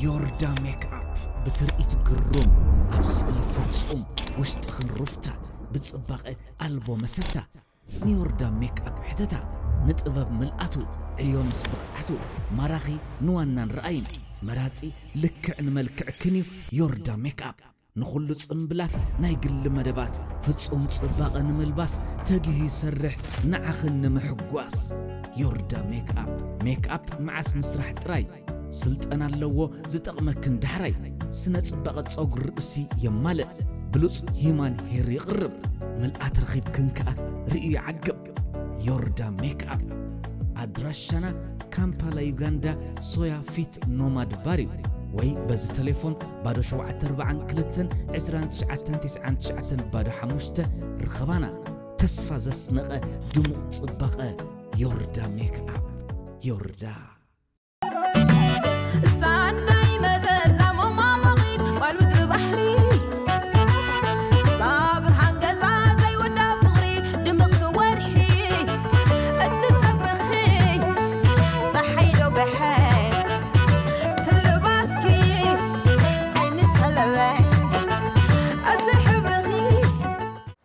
ዮርዳ ሜክኣፕ ብትርኢት ግሩም፣ ኣብ ስእሊ ፍጹም፣ ውሽጥኽን ሩፍታ ብጽባቐ ኣልቦ መሰታ። ንዮርዳ ሜክኣፕ ሕተታ፣ ንጥበብ ምልኣቱ፣ ዕዮ ምስ ብቕዓቱ፣ ማራኺ ንዋናን ረኣይን፣ መራጺ ልክዕ ንመልክዕክን እዩ ዮርዳ ሜክኣፕ። ንኹሉ ጽምብላት ናይ ግሊ መደባት ፍጹም ጽባቐ ንምልባስ ተጊሁ ይሰርሕ፣ ንዓኽን ንምሕጓስ። ዮርዳ ሜክኣፕ። ሜክኣፕ መዓስ ምስራሕ ጥራይ ስልጠና ኣለዎ፣ ዝጠቕመክን ዳሕራይ። ስነ ጽባቐ ጸጉሪ ርእሲ የማልእ፣ ብሉጽ ሂዩማን ሄር የቕርብ። ምልኣት ረኺብክን ከኣ ርእዩ ይዓግብ። ዮርዳ ሜክኣፕ። ኣድራሻና ካምፓላ ዩጋንዳ፣ ሶያ ፊት ኖማድ ባር እዩ። ወይ በዚ ቴሌፎን ባዶ ሸውዓተ ኣርባዓን ክልተን ዕስራን ትሽዓተን ተስዓን ትሽዓተን ባዶ ሓሙሽተ ርኸባና። ተስፋ ዘስነቐ ድሙቕ ጽባቐ። ዮርዳ ሜክኣፕ። ዮርዳ። ሳንዳይ መጸት ዛሞማ ሞቒት ጓል ምድሪ ባሕሪ። ሳብር ሓንገዛ ዘይወዳ ፍቕሪ ድምቕቲ ወርሒ። እቲ ጸጉርኺ ጸሓይ ዶ ገሐ ትልባስኪ ዓይኒ ሰለበ እቲ ሕብርኺ።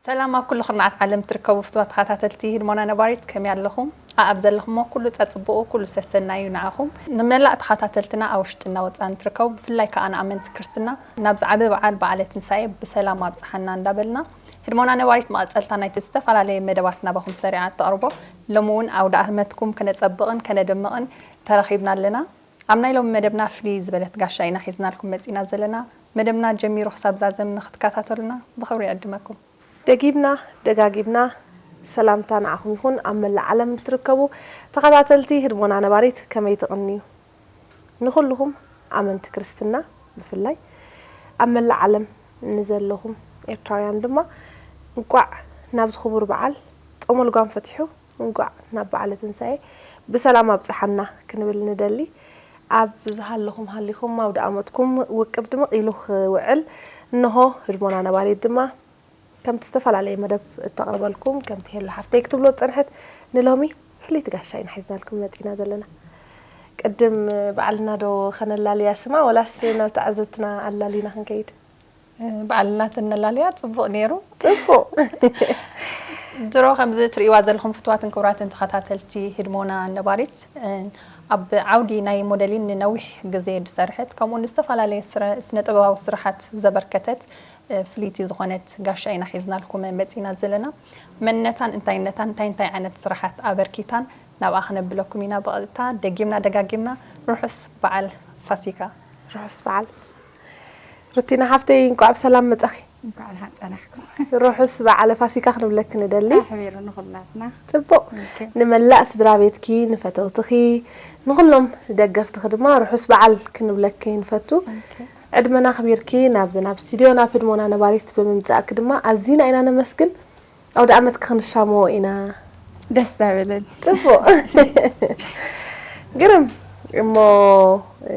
ሰላም ኣብ ኩሉ ኩርናዓት ዓለም ትርከቡ ፍትዋት ተኸታተልቲ ህድሞና ነባሪት፣ ከመይ ኣለኹም? ኣኣብ ዘለኹሞ ኩሉ ጸጽቡቑ፣ ኩሉ ሰሰናዩ ንዓኹም። ንመላእ ተኸታተልትና ኣብ ውሽጥና ወጻን ትርከቡ፣ ብፍላይ ከኣ ንኣመንቲ ክርስትና ናብዚ ዓቢ በዓል በዓለ ትንሳኤ ብሰላም ኣብጽሓና እንዳበልና፣ ህድሞና ነባሪት መቐጸልታ ናይቲ ዝተፈላለየ መደባት ናባኹም ሰሪዓ እተቕርቦ፣ ሎሚ እውን ኣውደ ኣመትኩም ከነጸብቕን ከነደምቕን ተረኺብና ኣለና። ኣብ ናይ ሎሚ መደብና ፍልይ ዝበለት ጋሻ ኢና ሒዝናልኩም መጺና ዘለና። መደብና ጀሚሩ ክሳብ ዛዘም ንኽትከታተሉና ብኽብሪ ይዕድመኩም። ደጊምና ደጋጊምና ሰላምታ ንዓኹም ይኹን። ኣብ መላእ ዓለም እትርከቡ ተኸታተልቲ ህድሞና ነባሪት ከመይ ትቕንዩ? ንኹልኹም ኣመንቲ ክርስትና ብፍላይ ኣብ መላእ ዓለም ንዘለኹም ኤርትራውያን ድማ እንቋዕ ናብዚ ክቡር በዓል ጾመ ልጓም ፈቲሑ እንቋዕ ናብ በዓለ ትንሳኤ ብሰላም ኣብጽሓና ክንብል ንደሊ። ኣብ ዝሃለኹም ሃሊኹም ኣውደ ኣመትኩም ውቅብ ድምቕ ኢሉ ክውዕል እንሆ ህድሞና ነባሪት ድማ ከምቲ ዝተፈላለየ መደብ እተቕርበልኩም፣ ከምቲ ሄሉ ሓፍተይ ክትብሎ ዝጸንሐት፣ ንሎሚ ፍልይቲ ጋሻ ኢና ሒዝናልኩም መጺና ዘለና። ቅድም ባዕልና ዶ ኸነላልያ ስማ፣ ወላስ ናብ ተዓዘብትና ኣላሊና ክንከይድ? ባዕልና ተነላልያ ጽቡቕ ነይሩ። ጽቡቕ። ድሮ ከምዚ ትርእይዋ ዘለኹም ፍትዋትን ክቡራትን ተኸታተልቲ ህድሞና ነባሪት፣ ኣብ ዓውዲ ናይ ሞዴሊን ንነዊሕ ግዜ ዝሰርሐት፣ ከምኡ ንዝተፈላለየ ስረ-፣ ስነ ጥበባዊ ስራሓት ዘበርከተት፣ እ፣ ፍልይቲ ዝኾነት ጋሻ ኢና ሒዝናልኩም መጺና ዘለና። መንነታን እንታይነታን፣ እንታይ እንታይ ዓይነት ስራሓት ኣበርኪታን ናብኣ ክነብለኩም ኢና ብቐጥታ። ደጊምና ደጋጊምና ርሑስ በዓል ፋሲካ። ርሑስ በዓል። ሩቲና ሓፍተይ፣ እንቋዕ ብሰላም መጻኺ። እንቋዕ ደሓን ጸናሕኩም። ርሑስ በዓለ ፋሲካ ክንብለኪ ንደሊ። ኣሕቢሩ ንኹላትና። ጽቡቕ። ኦኬ። ንመላእ ስድራ ቤትኪ፣ ንፈተውትኺ፣ ንኹሎም ደገፍትኺ ድማ ርሑስ በዓል ክንብለኪ ንፈቱ። ኦኬ። ዕድመና ኣኽቢርኪ ናብዚ ናብ ስቱድዮ ናብ ህድሞና ነባሪት ብምምጻእኪ ድማ ኣዚና ኢና ነመስግን። ኣውደ ኣመትኪ ክንሻሞ ኢና። ደስ ዘብልን። ጽቡቕ። ግርም። እሞ፣ እ፣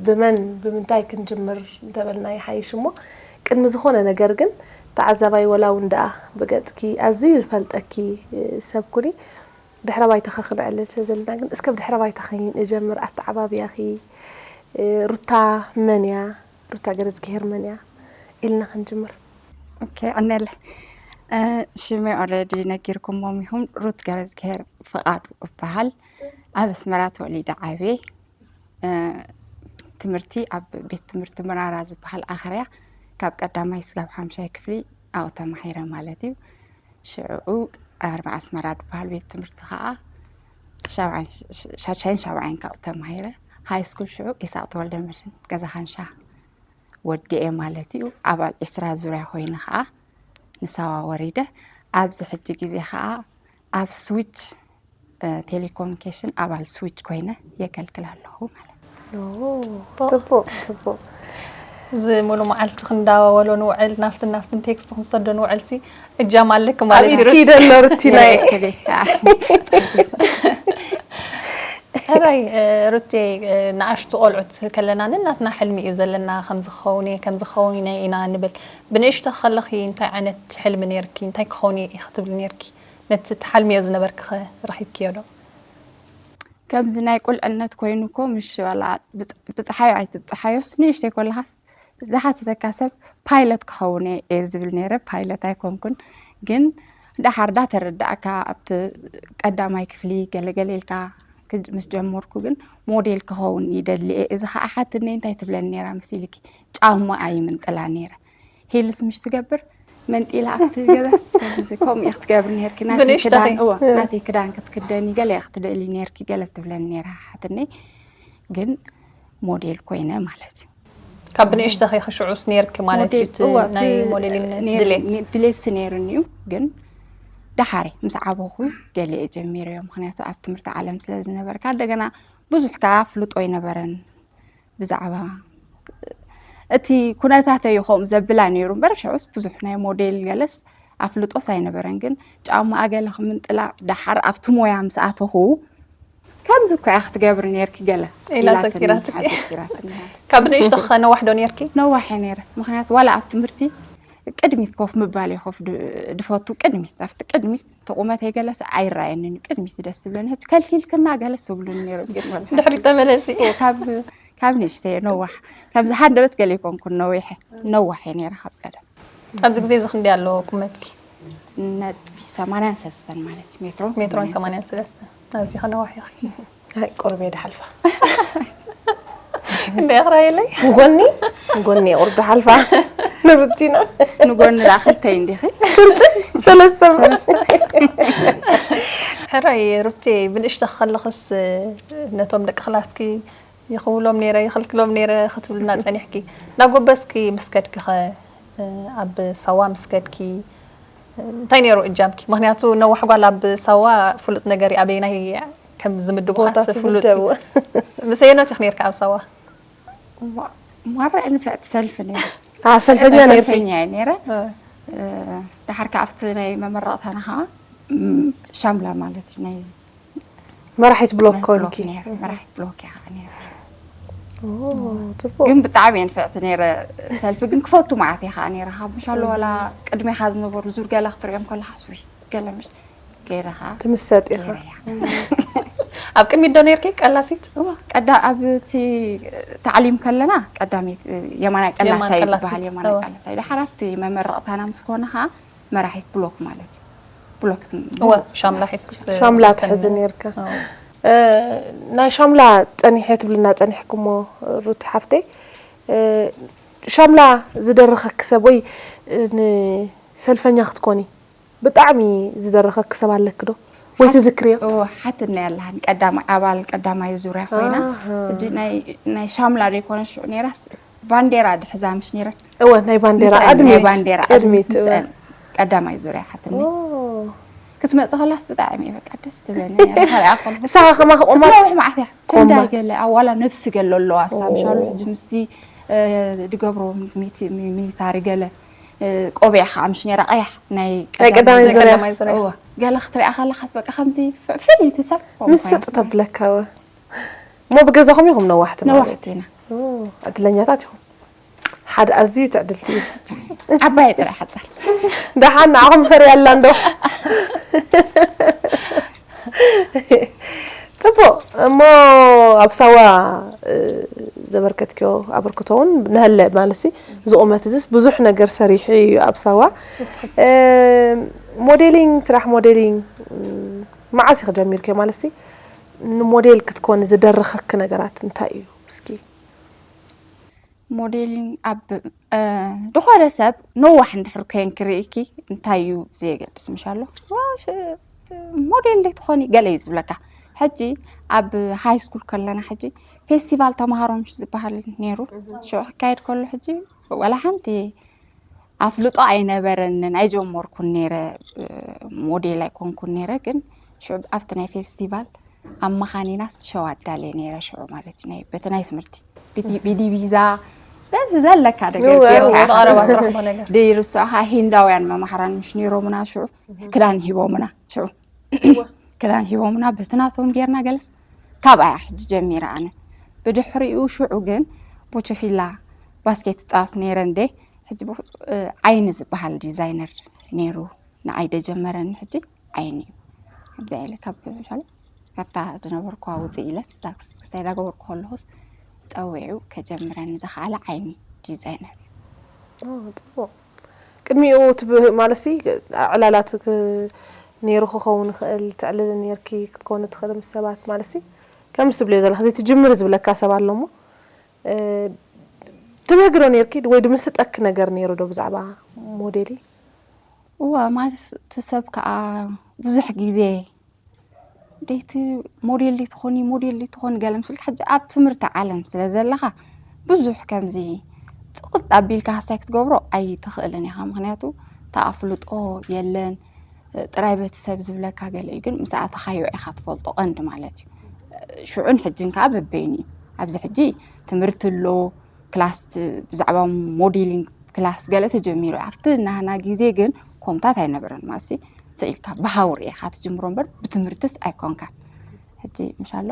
ብመን ብምንታይ ክንጅምር እንተበልና ይሓይሽ እሞ፣ ቅድሚ ዝኾነ ነገር ግን ተዓዛባይ ወላ እውን ደኣ ብገጽኪ ኣዝዩ ዝፈልጠኪ፣ እ፣ ሰብ ኩኒ። ድሕረ ባይታኺ ክነዕልል ስለ ዘለና ግን እስከ ብድሕረ ባይታኺ ንጀምር። ኣተዓባብያኺ፣ እ፣ ሩታ መን እያ? ሩታ ገረዝግሄር መን እያ? ኢልና ክንጅምር። ኦኬ፣ ቀኒለይ። እ፣ ሽመይ ኦልሬዲ ነጊርኩሞም ኢኹም። ሩት ገረዝግሄር ፍቓዱ እበሃል። ኣብ ኣስመራ ተወሊደ ዓብየ። እ፣ ትምህርቲ ኣብ ቤት ትምህርቲ መራራ ዝበሃል ኣኽርያ ካብ ቀዳማይ ስጋብ ሓምሻይ ክፍሊ ኣብኡ ተማሂረ ማለት እዩ። ሽዕኡ ኣርባ ኣስመራ ዝበሃል ቤት ትምህርቲ ኸኣ ሻውዓይን ሽ-፣ ሽ-፣ ሻድሻይን ሻውዓይን ካብኡ ተማሂረ። ሃይ ስኩል ሽዑ ኢሳቕ ተወልደ መድህን ገዛ ካንሻ ወዲኤ ማለት እዩ። ኣባል ዒስራ ዙርያ ኮይነ ኸኣ ንሳዋ ወሪደ። ኣብዚ ሕጂ ግዜ ኸኣ ኣብ ስዊች፣ እ፣ ቴሌኮሙኒኬሽን ኣባል ስዊች ኮይነ የገልግል ኣለኹ ማለት እዩ። ኦ፣ ጽቡቕ። ጽቡቕ፣ ጽቡቕ። እዚ ሙሉ መዓልቲ ክንዳዋወሎ ንውዕል፣ ናፍትን ናፍትን ቴክስት ክንሰዶ ንውዕል ሲ እጃም ኣለኪ ኣብ ማለት እዩ። ኢድኪ ደሎ ሩቲናይ። ቴሌ-፣ ቴሌ-፣ ሕራይ፣ እ፣ ሩቴ፣ እ፣ ንኣሽቱ ቆልዑት ከለና ነናትና ሕልሚ እዩ ዘለና፣ ከምዚ ክኸውን እየ፣ ከምዚ ክኸውን እየ ኢና ንብል። ብንእሽቶ ከለኺ እንታይ ዓይነት ሕልሚ ነይርኪ? እንታይ ክኸውን እየ ክትብሊ ነይርኪ? ነቲ ትሓልምዮ ዝነበርኪ ኸ ረኺብክዮ ዶ? ከምዚ ናይ ቁልዕነት ኮይኑ እኮ፣ ምሽ ዋላ ብፅ-፣ ብፀሓዮ ኣይትብፀሓዮስ፣ ንእሽተይ ኮለኻስ ዝሓተተካ ሰብ ፓይለት ክኸውን እየ እየ ዝብል ነይረ። ፓይለት ኣይኮንኩን፣ ግን ደሓር ዳ ተረዳእካ ኣብቲ ቀዳማይ ክፍሊ ገለገለ ኢልካ ክጅ-፣ ምስ ጀመርኩ ግን ሞዴል ክኸውን ይደሊ እየ። እዚ ኸዓ ሓትነይ እንታይ ትብለኒ ነይራ መሲልኪ? ጫማ ኣይምንጥላ ነይረ። ሂልስ ምሽ ትገብር መንጢላ ኣብቲ ገዛስ ከምዚ ከምኡ እየ ክትገብር ነይርኪ። ናተይ ብንእሽተኺ? ክዳን፣ እወ፣ እ። ናተይ ክዳን ክትክደኒ ገለ እየ ክትደሊ ነይርኪ ገለ ትብለኒ ነይራ ሓትነይ። ግን ሞዴል ኮይነ ማለት እዩ። ካብ ብንእሽተኺ ክሽዑስ ነይርኪ ማለት እዩ ሞዴል፣ እቲ እወ፣ ናይ እቲ ሞዴሊንግ ነይሩ፣ ድሌት? ኒ-፣ ድሌትሲ ነይሩኒ እዩ። ግን ደሓረ ምስ ዓበኹ ገሊኤ ጀሚረዮ። ምኽንያቱ ኣብ ትምህርቲ ዓለም ስለ ዝነበርካ፣ እንደገና ብዙሕ ከኣ ኣፍልጦ ኣይነበረን ብዛዕባ እቲ ኩነታተይ እዩ ከምኡ ዘብላ ነይሩ እምበር፣ ሽዑስ ብዙሕ ናይ ሞዴል ገለስ ኣፍልጦስ ኣይነበረን። ግን ጫማ ገለ ክምንጥላ ደሓር ኣብቲ ሞያ ምስ ኣተኹ፣ ከምዚ እኮ እያ ክትገብሪ ነይርኪ ገለ ኢላ ኢላትኒ፣ ዘኪራትኪ። ኣዘኪራትኒ። ካብ ንእሽቶ ከ ነዋሕ ዶ ነይርኪ? ነዋሕ እየ ነይረ። ምኽንያቱ ዋላ ኣብ ትምህርቲ ቅድሚት ኮፍ ምባል እየ ኮፍ ድ-፣ ድፈቱ። ቅድሚት፣ ኣብቲ ቅድሚት እቲ ቁመተይ ገለስ ኣይረኣየንን እዩ። ቅድሚት ደስ ዝብለኒ። ሕጂ ከልኪልክና ገለስ ዝብሉኒ ነይሮም። ግን ወላ ድሕሪት ተመለሲ። ካብ፣ ካብ ንእሽተይ እየ ነዋሕ። ከምዚ ሃንደበት ገለ ኣይኮንኩን ነዊሐ። ነዋሕ እየ ነይረ ካብ ቀደም። ኣብዚ ግዜ እዚ ክንደይ ኣሎ ቁመትኪ? ነጥቢ ሰማንያን ሰለስተን ማለት እዩ። ሜትሮን ሜትሮን ሰማንያን ሰለስተን። ኣዚኺ ነዋሕ ኢኺ። ኣይ፣ ቁሩብ እየ ድሓልፋ። እንደ ኣኽራየለይ? ንጎኒ፣ ንጎኒ እየ ቁሩብ ድሓልፋ። ንሩቲና። ንጎኒ ደኣ ክልተ እዩ እንዲኺ? ክልተ? ሰለስተ። ሰለስተ። ሕራይ ሩቴ፣ ብንእሽቶ ከለኽስ ነቶም ደቂ ክላስኪ ይኽውሎም ነይረ፣ ይኽልክሎም ነይረ ክትብልና ጸኒሕኪ። እናጎበዝኪ ምስ ከድኪ ኸ፣ ኣብ ሳዋ ምስ ከድኪ፣ እንታይ ነይሩ እጃምኪ? ምኽንያቱ ነዋሕ ጓል ኣብ ሳዋ ፍሉጥ ነገር እዩ፣ ኣበየናይ ከም ዝምድቡኻስ ቦታ ፍሉጥ እዩ። ትምደቡ። ምስ ኣየኖት ኢኺ ነይርኪ ኣብ ሳዋ? ዋ-፣ ማራ ንፍዕቲ ሰልፊ ነይረ። አ፣ ሰልፈኛ ነይርኪ? ሰልፈኛ እየ ነይረ። እ። እ፣ ደሓር ከኣ ኣብቲ ናይ መመረቕታና ኸኣ፣ ም፣ ሻምላ ማለት እዩ፣ ናይ መራሒት ብሎክ ናይ ብሎክ ኮንኪ? ነይረ፣ መራሒት ብሎክ እያ ኸዓ ነይረ። ኦ፣ ጽቡቕ። ግን ብጣዕሚ እየ ንፍዕቲ ነይረ ሰልፊ፣ ግን ክፈቱ መዓት እየ ኸዓ ነይረ። ካብ ምሻሎ ዋላ ቅድሜኻ ዝነበሩ ዙር ገለ ክትሪኦም ከለኻስ፣ ውይ፣ ገለ ምሽ ገይረኻ ትምሰጥ ኢኻ። ገይረ እያ። ኣብ ቅድሚት ዶ ነይርኪ ቀላሲት? እዋ፣ ቀዳ-፣ ኣብ እቲ ታዕሊም ከለና ቀዳሚት፣ የማናይ የማን ቀላሳይ ቀላሲት፣ ዝበሃል የማናይ እዋ። ቀላሳይ። ደሓር ኣብቲ መመረቕታና ምስ ኮነ ኸዓ መራሒት ብሎክ ማለት እዩ። ብሎክ ትም-፣ እወ፣ ሻምላ ሒዝክስ ሻምላ ትሕዚ ትስተኒ። ነይርካ። እወ። እ፣ ናይ ሻምላ ጸኒሐ ትብልና ጸኒሕኩሞ ሩቲ ሓፍተይ፣ እ፣ ሻምላ ዝደረኸኪ ሰብ ወይ፣ እ፣ ንሰልፈኛ ክትኮኒ ብጣዕሚ ዝደረኸኪ ሰብ ኣለኪ ዶ? ወይ ሓት-፣ ትዝክርዮ? እወ፣ ሓትነይ ኣለሃኒ። ቀዳማይ፣ ኣባል ቀዳማይ ዙርያ ኮይና፣ ኣሃ። ሕጂ ናይ፣ ናይ ሻምላ ዶ ይኮነ ሽዑ ነይራስ፣ ባንዴራ ድሕዛ ምሽ ነይረን? እወ፣ ናይ ባንዴራ ምስአን፣ ቅድሚት፣ ናይ ባንዴራ ቅድሚት፣ ቅድሚት፣ እወ። ምስአን ቀዳማይ ዙርያ ሓትኒ። ኦ። ክትመጽእ ከላስ ብጣዕሚ እየ በቃ ደስ ትብለኒ ነይራ። ካልኣ ከለኹ ንስኻ ከማኺ ቆማል? ክትነውሕ መዓት እያ። ቆማል። ክንዳይ ገለ ኣዋላ ነብሲ ገለ ኣለዋ፣ ኣሳ ምሻሉ ኦ። ሕጂ ምስቲ፣ እ፣ ድገብሮ ሚቲ-፣ ሚ-፣ ሚሊታሪ ገለ፣ እ፣ ቆቢዕ ከዓ ምሽ ነይራ ቀያሕ ናይ ናይ ቀዳማይ ቀዳማይ ዙርያ። ዙርያ። እወ። ገለ ክትሪኣ ከለኻስ በቃ ከምዚ ፍ-፣ ፍልይቲ ሰብ ከምኡ ምስጥ ኮይና ስለ ተብለካ እወ። እሞ ብገዛኹም ኢኹም ነዋሕቲ ማለት ነዋሕቲ እዩ። ኢና። ኦ፣ ዕድለኛታት ኢኹም። ሓደ ኣዝዩ ትዕድልቲ እዩ። ዓባይ ጥራይ ሓጻር። ደሓን ንዓኹም ፈርያ ኣላ እንዶ። ጽቡቕ። እሞ ኣብ ሳዋ፣ እ፣ ዘበርከትክዮ ኣበርክቶ እውን ንሀለ ማለት ሲ፣ እዚ ቁመት እዚስ ብዙሕ ነገር ሰሪሑ እዩ ኣብ ሳዋ። ትክክል። እ፣ ሞዴሊንግ፣ ስራሕ ሞዴሊንግ፣ እ፣ መዓስ ኢኺ ጀሚርክዮ ማለት ሲ፣ ንሞዴል ክትኮኒ ዝደረኸኪ ነገራት እንታይ እዩ? እስኪ። ሞዴሊንግ ኣብ፣ እ፣ ዝኾነ ሰብ ነዋሕ እንድሕር ኮይንኪ ርኢኪ እንታይ እዩ ዘየገድስ ምሽ ኣሎ? ዋው፣ ሽ-፣ ሞዴል ዶ ትኾኒ? ገለ እዩ ዝብለካ። ሕጂ ኣብ ሃይ ስኩል ከለና ሕጂ ፌስቲቫል ተምሃሮ ምሽ ዝበሃል ነይሩ። ሽዑ ክካየድ ከሎ ሕጂ ዋላ ሓንቲ ኣፍልጦ ኣይነበረንን፣ ኣይጀመርኩን ነይረ፣ እ፣ ሞዴል ኣይኮንኩን ነይረ። ግን ሽዑ ኣብቲ ናይ ፌስቲቫል ኣብ መኻኒናስ ሸው ኣዳልየ ነይረ ሽዑ ማለት እዩ። ናይ፣ በቲ ናይ ትምህርቲ ቢቲ-፣ ቢዲ ቪዛ፣ በቲ ዘለካ ነገር እወ፣ ጌርካ እወ፣ ኢኻ። ብቐረባ ትረኽቦ ነገር። ደይርስዖኻ ሂንዳውያን መማህራን ምሽ ነይሮምና ሽዑ፣ ክዳን ሂቦምና ሽዑ። እወ። ክዳን ሂቦምና በቲ ናቶም ጌርና ገለስ ካብኣ እያ ሕጂ ጀሚረ ኣነ። ብድሕሪኡ ሽዑ ግን ቦቸፊላ ባስኬት እጻወት ነይረ እንዴ። ሕጂ ብ-፣ እ፣ ዓይኒ ዝበሃል ዲዛይነር ነይሩ ንዓይ ደጀመረኒ። ሕጂ ዓይኒ እዩ። ከምዚ ኢለ ካብ ሻለ ካብታ ዝነበርኩዋ ውፅእ ኢለስ ታክስ ክሳይ ዳገበርኩ ከለኹስ ፀዊዑ ከጀምረኒ ዝኸኣለ ዓይኒ ዲዛይነር እዩ። ኦ፣ ጽቡቕ። ቅድሚኡ ትብ ማለት ሲ ዕላላት ክ- ነይሩ ክኸውን ይኽእል፣ ትዕልሊ ነርኪ ክትኮኒ ትኽእል ምስ ሰባት ማለት ሲ ከምስ ትብልዮ ዘለኺ ዘይትጅምሪ ዝብለካ ሰብ ኣሎ እሞ እ፣ ትብህግዶ ነርኪ ወይ ድምስጠኪ ነገር ነይሩ ዶ ብዛዕባ ሞዴሊ? እዋ ማለት እቲ ሰብ ከዓ ብዙሕ ግዜ ደይቲ ሞዴል ደይትኾኒ ሞዴል ደይትኾኒ ገለ ምስልካ ሕጂ ኣብ ትምህርቲ ዓለም ስለ ዘለኻ ብዙሕ ከምዚ ፅቕጥ ኣቢልካ ሃሳይ ክትገብሮ ኣይትኽእልን ኢኻ። ምክንያቱ ተኣፍልጦ የለን ጥራይ በቲ ሰብ ዝብለካ ገለ እዩ፣ ግን ምስ ኣተኻዮ ኢኻ ትፈልጦ ቀንዲ ማለት እዩ። ሽዑን ሕጅን ከዓ በበይኑ እዩ። ኣብዚ ሕጂ ትምህርቲ ኣሎ፣ ክላስ ት- ብዛዕባ ሞዴሊንግ ክላስ ገለ ተጀሚሩ እዩ። ኣብቲ ናህና ግዜ ግን ኮምታት ኣይነበረን። ማሲ ስኢልካ ብሃውር ኢኻ ትጅምሮ እምበር ብትምህርትስ ኣይኮንካን። ሕጂ ምሻሎ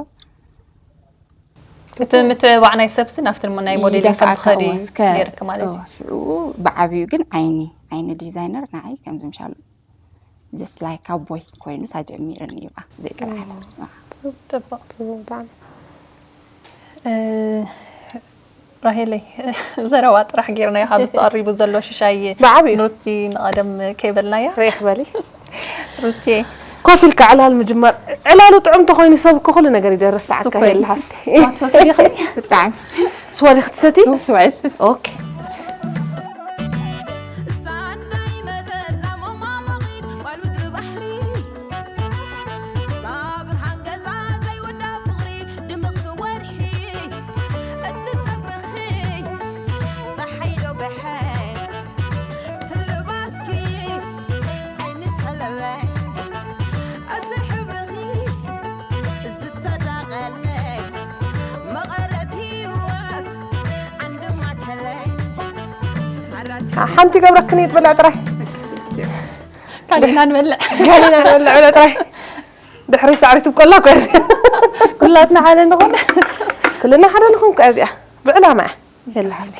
እቲ ምትብባዕ ናይ ሰብሲ ናብቲ ናይ ሞዴሊንግ ከም ይደፍኣካ ትኸዲ እዋ፣ እስከ ገይርክ ማለት እዩ። ሽዑ ብዓብዩ ግን ዓይኒ ዓይኒ ዲዛይነር ንዓይ ከምዚ ምሻሎ just like ኣቦይ ኮይኑ ሳጀሚርኒ ይባ ዘይቀርዓለ ጽቡቅ። ጽቡቅ ብጣዕሚ። እ፣ ራሄለይ ዘረባ ጥራሕ ጌርናዮ ካብ ዝተቐሪቡ ዘሎ ሽሻይ ብዓብዩ። ኑቲ ንቐደም ከይበልናያ ሬሕ በሊ ሩቴ ኮፍ ኢልካ ዕላል ምጅማር። ዕላሉ ጥዑም ተኮይኑ ሰብ እኮ ኩሉ ነገር ይደርስ። ሰዓካ እኮ እዩ። የለ ሃፍቲ ስዋ ትፈትዊ ዲኺ? ብጣዕሚ ስዋ ዲኺ ትሰቲ? ስዋይስ ኦኬ። ሳንዳይ መጠጥ ዛሞማ መቒት ጓል ምድሪ ባሕሪ ሳብር ሓንገዛ ዘይወዳ ፍቕሪ ድምቕቲ ወርሒ እቲ ጸጉርኺ ጸሓይ ዶ ገሐ ትልባስኪ ዓይኒ ሰለበ እቲ ሕብርኺ ዝተዳቐለ መቐረት ህይወት ዓንዲ ማእከለይ ኣራስ ሓንቲ ገብረክን እየ ትበልዕ ጥራይ። ካሊእና ንበልዕ። ጋሊና ንበልዕ ብለ ጥራይ። ድሕሪ ሳዕሪ ትብቆላ እኮ እያ እዚኣ። ኩላትና ሓደ ንኾን። ኩልና ሓደ ንኹን እኮ እያ እዚኣ። ብዕላማ እያ። የላ ሓንቲ።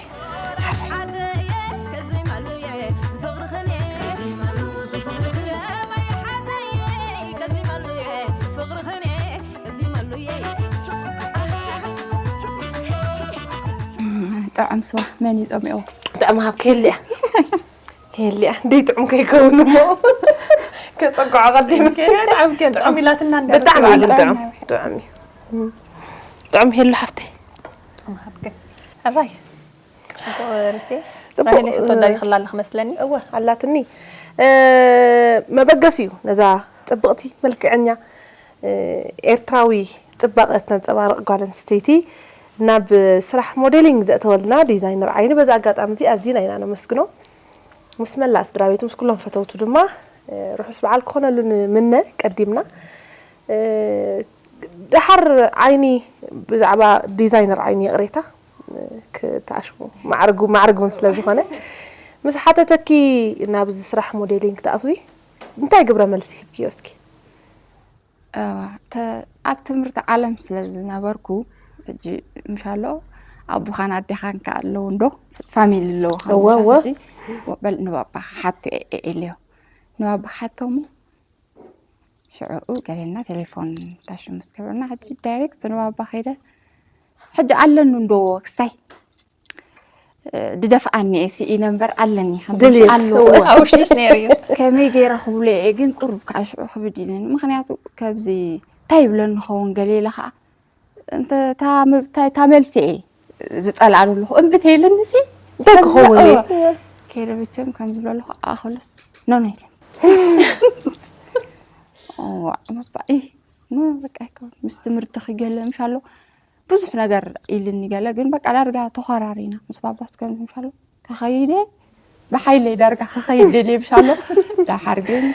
ጥዑም ስዋ መን ይፀሚኦ? ጥዑም ሃብ ከየልያ ከየልያ ደይ ጥዑም ከይከውን እሞ ከፀግዖ ቀዲም ጥዑም ኢላትና ብጣዕሚ እዩ ግን ጥዑም ጥዑም እዩ። ጥዑም ሄሉ ሓፍተይ። ሕራይ ጽቡቅ ርቴ ጽቡቅ፣ ራሄለይ ሕቶ ኣዳሊኽላ ኣለኽ መስለኒ። እወ ኣላትኒ። እ፣ መበገሲ እዩ ነዛ ጽብቕቲ መልክዐኛ፣ እ፣ ኤርትራዊ ጽባቐ እተንጸባርቕ ጓል ኣንስተይቲ ናብ ስራሕ ሞዴሊንግ ዘእተወልና ዲዛይነር ዓይኒ በዚ ኣጋጣሚ እዚ ኣዚና ኢና ነመስግኖ። ምስ መላእ ስድራ ቤት ምስ ኩሎም ፈተውቱ ድማ እ፣ ርሑስ በዓል ክኾነሉ ንምነ ቀዲምና። እ፣ ደሓር ዓይኒ ብዛዕባ ዲዛይነር ዓይኒ ይቕሬታ ክተኣሽሙ ማዕርጉ ማዕርግ እውን ስለ ዝኾነ ምስ ሓተተኪ ናብዚ ስራሕ ሞዴሊንግ ክትኣትዊ እንታይ ግብረ መልሲ ሂብክዮ እስኪ? እዋ፣ ተ- ኣብ ትምህርቲ ዓለም ስለ ዝነበርኩ ሕጂ ምሻሎ ኣቦኻን ኣዴኻን ከ ኣለዉ እንዶ ፋሚሊ ኣለዉ እወ፣ እወ። በል ንባባኻ ሓቱ ኤኤልዮ ንባባ ሓቶሙ ሽዑኡ ገሌልና ቴሌፎን ታሹ ምስ ገበርና ሕጂ ዳይሬክት ንባባ ከይደ ሕጂ ኣለኑ እንዶ ክስታይ ድደፍኣኒ እየ ስኢነ እምበር ኣለኒ ከምዚ ድልየት፣ ኣለዎ። እወ። ኣብ ውሽጥስ ነይሩ እዩ። ከመይ ገይረ ክብሎ እየ ግን ቁሩብ ከዓ ሽዑ ክብድ ኢለኒ ምክንያቱ ከብዚ እንታይ ይብለኒ ኸውን ገለ ኢለ ከዓ እንተ እታ መ- እታ- እታ መልሲ እየ ዝፀልኣሉ ኣለኹ እምቢ ተይልኒ ሲ እንታይ ክኸውን እዩ? ከይደ ብቸም ከም ዝብሎ ኣለኹ ኣኸሉስ ኖ ኖ ኢለ እዋ መባኢ ኖ በቃ ኣይከውን ምስ ትምህርቲ ክገለ ምሽ ኣሎ ብዙሕ ነገር ኢልኒ ገለ ግን በቃ ዳርጋ ተኾራሪና ምስ ባባስ ከም ምሽ ኣሎ ክኸይደ ብሓይለይ ዳርጋ ክኸይድ ደልየ ምሽ ኣሎ ዳሓር ግን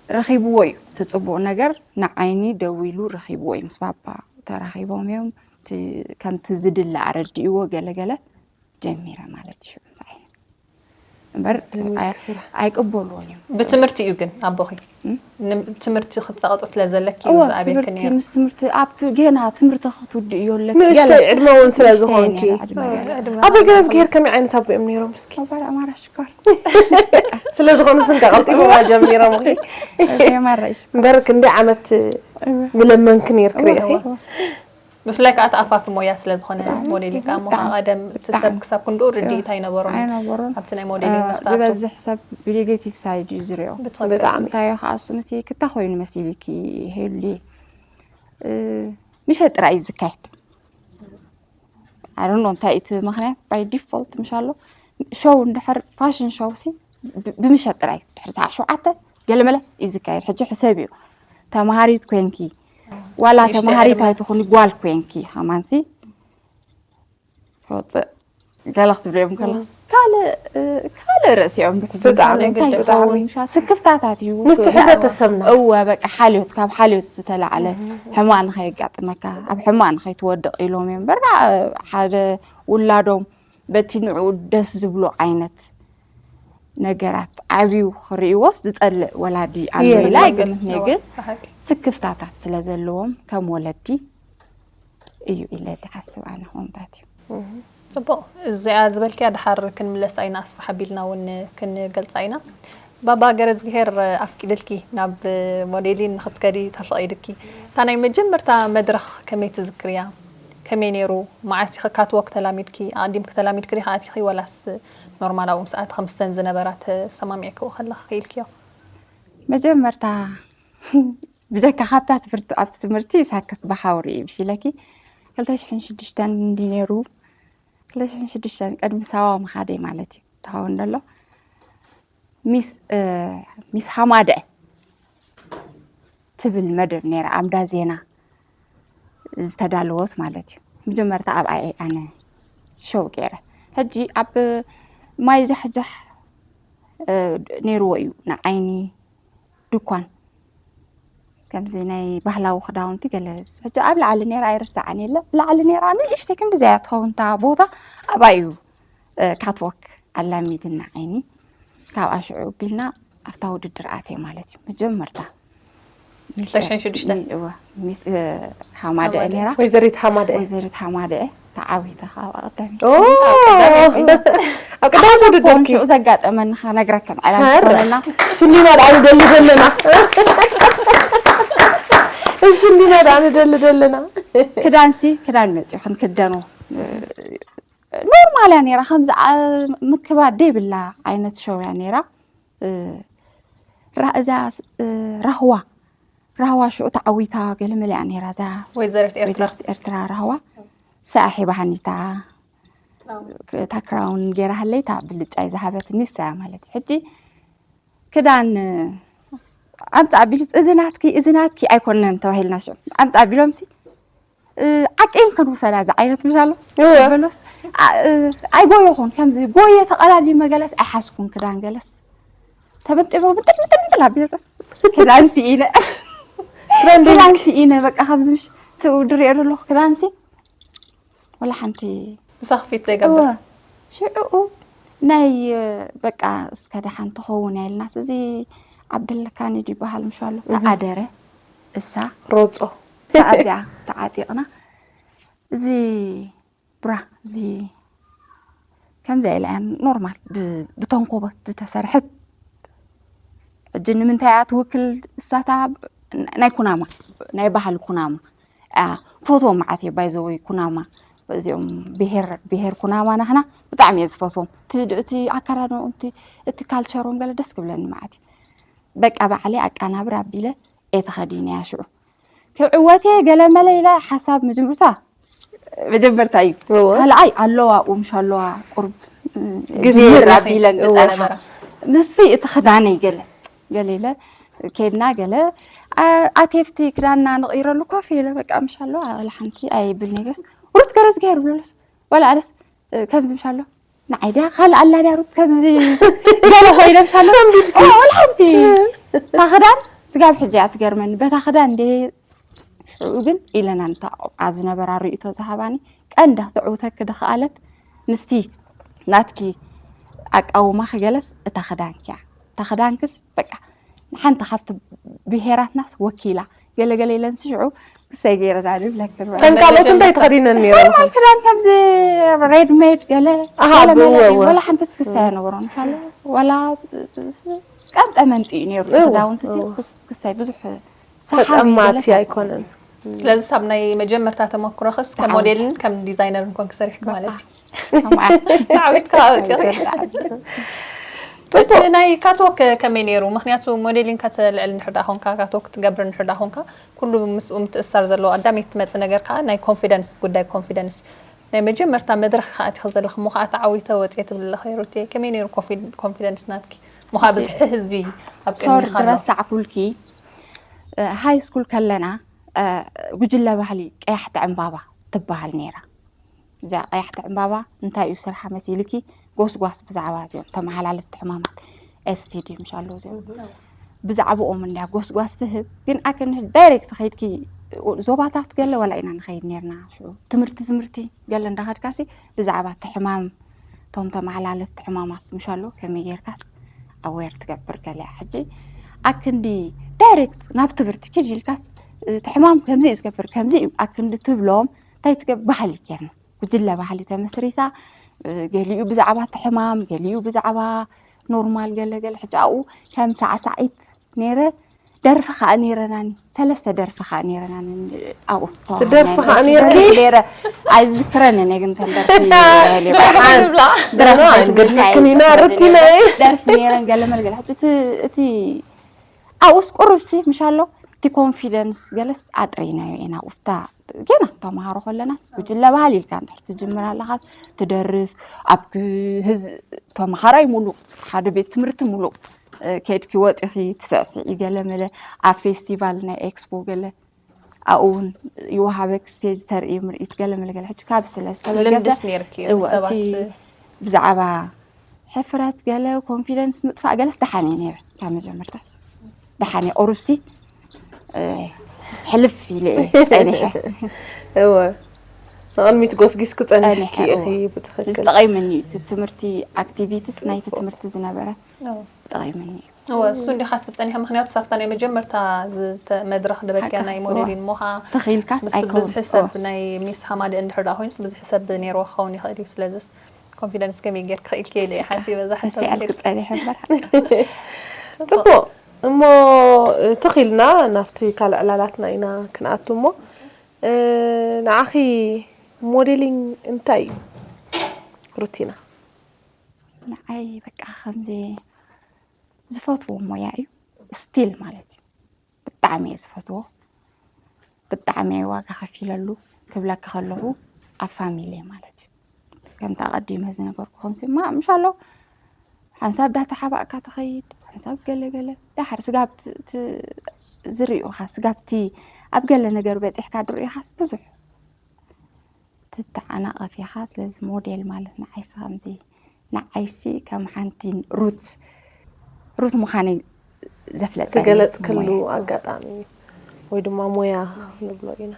ረኺብዎ እዩ እቲ ፅቡቕ ነገር ንዓይኒ ደው ኢሉ ረኺብዎ እዩ ምስ ባባ ተራኺቦም እዮም እቲ- ከምቲ ዝድለ ኣረድእዎ ገለ ገለ ጀሚረ ማለት እዩ ሽዑ ምስ ዓይኒ እምበር ኣይ- ኣይቅበልዎን እዮም ብትምህርቲ እዩ ግን ኣቦኺ ን- ትምህርቲ ክትፀቐጢ ስለ ዘለኪ እዩ እወ ዝኣብየኪ ትምህርቲ ነይሩ። ምስ ትምህርቲ ኣብቲ ገና ትምህርቲ ክትውድእ እዮ ኣለኪ ገለ ንእሽተይ ዕድመ እውን ስለ ንእሽተይ ዝኾንኪ ነይራ ዕድመ ገለ። ኣቦይ ገለ ዝገይር ከመይ ዓይነት ኣቦ እዮም ነይሮም እስኪ? ኣባር ኣማራ ሽኮር ስለ ዝኾኑ ስንካ ቀልጢፎማ ጀሚሮም ማራሽ እምበር ክንደይ ዓመት ምለመንኪ ነይርኪ እወ፣ ርኢኺ እወ። ብፍላይ ከዓ ተኣፋፊ ሞያ ስለ ዝኾነ ሞዴሊንግ ከዓ እሞ ከዓ ቀደም እቲ ሰብ ክሳብ ክንድኡ ርድኢት ኣይነበሮም ኣይነበሮን። ኣብቲ ናይ ሞዴሊንግ እ፣ ንክትኣቱ። ዝበዝሕ ሰብ ብኔጌቲቭ ሳይድ እዩ ዝሪኦ። ብትኽክል። ብጣዕሚ እንታይ እዩ ከዓ እሱ መሲልኪ እንታይ ኮይኑ መሲልኪ ሄሉየ፣ እ፣ ምሸት ጥራይ እዩ ዝካየድ። ኣይ ዶንት ኖ እንታይ እቲ ምኽንያት፣ ባይ ዲፎልት ምሽ ኣሎ። ሾው እንድሕር ፋሽን ሾው ሲ ብ- ብምሸት ጥራይ ድሕሪ ሰዓት ሸውዓተ ገለመለ እዩ ዝካየድ። ሕጂ ሕሰብዮ፣ ተምሃሪት ኮንኪ ዋላ ንእሽተይ ተምሃሪት ዕድመ። ኣይትኹኒ፣ ጓል ኮንኪ ከማንሲ ክወፅእ ገለ ክትብልዮም ከለስ ካልእ፣ እ፣ ካልእ ርእሲ እዮም ዝሕዙ። ብጣዕሚ፣ እንታይ ብጣዕሚ። ይኸውን ምሻ ስክፍታታት እዩ። ምስቲ ሕብረተሰብና። እወ፣ በቃ ሓልዮት ካብ ሓልዮት ዝተላዕለ ሕማቕ ንኸየጋጥመካ፣ ኣብ ሕማቕ ንኸይትወድቕ ኢሎም እዮም በራ። ሓደ ውላዶም በቲ ንዕኡ ደስ ዝብሎ ዓይነት ነገራት ዓብዩ ክርእይዎስ ዝጸልእ ወላዲ ኣሎ ኢላ ኣይገምትን እየ። ግን ስክፍታታት ስለ ዘለዎም ከም ወለዲ እዩ ኢለ ዝሓስብ ኣነ ከምታት እዩ። ፅቡቕ። እዚኣ ዝበልክያ ድሓር ክንምለሳ ኢና ኣስፋሕ ኣቢልና እውን ክንገልፃ ኢና። ባባ ገረዝግሄር ኣፍቂድልኪ ናብ ሞዴሊን ንክትከዲ ተፈቒድኪ። እታ ናይ መጀመርታ መድረኽ ከመይ ትዝክርያ? ከመይ ነይሩ? መዓስ ኢኺ ካትዎክ ተላሚድኪ? ኣቐዲምኪ ተላሚድኪ ዲኺ ኣቲኺ ወላስ ኖርማል ኣብኡ ምስ ኣቲ ከምስተን ዝነበራ ተሰማሚዕክዎ ከለኺ ክኢልክዮ? መጀመርታ ብጀካ ካብታ ትምህርቲ ኣብቲ ትምህርቲ ሳክስ ብሓውሪ እዩ ብሽለኪ ክልተ ሽሕን ሽዱሽተን እንዲ ነይሩ። ክልተ ሽሕን ሽዱሽተን ቅድሚ ሳዋ ምኻደይ ማለት እዩ ተኸውን ደሎ ሚስ ሚስ ሃማደ ትብል መደብ ነይራ ኣምዳ ዜና ዝተዳለወት ማለት እዩ። መጀመርታ ኣብኣ እየ ኣነ ሾው ገይረ። ሕጂ ኣብ ማይ ጃሕጃሕ ነይርዎ እዩ ንዓይኒ ድኳን ከምዚ ናይ ባህላዊ ክዳውንቲ ገለ ሕጂ ኣብ ላዕሊ ነይራ ኣይርስዓን የለ ላዕሊ ነይራ ንእሽተይ ክንዲ ዘያ ትኸውን እታ ቦታ ኣብኣ እዩ ካትወክ ኣላሚድና ዓይኒ ካብኣ ሽዑ ቢልና ኣብታ ውድድር ኣትየ ማለት እዩ መጀመርታ ሽዱሽተ ሚስ ሃማደአ ነራ ወይዘሪት ሃማደአ ወይዘሪት ሃማደአ ተዓዊተ ካብ ኣቐዳሚ ኣብ ቀዳሚ ውድድርኪ ሽዑ ዘጋጠመኒ ከነግረከን ዕላል ትኾነና ሱኒና ደኣ ንደሊ ዘለና ሱኒና ደኣ ንደሊ ዘለና ክዳንሲ ክዳን መፅኡ ክንክደኖ ኖርማል እያ ነራ ከምዚ ምክባድ ደይብላ ዓይነት ሸው እያ ነራ እዛ ራህዋ ራህዋ ሽዑ ተዓዊታ ገለመለ እያ ነራ እዛ ወይዘሪት ኤርትራ ወይዘሪት ኤርትራ ራህዋ ሰኣሒ ባህኒታ እታ ክራውን ገይራ ሃለይታ ብልጫይ ዝሃበትኒ ሰያ ማለት እዩ ሕጂ ክዳን ኣምፃ ኣቢሉስ እዚ ናትኪ እዚ ናትኪ ኣይኮነን ተባሂልና ሽዑ ኣምፃ ኣቢሎምሲ ዓቂን ክንውሰዳ እዚ ዓይነት ምሽ ኣሎ በሎስ ኣይጎየኹን ከምዚ ጎየ ተቐዳዲመ ገለስ ኣይሓዝኩን ክዳን ገለስ ተበንጢቦ ምጥል ምጥል ምጥል ኣቢለስ ክዳን ስኢነ ክዳን ስኢነ በቃ ከምዚ ምሽ ትውድር እየ ዘለኹ ክዳንሲ ወላ ሓንቲ ምሳኺ ፊት ዘይገብር ሽዕኡ ናይ በቃ እስከ ደሓን ትኸውን ኢልናስ እዚ ዓብደለካኒ ድበሃል ምሽ ኣሎ ተዓደረ እሳ ሮጾ እሳ ኣብዚኣ ተዓጢቕና እዚ ብራ እዚ ከምዚ ኢላ እያ ኖርማል ብተንኮቦ ዝተሰርሐት ሕጂ ንምንታይ እያ ትውክል እሳታ ናይ ኩናማ ናይ ባህሊ ኩናማ ፈትዎም መዓት እየ ባይዘወይ ኩናማ እዚኦም ብሄር ኩናማ ናህና ብጣዕሚ እየ ዝፈትዎም እቲ ኣከዳድንኦም እቲ ካልቸሮም ገለ ደስ ክብለኒ መዓት እዩ በቃ ባዕለይ ኣቃናብር ኣቢለ እየ ተኸዲነ እያ ሽዑ ክዕወት እየ ገለ መለ ኢለ ሓሳብ ምጅምርታ መጀመርታ እዩ ካልኣይ ኣለዋ ኣብኡ ምሽ ኣለዋ ቁርብ ግዜ ጅምር የብላኺ። ኣቢለን እወ። ዝፀንሓ ምስቲ እቲ ክዳነይ ገለ ገለ ኢለ ከድና ገለ ኣቴፍቲ ክዳንና ንቕይረሉ ኮፍ ኢለ በቃ ምሽ ኣለዋ ወላ ሓንቲ ኣይብል ነገርስ ሩት ገረዝግሄር ብለሉስ ወላ ኣነስ ከምዚ ምሽ ኣሎ ንዓይ ድያ ካልእ ኣላ ድያ ሩት ከምዚ ገለ ኮይነ ምሽ ኣሎ ወላ ሓንቲ እታ ክዳን ስጋብ ሕጂ እያ ትገርመኒ በታ ክዳን እንደ ሽዑ ግን ኢለና ንታ ቆልዓ ዝነበራ ርእይቶ ዝሃባኒ ቀንዲ ክትዕውተኪ ዝኸኣለት ምስቲ ናትኪ ኣቃውማ ክገለስ እታ ክዳንኪ እያ እታ ክዳንክስ በቃ ንሓንቲ ካብቲ ብሄራትናስ ወኪላ ገለገለ ኢለንስ ሽዑ ክሰይ ገይረና ንብለክን ከም ካልኦት እንታይ ተኸዲነን ነይረን ኖርማል ክዳን ከምዚ ሬድ ሜድ ገለ ኣሃ፣ ገለ መለ እወ፣ እዩ። እወ። ወላ ሓንተስ ክስታይ ኣይነበሮን ሓለ ወላ ቀንጠ መንጢ እዩ ነይሩ እወ፣ ክዳውንቲ ሲ እወ። ክስ- ክስታይ ብዙሕ ሰሓቢ ተጠማቲ ገለ ኣይኮነን። ስለዚ ሳብ ናይ መጀመርታ ተመክሮኽስ ከም ተዓዊት- ሞዴልን ከም ዲዛይነርን ኮንክ ሰሪሕኪ ማለት እዩ። ከምኣ ተዓዊትካ ኣውፅኺ። እቲ ናይ ካትወክ ከመይ ነይሩ? ምክንያቱ ሞዴሊን ከተልዕል እንድሕር ደኣ ኮንካ፣ ካትወክ ትገብር እንድሕር ደኣ ኮንካ፣ ኩሉ ምስኡ ምትእሳር ዘለዎ ቀዳመይቲ ትመፅእ ነገር ከዓ ናይ ኮንፊደንስ፣ ጉዳይ ኮንፊደንስ። ናይ መጀመርታ መድረክ ከዓ እቲኺ ዘለኺ እሞ ከዓ ተዓዊተ ወፅየ ትብሊ ኣለኺ ሩቴ። ከመይ ነይሩ ኮንፊ- ኮንፊደንስ ናትኪ? እሞ ከዓ ብዝሒ ህዝቢ ኣብ ሶሪ ቅድሚኻ ኣሎ። ድረሳዕኩልኪ። ሃይ ስኩል ከለና እ፣ ጉጅለ ባህሊ ቀያሕቲ ዕምባባ ትበሃል ነይራ። እዚኣ ቀያሕቲ ዕምባባ እንታይ እዩ ስርሓ መሲልኪ? ጎስጓስ ብዛዕባ እዚኦም ተመሓላለፍቲ ሕማማት፣ ኤስቲዲ ምሻሎ እዚኦም ብዛዕባኦም እንድያ ጎስጓስ ትህብ። ግን ኣክን ዳይሬክት ከይድኪ ዞባታት ገለ ዋላ ኢና ንኸይድ ነርና። ሽዑ ትምህርቲ ትምህርቲ ገለ እንዳኸድካሲ ብዛዕባ እቲ ሕማም፣ እቶም ተመሓላለፍቲ ሕማማት ምሻሎ ከመይ ጌርካስ ኣዌር ትገብር ገለ እያ። ሕጂ ኣክንዲ ዳይሬክት ናብ ትምህርቲ ኪድ ኢልካስ እቲ ሕማም ከምዚ እዩ ዝገብር፣ ከምዚ እዩ ኣክንዲ ትብሎም እንታይ ትገብር? ባህሊ ጌርና፣ ጉጅለ ባህሊ ተመስሪታ። እ፣ ገሊኡ ብዛዕባ እቲ ሕማም፣ ገሊኡ ብዛዕባ ኖርማል ገለ ገለ። ሕጂ ኣብኡ ከም ሳዕሳዒት ነይረ፣ ደርፊ ከዓ ነይረናኒ፣ ሰለስተ ደርፊ ከዓ ነይረናኒ ኣብኡ። ትደርፊ ከዓ ነይርኪ? ነይረ፣ ኣይዝክረንን እየ ግን ተን ደርፊ። ደርፊ ትብላ። ደርፊ ኖ፣ ከይትብልኒ ግድፍክን ኢና ኣይዝክረንን ርቲና እየ። እየ። ደርፊ ነይረን ገለ መልገለ። ሕጂ እቲ፣ እቲ ኣብኡስ ቁሩብሲ ምሻሎ እቲ ኮንፊደንስ ገለስ ኣጥሪናዮ ኢና። ኣብኡ ፍታ ገና ተምሃሮ ከለናስ ጉጅለ ባህሊ ኢልካ እንድሕር ትጅምር ኣለኻስ ትደርፍ ኣብ ግ- ህዝ ተምሃራይ ሙሉእ ሓደ ቤት ትምህርቲ ሙሉእ እ፣ ከድኪ ወፂኺ ትስዕስዒ ገለ መለ ኣብ ፌስቲቫል ናይ ኤክስፖ ገለ ኣብኡ እውን ይወሃበክ ስቴጅ ተርኢ ምርኢት ገለ መለ ገለ። ሕጂ ካብ ስለ ዝተበገሰ ልምድስ ነይርኪ እወ፣ ምስ ሰባት እቲ ብዛዕባ ሕፍረት ገለ ኮንፊደንስ ምጥፋእ ገለስ ደሓን እየ ነይረ ካብ መጀመርታስ ደሓን እየ። ቁሩብሲ እ፣ ሕልፍ ኢለ እየ ፀኒሐ። እወ ንቕድሚት ጎስጊስ ክፀንሕኪ ፀኒሐ፣ ኢኺ እወ። ብትኽክል። ዝጠቐይመኒ እዩ እቲ ትምህርቲ ኣክቲቪቲስ ናይቲ ትምህርቲ ዝነበረ እዎ። ጠቐይመኒ እዩ። እወ፣ እሱ እንዲ ሓስብ ፀኒሐ። ምክንያቱ ሳብታ ናይ መጀመርታ ዝተ- መድረክ ደበኪያ ሓቅኻ፣ ናይ ሞዴሊን እወ። ሞኻ ተኺኢልካስ ምስ ኣይከውን። ብዝሒ ሰብ እወ። ናይ ሚስ ሓማደ እንድሕር ደኣ ኮይኑስ ብዝሒ ሰብ ነይርዎ ክኸውን ይኽእል እዩ። ስለዚስ ኮንፊደንስ ከመይ ጌርክ ክኢልኪ ኢለ እየ ሓሲበ እዛ ሕቶ መሲዐልክ መሲልኪ። ፀኒሐ እምበር። ፅቡቕ እሞ ትኺልና ናብቲ ካልእ ዕላላትና ኢና ክንኣቱ እሞ እ፣ ንዓኺ ሞዴሊንግ እንታይ እዩ ሩቲና? ንዓይ በቃ ከምዚ ዝፈትዎ ሞያ እዩ ስቲል ማለት እዩ። ብጣዕሚ እየ ዝፈትዎ፣ ብጣዕሚ እየ ዋጋ ከፊለሉ ክብለኪ ከለኹ ኣብ ፋሚሊ ማለት እዩ። ከምቲ ኣቐዲመ ዝነገርኩኹም ሲ ማ ምሻሎ ሓንሳብ ዳተሓባእካ ትኸይድ ሓንሳብ ገለገለ ዳሓር ስጋብ ት- ት- ዝርእዩኻ ስጋብቲ ኣብ ገለ ነገር በፂሕካ ድርእዩኻስ ብዙሕ ትተዓናቐፍ ኢኻ። ስለዚ ሞዴል ማለት ንዓይሲ ከምዚ ንዓይሲ ከም ሓንቲ ሩት ሩት ምዃነይ ዘፍለጠኒ ዝገለፅክሉ ሞያ። ኣጋጣሚ እዩ ወይ ድማ ሞያ ንብሎ ኢና።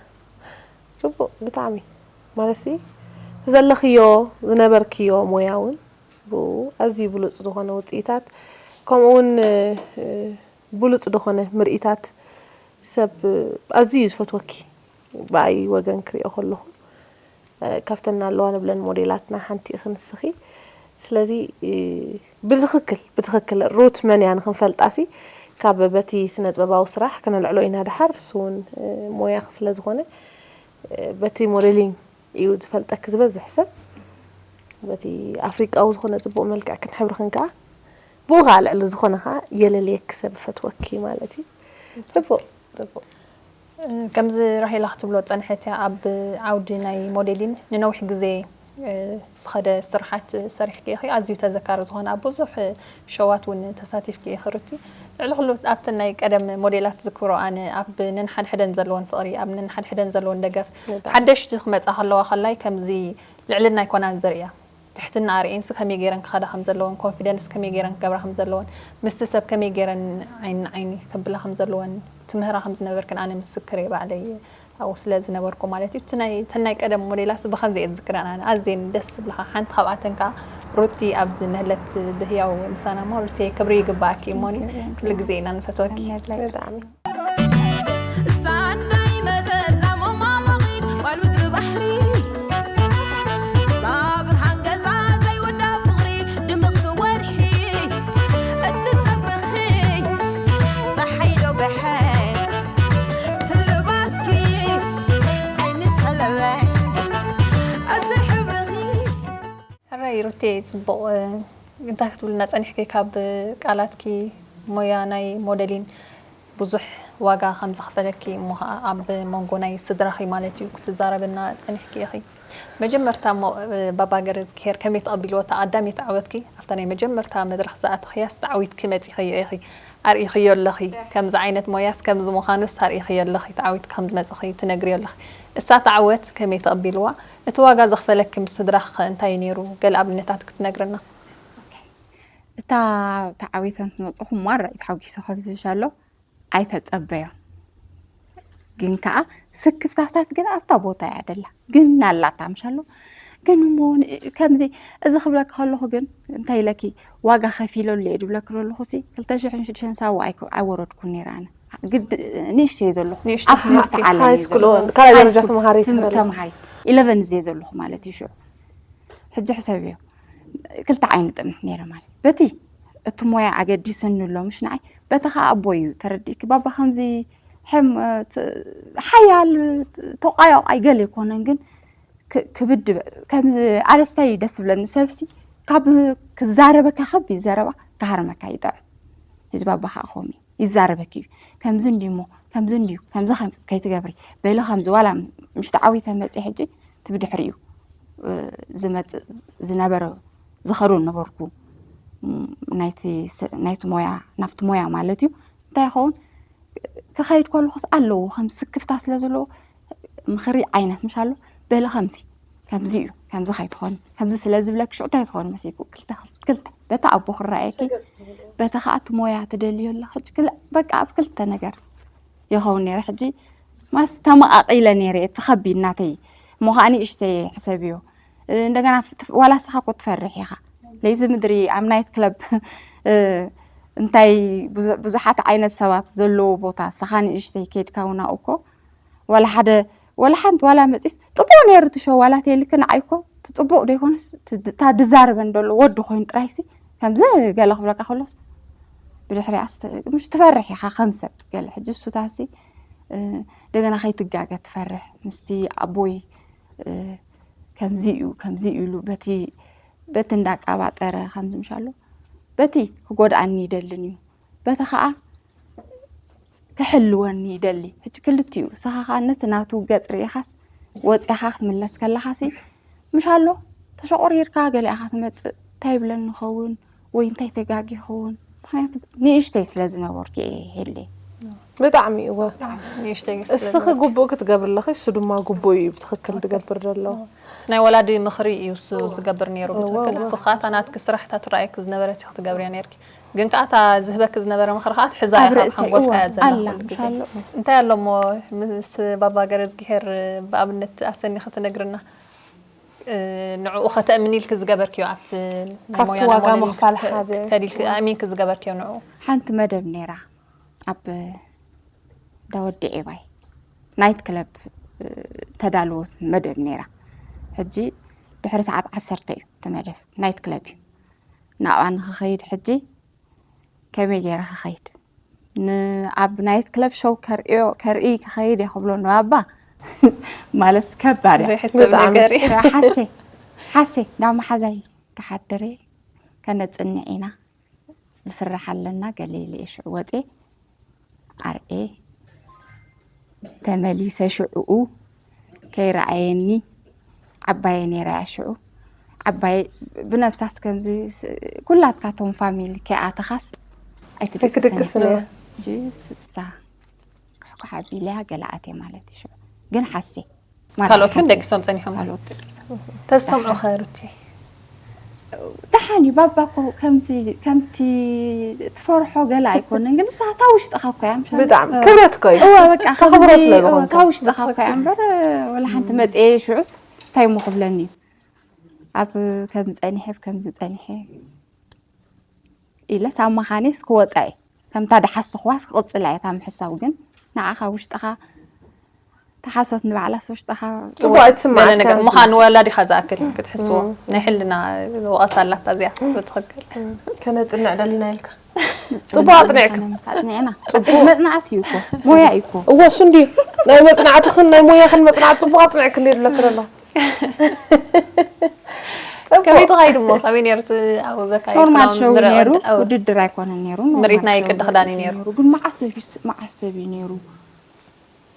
ፅቡቕ ብጣዕሚ ማለት ዘለኽዮ ዝነበርክዮ ሞያ እውን ብኡ ኣዝዩ ብሉፅ ዝኾነ ውፅኢታት ከምኡ እውን እ፣ ብሉፅ ዝኾነ ምርኢታት ሰብ ኣዝዩ እዩ ዝፈትወኪ ብኣይ ወገን ክሪኦ ከለኹ እ፣ ካብተን ኣለዋ ንብለን ሞዴላትና ሓንቲ ኢኺ ንስኺ። ስለዚ እ፣ ብትኽክል ብትኽክል ሩት መን እያ ንኽንፈልጣሲ ካብ በቲ ስነ ጥበባዊ ስራሕ ከነልዕሎ ኢና ድሓር እሱ እውን እ፣ ሞያኺ ስለ ዝኾነ እ፣ በቲ ሞዴሊንግ እዩ ዝፈልጠኪ ዝበዝሕ ሰብ በቲ ኣፍሪቃዊ ዝኾነ ፅቡቕ መልክዕክን ሕብርኽን ከዓ ብኡ ከዓ ልዕሊ ዝኾነ ከዓ የለልየኪ ሰብ ፈትወኪ ማለት እዩ። ፅቡቕ ፅቡቕ ከምዚ ራሄላ ክትብሎ ዝፀንሐት እያ ኣብ ዓውዲ ናይ ሞዴሊን ንነዊሕ ግዜ ዝኸደ ስርሓት ሰሪሕኪ ኢኺ ኣዝዩ ተዘካሪ ዝኾነ ኣብ ብዙሕ ሸዋት እውን ተሳቲፍኪ ኢኺ ሩቲ ልዕሊ ኩሉ ኣብተን ናይ ቀደም ሞዴላት ዝክብሮ ኣነ ኣብ ነንሓድሕደን ዘለወን ፍቕሪ ኣብ ነንሓድሕደን ዘለወን ደገፍ ሓደሽቲ ክመፃ ከለዋ ከላይ ከምዚ ልዕልና ኣይኮናን ዘርእያ ትሕትና ኣርእየንሲ ከመይ ገይረን ክኸዳ ከም ዘለወን ኮንፊደንስ ከመይ ገይረን ክገብራ ከም ዘለወን ምስቲ ሰብ ከመይ ገይረን ዓይኒ ንዓይኒ ከብላ ከም ዘለወን ትምህራ ከም ዝነበርክን ኣነ ምስክር እየ ባዕለይ ኣብኡ ስለ ዝነበርኩ ማለት እዩ እቲ ናይ እተን ናይ ቀደም ሞዴላት ብከምዚ እየ ዝዝክረን ኣነ ኣዝየን ደስ ዝብልኻ ሓንቲ ካብኣተን ከዓ ሩቲ ኣብዚ ንህለት ብህያው ምሳና እሞ ሩቲ ክብሪ ይግባኣኪ እሞኒ ኩሉ ግዜ ኢና ንፈትወኪ ብጣዕሚ ሳንዳይ መጠጥ ዛሞማ ሞቒት ጓል ምድሪ ባሕሪ ሳብር ሃንገዛ ዘይወዳ ፍቕሪ ድምቕቲ ወርሒ እቲ ጸጉርኺ ጸሓይ ዶ ገሐ ሩቴ፣ ጽቡቕ፣ እ፣ እንታይ ክትብልና ጸኒሕኪ? ካብ ቃላትኪ፣ ሞያ ናይ ሞዴሊን ብዙሕ ዋጋ ከም ዘኽፈለኪ፣ እሞ ኸኣ ኣብ መንጎ ናይ ስድራኺ ማለት እዩ ክትዛረብና ጸኒሕኪ ኢኺ። መጀመርታ እሞ፣ እ፣ ባባ ገረዝግሄር ከመይ ተቐቢልዎ? እታ ቀዳመይቲ ዓወትኪ ኣብታ ናይ መጀመርታ መድረኽ ዝኣተኽያስ ተዓዊትኪ መጺኽዮ ኢኺ? ኣርኢኽዮ ኣለኺ። ከምዚ ዓይነት ሞያስ ከምዚ ምዃኑስ ኣርኢኽዮ ኣለኺ። ተዓዊትኪ ከም ዝመጽእኺ ትነግርዮ ኣለኺ። እሳ እታ ዓወት ከመይ ተቐቢልዋ? እቲ ዋጋ ዘኽፈለኪ ምስ ስድራኺ ከ እንታይ እዩ ነይሩ? ገለ ኣብነታት ክትነግርና? እታ ተዓዊተ ምስ መጽኹ ማራ እዩ ተሓጒሰ ካብ ዝብሻ ኣሎ። ኣይተጸበዮ። ግን ከኣ ስክፍታታት ግን ኣብታ ቦታ እያ ደላ። ግን ኣላታ ምሻሎ። ግን እሞ ን-፣ ከምዚ፣ እዚ ክብለኪ ከለኹ ግን እንታይ ኢለኪ፣ ዋጋ ከፊለሉ እየ ድብለኪ ዘለኹ ሲ፣ ክልተ ሽሕን ሽዱሽተን ሳዋ ኣይኮ-፣ ኣይወረድኩን ነይረ ኣነ። ግድ ንእሽተይ ዘለኹ። ንእሽተይ ኣብ ትምህርቲ ትምህርቲ። ዓለም ሃይ እየ ስኩል ዘለኹ። ኦን፣ ካልኣይ ሃይ ደረጃ ስኩል ተምሃሪት ትምህርቲ ዘለኹ። ተምሃሪት። ኢለቨን እየ ዘለኹ ማለት እዩ ሽዑ። ሕጂ ሕሰብዮ። ክልተ ዓይኒ ጥምት ነይረ ማለት። በቲ እቲ ሞያ ኣገዲስኒ ኣሎ፣ ምሽ ንዓይ። በቲ ኸኣ ኣቦይ እዩ ተረዲእኪ። ባባ ከምዚ ሕም-፣ ት-፣ ሓያል ተቋዮቕ ኣይገለ ኣይኮነን፣ ግን ክ-፣ ክብድ በ-፣ ከምዚ ኣነስታይ ደስ ዝብለኒ ሰብሲ ካብ ክዛረበካ ከቢድ ዘረባ ክሃርመካ ይጥዕም። ሕጂ ባባ ኸኣ ከምኡ እዩ። ይዛረበኪ እዩ። ከምዚ እንድዩ እሞ፣ ከምዚ እንድዩ፣ ከምዚ ከም-፣ ከይትገብሪ፣ በሊ ከምዚ ዋላ ምሽ ተዓዊተ መጽየ ሕጂ እቲ ብድሕሪኡ፣ እ፣ ዝመጽእ ዝነበረ ዝኸዶ ነበርኩ። ም፣ ናይቲ ስ-፣ ናይቲ ሞያ፣ ናብቲ ሞያ ማለት እዩ። እንታይ ይኸውን? ክኸይድ ከለኹስ ኣለዎ፣ ከም ስክፍታ ስለ ዘለዎ፣ ምኽሪ ዓይነት ምሽ ኣሎ፣ በሊ ከምዚ፣ ከምዚ እዩ፣ ከምዚ ከይትኾኒ፣ ከምዚ ስለ ዝብለኪ ሽዑ እንታይ ትኾኒ መሲልኩ? ክልተ፣ ክልተ፣ በታ ኣቦ ክረኣየኪ፣ በታ ኸኣ እቲ ሞያ ትደልዮ ኣለኺ። ሕጂ ክል-፣ በቃ ኣብ ክልተ ነገር ይኸውን ነይረ። ሕጂ ማስ ተመቓቒለ ነይረ፣ እቲ ከቢድ ናተይ። እሞ ኸኣ ንእሽተይ ሕሰብዮ። እ፣ እንደገና ፍ-፣ ትፍ-፣ ዋላ ንስኻ እኮ ትፈርሕ ኢኻ። ለይቲ ምድሪ ኣብ ናይት ክለብ፣ እ፣ እንታይ ብዙ-፣ ብዙሓት ዓይነት ሰባት ዘለዎ ቦታ፣ ንስኻ ንእሽተይ ከይድካ እውን ኣብኡ እኮ ዋላ ሓደ፣ ዋላ ሓንቲ፣ ዋላ መጺስ፣ ጽቡቕ ነይሩ እቲ ሾው፣ ዋላ ተይልክ ንዓይ እኮ እቲ ጽቡቕ ዶ ይኾንስ፣ እቲ ድ-፣ እታ ድዛረበን ደሎ ወዲ ኮይኑ ጥራይሲ፣ ከምዚ ገለ ክብለካ ከሎስ፣ ብድሕሪኣስ ተ-፣ ምሽ ትፈርሕ ኢኻ ከም ሰብ ገለ። ሕጂ እሱታሲ፣ እ፣ እንደገና ከይትጋገ ትፈርሕ። ምስቲ ኣቦይ፣ እ፣ ከምዚ እዩ፣ ከምዚ እዩ ኢሉ በቲ፣ በቲ እንዳቃባጠረ ከምዚ ምሽ ኣሎ፣ በቲ ክጎድኣኒ ይደልን እዩ። በቲ ኸኣ ክሕልወኒ ይደሊ። ሕጂ ክልቲኡ፣ ንስኻ ኸኣ ነቲ ናቱ ገጽ ርኢኻስ ወጺኻ ክትምለስ ከለኻሲ፣ ምሽ ኣሎ፣ ተሸቑሪርካ ገለ ኢኻ ትመጽእ። እንታይ ይብለኒ ይኸውን? ወይ እንታይ ተጋጊ ይኸውን? ምኽንያቱ ንእሽተይ ስለ ዝነበርኩ እየ፣ ሄለይ። ብጣዕሚ እወ። ንእሽተይ እስኺ ስለ ግቡእ ክትገብሪ ኣለኺ፣ እሱ ድማ ግቡእ እዩ ብትኽክል ትገብር ዘሎ። እቲ ናይ ወላዲ ምኽሪ እዩ እሱ ዝገብር ነይሩ እወ፣ ብትኽክል። እወ። እስኺ ኸኣ እታ ናትኪ ስራሕ እታ ትረኣየኪ ዝነበረት ኢኺ ትገብርያ ነይርኪ። ግን ከኣ እታ ዝህበኪ ዝነበረ ምኽሪ ከኣ ትሕዛ ኣብ ኢኻ፣ ርእሰይ፣ እወ፣ ሓንጎልካ እያ ኣላ፣ ዘለኻ ምሽ ኩሉ ግዜ። ኣሎ። እንታይ ኣሎ እሞ ምስ ባባ ገረዝግሄር ብኣብነት ኣሰኒኺ ትነግርና? እ፣ ንዕኡ ከተእምኒ ኢልኪ ዝገበርክዮ ኣብቲ ናይ ካብቲ ሞያ ናይ ዋጋ ሞዴሊንግ ምኽፋል ክት-፣ ሓደ። ክትከዲ ኢልኪ ኣእሚንኪ ዝገበርክዮ ንዕኡ? ሓንቲ መደብ ነይራ ኣብ እንዳ ወዲ ዒባይ ናይት ክለብ፣ እ፣ ተዳለወት መደብ ነይራ። ሕጂ ድሕሪ ሰዓት ዓሰርተ እዩ እቲ መደብ፣ ናይት ክለብ እዩ። ናብኣ ንኽኸይድ ሕጂ ከመይ ገይረ ክኸይድ? ን-፣ ኣብ ናይት ክለብ ሾው ከርእዮ፣ ከርኢ ክኸይድ እየ ክብሎ ንባባ። ማለት ከባድ እያ። ዘይሕሰብ ብጣዕሚ። ነገር እዩ። ሓሴ፣ ሓሴ፣ ናብ መሓዛይ ክሓድር እየ፣ ከነጽንዕ ኢና፣ ዝስራሕ ኣለና፣ ገለ ኢለ እየ ሽዑ ወጽየ፣ ኣርኤ፣ ተመሊሰ ሽዑኡ ከይረኣየኒ፣ ዓባየ ነይራ እያ ሽዑ። ዓባየ ብነብሳስ ከምዚ ስ-፣ ኩላትካቶም ፋሚሊ ከይኣተኻስ ኣይትድቅስን ኣይትድቅስን እያ። እያ። ጅስ እሳ ኩሕኩሕ ኣቢለያ ገለ ኣትየ ማለት እዩ ሽዑ። ግን ሓሴ ማለት ካልኦት ግን ሓሴ። ደቂሶም ጸኒሖም። ካልኦት ደቂሶም። ተዝሰምዑ ኸ ሩቲ? ደሓን እዩ፣ ባባ እኮ ከምዚ፣ ከምቲ ትፈርሖ ገለ ኣይኮነን፣ ግን ንስኻ እታ ውሽጥኻ እኮ እያ፣ ምሻ? ብጣዕሚ ክብረት እኮ እዩ። እወ፣ በቃ ተኽብሮ ከምዚ፣ ስለ እወ፣ ዝኾንካ። እታ ውሽጥኻ እኮ እያ እምበር፣ ወላ ሓንቲ መጽኤ ሽዑስ እንታይ እሞ ክብለኒ እዩ? ኣብ ከምዚ ጸኒሐ፣ ኣብ ከምዚ ጸኒሐ ኢለስ ኣብ መኻነይስ ክወጻ እየ። ከምታ ደሓስኽዋስ ክቕጽላ እየ እታ ምሕሳው፣ ግን ንዓኻ ውሽጥኻ ተሓሶት ንባዕላስ ውሽጥኻ ጽቡቕ ኣይትስምዓካን። ገለ ነገር ምዃን ወላዲኻ ዝኣክል ክትሕስዎ። እም። ናይ ሕልና ወቐሳ ኣላታ እዚኣ፣ ብትኽክል። እም። ከነጽንዕ ደሊና ኢልካ። ጽቡቕ ኣጽኒዕካ። ከነምጻእ ኣጽኒዕና። ጽቡቕ። መጽናዕቲ እዩ እኮ። ሞያ እዩ እኮ። እወ፣ እሱ እንድዩ። ናይ መጽናዕትኽን ናይ ሞያኽን መጽናዕቲ ጽቡቕ ኣጽኒዕክን ይብለክን ኣሎ። ከመይ ተኻይዱ እሞ? ከመይ ነይሩ እቲ ኣብኡ ዘካየድኩ ኖርማል ሸው ምርዒት ነይሩ፣ ቅዲ? ኣዎ። ውድድር ኣይኮነን ነይሩ፣ ኖርማል ምርኢት ናይ ሸው ቅዲ ክዳን እዩ ነይሩ። ነይሩ። ግን መዓስ ሰብ እዩ ስ-፣ መዓስ ሰብ እዩ ነይሩ?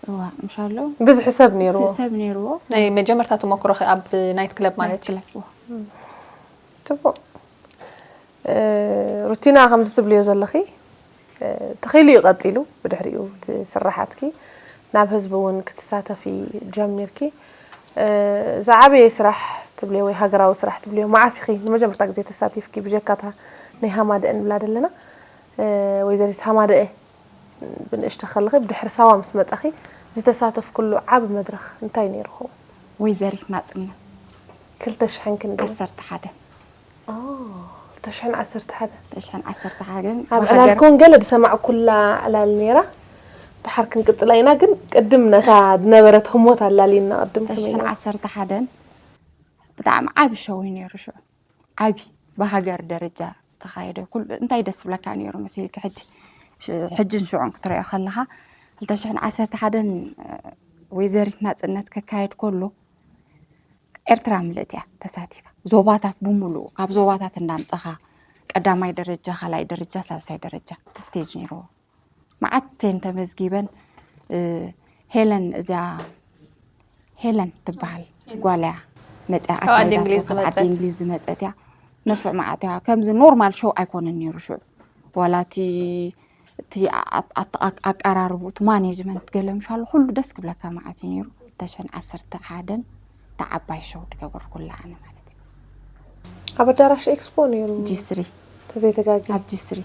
እዋ፣ ምሻሎ? ብዝሒ ሰብ ነይርዎ። ስ-፣ ሰብ ነይርዎ። ናይ መጀመርታ ተመክሮኺ ኣብ ናይት ክለብ ማለት እዩ? ናይት ክለብ፣ እዋ። ጽቡቕ። እ፣ ሩቲና፣ ከምዚ ትብልዮ ዘለኺ፣ እ፣ ተኺሉ እዩ ቀጺሉ፣ ብድሕሪኡ እቲ ስራሓትኪ ናብ ህዝቢ እውን ክትሳተፊ ጀሚርኪ። እ፣ ዝዓበየ ስራሕ ትብልዮ ወይ ሃገራዊ ስራሕ ትብልዮ፣ መዓስ ኢኺ ንመጀመርታ ግዜ ተሳቲፍኪ? ብጀካ እታ ናይ ሃማደኤ ንብላ ዘለና፣ እ፣ ወይዘሪት ሃማደኤ ብንእሽቶ ከለኺ፣ ብድሕሪ ሳዋ ምስ መጻኺ ዝተሳተፍክሉ ዓቢ መድረኽ እንታይ ነይሩ ይኸውን? ወይዘሪት ናጽነት። ክልተ ሽሕን ክንደይ? ዓሰርተ ሓደ። ኦ፣ ክልተ ሽሕን ዓሰርተ ሓደ። ክልተ ሽሕን ዓሰርተ ሓደ። ኣብ ብሃገር ዕላልኩም ገለ ዝሰማዕኩላ ዕላል ነይራ። ድሓር ክንቅጽላ ኢና፣ ግን ቅድም ነታ ዝነበረት ህሞት ኣላልይና፣ ቅድም ከመይ ነይሩ? ክልተ ሽሕን ዓሰርተ ሓደን ብጣዕሚ ዓቢ ሸው እዩ ነይሩ ሽዑ። ዓቢ ብሃገር ደረጃ ዝተኻየደ ኩሉ እንታይ ደስ ዝብለካ ነይሩ መሲልኪ? ሕጂ ሽ-፣ ሕጅን ሽዑን ክትሪኦ ከለኻ፣ ክልተ ሽሕን ዓሰርተ ሓደን፣ እ፣ ወይዘሪት ናጽነት ክካየድ ከሎ፣ ኤርትራ ምልእቲ እያ ተሳቲፋ። ዞባታት ብምሉኡ፣ ካብ ዞባታት እንዳምጻኻ፣ ቀዳማይ ደረጃ፣ ካልኣይ ደረጃ፣ ሳልሳይ ደረጃ፣ እቲ ስቴጅ ነይርዎ። መዓት እየን ተመዝጊበን፣ እ፣ ሄለን፣ እዚኣ ሄለን ትበሃል ጓል እያ መጽያ ካብ ዓዲ ኣካይዳቶ፣ እንግሊዝ ካብ ዓዲ ዝመጸት። እንግሊዝ ዝመጸት እያ። ነፍዕ መዓት እያ። ከምዚ ኖርማል ሾው ኣይኮነን ነይሩ ሽዑ። ዋላ እቲ፣ እቲ ኣ-፣ ኣ-፣ ኣተ-፣ ኣቅ-፣ ኣቀራርቡ፣ እቲ ማኔጅመንት ገለ ምሻሉ ኩሉ ደስ ክብለካ መዓት እዩ ነይሩ። ክልተ ሽሕን ዓሰርተ ሓደን እታ ዓባይ ሾው ዝገበርኩላ ኣነ ማለት እዩ። ኣብ ኣዳራሽ ኤክስፖ ነይሩ። ጂ ስሪ። ተዘይተጋጊ። ኣብ ጂ ስሪ።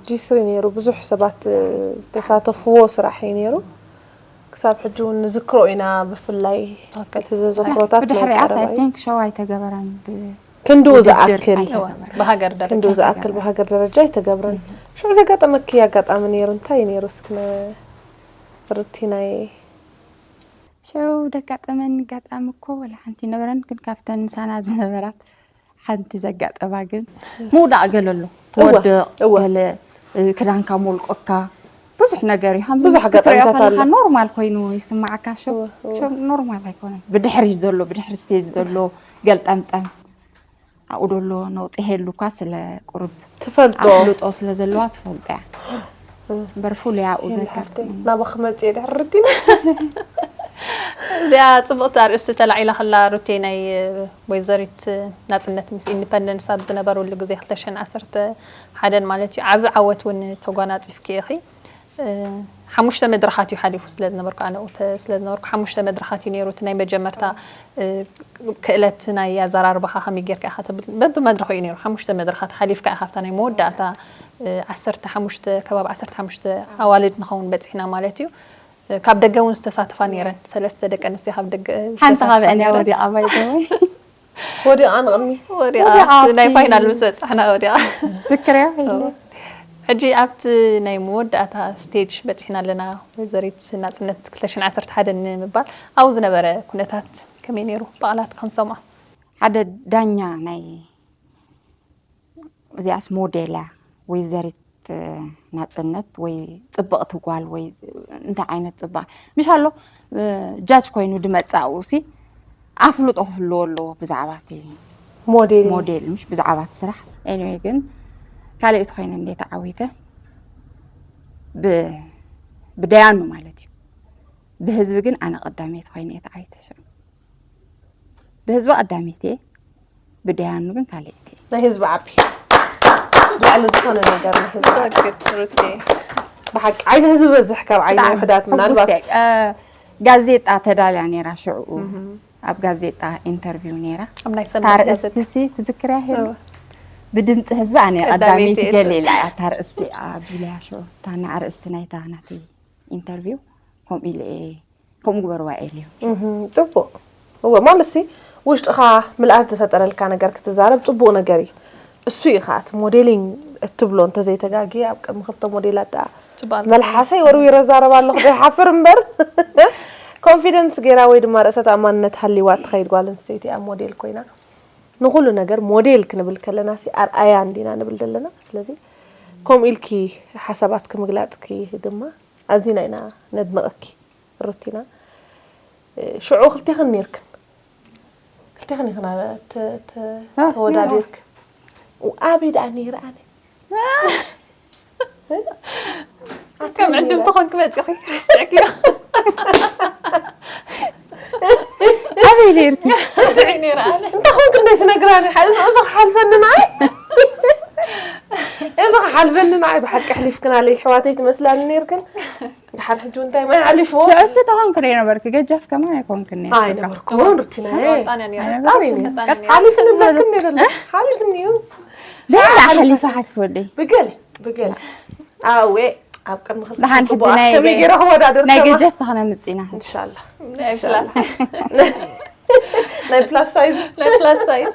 ጂ ስሪ ነይሩ። ብዙሕ ሰባት፣ እ፣ ዝተሳተፍዎ ስራሕ እዩ ነይሩ። ክሳብ ሕጂ እውን ንዝክሮ ኢና፣ ብፍላይ ትክክል። እቲ ዘዘክሮታት ናይ ብድሕሪኣስ ቀረባ I እዩ። Think ሾው ኣይተገበረን። ብ-፣ ክንድኡ ውድድር ዝኣክል። ኣይተገበረን። ብሃገር ደረጃ። ክንድኡ ዝኣክል ኣይተገበረን። ብሃገር ደረጃ ኣይተገብረን። ሽዑ ዘጋጠመኪ ኣጋጣሚ ነይሩ፣ እንታይ እዩ ነይሩ? እስኪ ነ-፣ ሩቲናይ። ሽዑ ዘጋጠመኒ ኣጋጣሚ እኮ ወላ ሓንቲ ነበረን፣ ግን ካብተን ምሳና ዝነበራት ሓንቲ ዘጋጠማ ግን ምውዳቕ ገለ ኣሎ። እወ፣ ትወድቕ እወ። ገለ፣ እ፣ ክዳንካ ሞልቆካ ብዙሕ ነገር እዩ። ከምዚ ብዙሕ ክትሪኦ ኣጋጣሚታት ከለኻ ኣሎ። ኖርማል ኮይኑ ይስማዓካ። ሸው፣ እወ፣ እወ። ሸው ኖርማል ኣይኮነን። ብድሕሪ ዘሎ፣ ብድሕሪ ስቴጅ ዘሎ ገልጠምጠም፣ ኣብኡ ዘሎ ነውጺ ሄሉካ ስለ ቁሩብ ትፈልጦ። ኣፍልጦ ስለ ዘለዋ ትፈልጦ እያ። እምበር ፍሉይ ኣብኡ ይሄን ዘካ-፣ ሓፍተይ፣ ናባኺ መጽየ ድሕሪ ርቲና። እዚኣ ጽቡቕቲ ኣርእስቲ ተላዒላ ከላ፣ ሩቴ፣ ናይ ወይዘሪት ናጽነት ምስ ኢንዲፐንደንስ ኣብ ዝነበረሉ ግዜ፣ ክልተ ሽሕን ዓሰርተ ሓደን ማለት እዩ፣ ዓቢ ዓወት እውን ተጓናጺፍኪ ኢኺ። እ፣ ሓሙሽተ መድረኻት እዩ ሓሊፉ ስለ ዝነበርኩ፣ ኣነ ኣብኡ ተ-፣ ስለ ዝነበርኩ፣ ሓሙሽተ መድረኻት እዩ ነይሩ። እቲ ናይ መጀመርታ፣ እ፣ ክእለት ናይ ኣዘራርባኻ ከመይ ጌርካ ኢኻ ትብል፣ በብመድረኹ እዩ ነይሩ። ሓሙሽተ መድረኻት ሓሊፍካ ኢኻ ኣብታ ናይ መወዳእታ፣ እ፣ ዓሰርተ ሓሙሽተ፣ ከባቢ ዓሰርተ ሓሙሽተ ኣዋልድ ንኸውን በጺሕና ማለት እዩ። እ፣ ካብ ደገ እውን ዝተሳተፋ ነይረን፣ ሰለስተ ደቂ ኣንስትዮ ካብ ደገ ሓንቲ ዝተሳተፋ ካብአን እያ ነይረን። ወዲቓ፣ by the way። ወዲቓ ንቕድሚ። ወዲቓ፣ ወዲቓ ኣብቲ ናይ ኣብቲ ፋይናል ምስ በጻሕና ወዲቓ። ትክርያ? ሕጂ ኣብቲ ናይ መወዳእታ ስቴጅ በጺሕና ኣለና። ወይዘሪት ናጽነት ክልተ ሽሕን ዓሰርተ ሓደን ንምባል ኣብኡ ዝነበረ ኩነታት ከመይ ነይሩ? ብቓላት ክንሰምዖ። ሓደ ዳኛ ናይ እዚኣስ ሞዴል እያ፣ ወይዘሪት ናጽነት ወይ ጽብቕቲ ጓል ወይ እንታይ ዓይነት ጽባቐ። ምሽ ኣሎ፣ እ፣ ጃጅ ኮይኑ ድመጽእ ኣብኡ ሲ ኣፍልጦ ክህልዎ ኣለዎ ብዛዕባ እቲ ሞዴል። ሞዴል፣ ምሽ ብዛዕባ እቲ ስራሕ። ኤኒዌይ ግን ካልኦት ኮይነ እንዴ ተዓዊተ ብ-፣ ብደያኑ ማለት እዩ። ብህዝቢ ግን ኣነ ቀዳመይቲ ኮይነ እየ ተዓዊተ ሽዑ። ብህዝቢ ቀዳመይቲ እየ፣ ብደያኑ ግን ካልኣይቲ እየ። ናይ ህዝቢ ዓቢ። ልዕሊ ዝኾነ ነገር ናይ ህዝቢ ዓቢ። ትክክል፣ ሩቴ። ብሓቂ ዓይኒ ህዝቢ በዝሕ ካብ ዓይኒ ብጣዕሚ ውሕዳት ምናልባት። ሕጉስቲ እየ። እ፣ ጋዜጣ ተዳልያ ነይራ ሽዕኡ። እህ። ኣብ ጋዜጣ ኢንተርቪው ነይራ። ኣብ ናይ እታ ሰንበት ኣርእስቲ ጋዜጣ። ሲ ትዝክርያ ሄሉ? እወ። ብድምፂ ህዝቢ ኣነ ቀዳመይቲ ቀዳመይቲ እየ ገለ ኢላ እያ እታ ኣርእስቲ ኣቢለያ ሽዑ። እታ ንኣርእስቲ ናይታ ናተይ ኢንተርቪው ከምኡ ኢለ እየ፣ ከምኡ ግበርዋ እየ ኢለዮም። እህ፣ ጽቡቕ። እወ፣ ማለት ሲ ውሽጥኻ ምልኣት ዝፈጠረልካ ነገር ክትዛረብ ጽቡቕ ነገር እዩ። እሱ እዩ ኸኣ እቲ ሞዴሊንግ እትብሎ እንተዘይተጋግየ ኣብ ቅድሚ ክልተ ሞዴላት ደኣ ጽቡቕ ኣልካ። መልሓሰይ ወርዊረ እዛረብ ኣለኹ ዘይሓፍር እምበር። ኮንፊደንስ ገይራ ወይ ድማ ርእሰ ተኣማንነት ሃልይዋ እትኸይድ ጓል ኣንስተይቲ እያ ሞዴል ኮይና። ንኹሉ ነገር ሞዴል ክንብል ከለና ሲ ኣርኣያ እንዲና ንብል ዘለና። ስለዚ ከምኡ ኢልኪ ሓሳባትኪ ምግላጽኪ ድማ ኣዚና ኢና ነድንቐኪ ሩቲና። ሽዑ ክልቴኽን ኔርክን። ቴክኒክና ተ- ተ- አ፣ ተወዳዲርክ ኣበይ ደኣ ነይረ ኣነ ከም ዕድም ተኾንክ መፂኹ ረስዕክዮ ኣበይ ነርኪ? እንታይ ነይረ ኣነ እንታይ ኮንክ እንደ ትነግራኒ ሓ- እዚ እዚ ክሓልፈኒ ንዓይ እዚ ክሓልፈኒ ንዓይ ብሓቂ ኣሕሊፍክናለይ ኣሕዋተይ ትመስላኒ ነርክን ድሓር ሕጂ እንታይ ማይ ሓሊፍዎ ሽዑ እስቲ ተኾንክ ዶ ነበርኪ? ገጃፍ ከማን ኣይኮንክን ነርኪ። ኣይነበርኩን ሩቲናየ ወጣነ ነይረ ኣሪኒ ወጣነ ነይረ ሓሊፍኒ ብለክን ነለ ሓሊፍኒ እዩ ብላ ሓሊፋ ሓኪ ወደይ ብገለ ብገለ ኣዌ ኣብ ቅድሚ ክልተ ደሓን ሕጂ ጽቡቕ ናይ ከመይ ገይረ ክወዳደር ናይ ከማ ገጀፍ ተኾነ ምፅና ኢንሻላ ናይ ፕላስ ናይ ፕላስ ሳይዝ ናይ ፕላስ ሳይዝ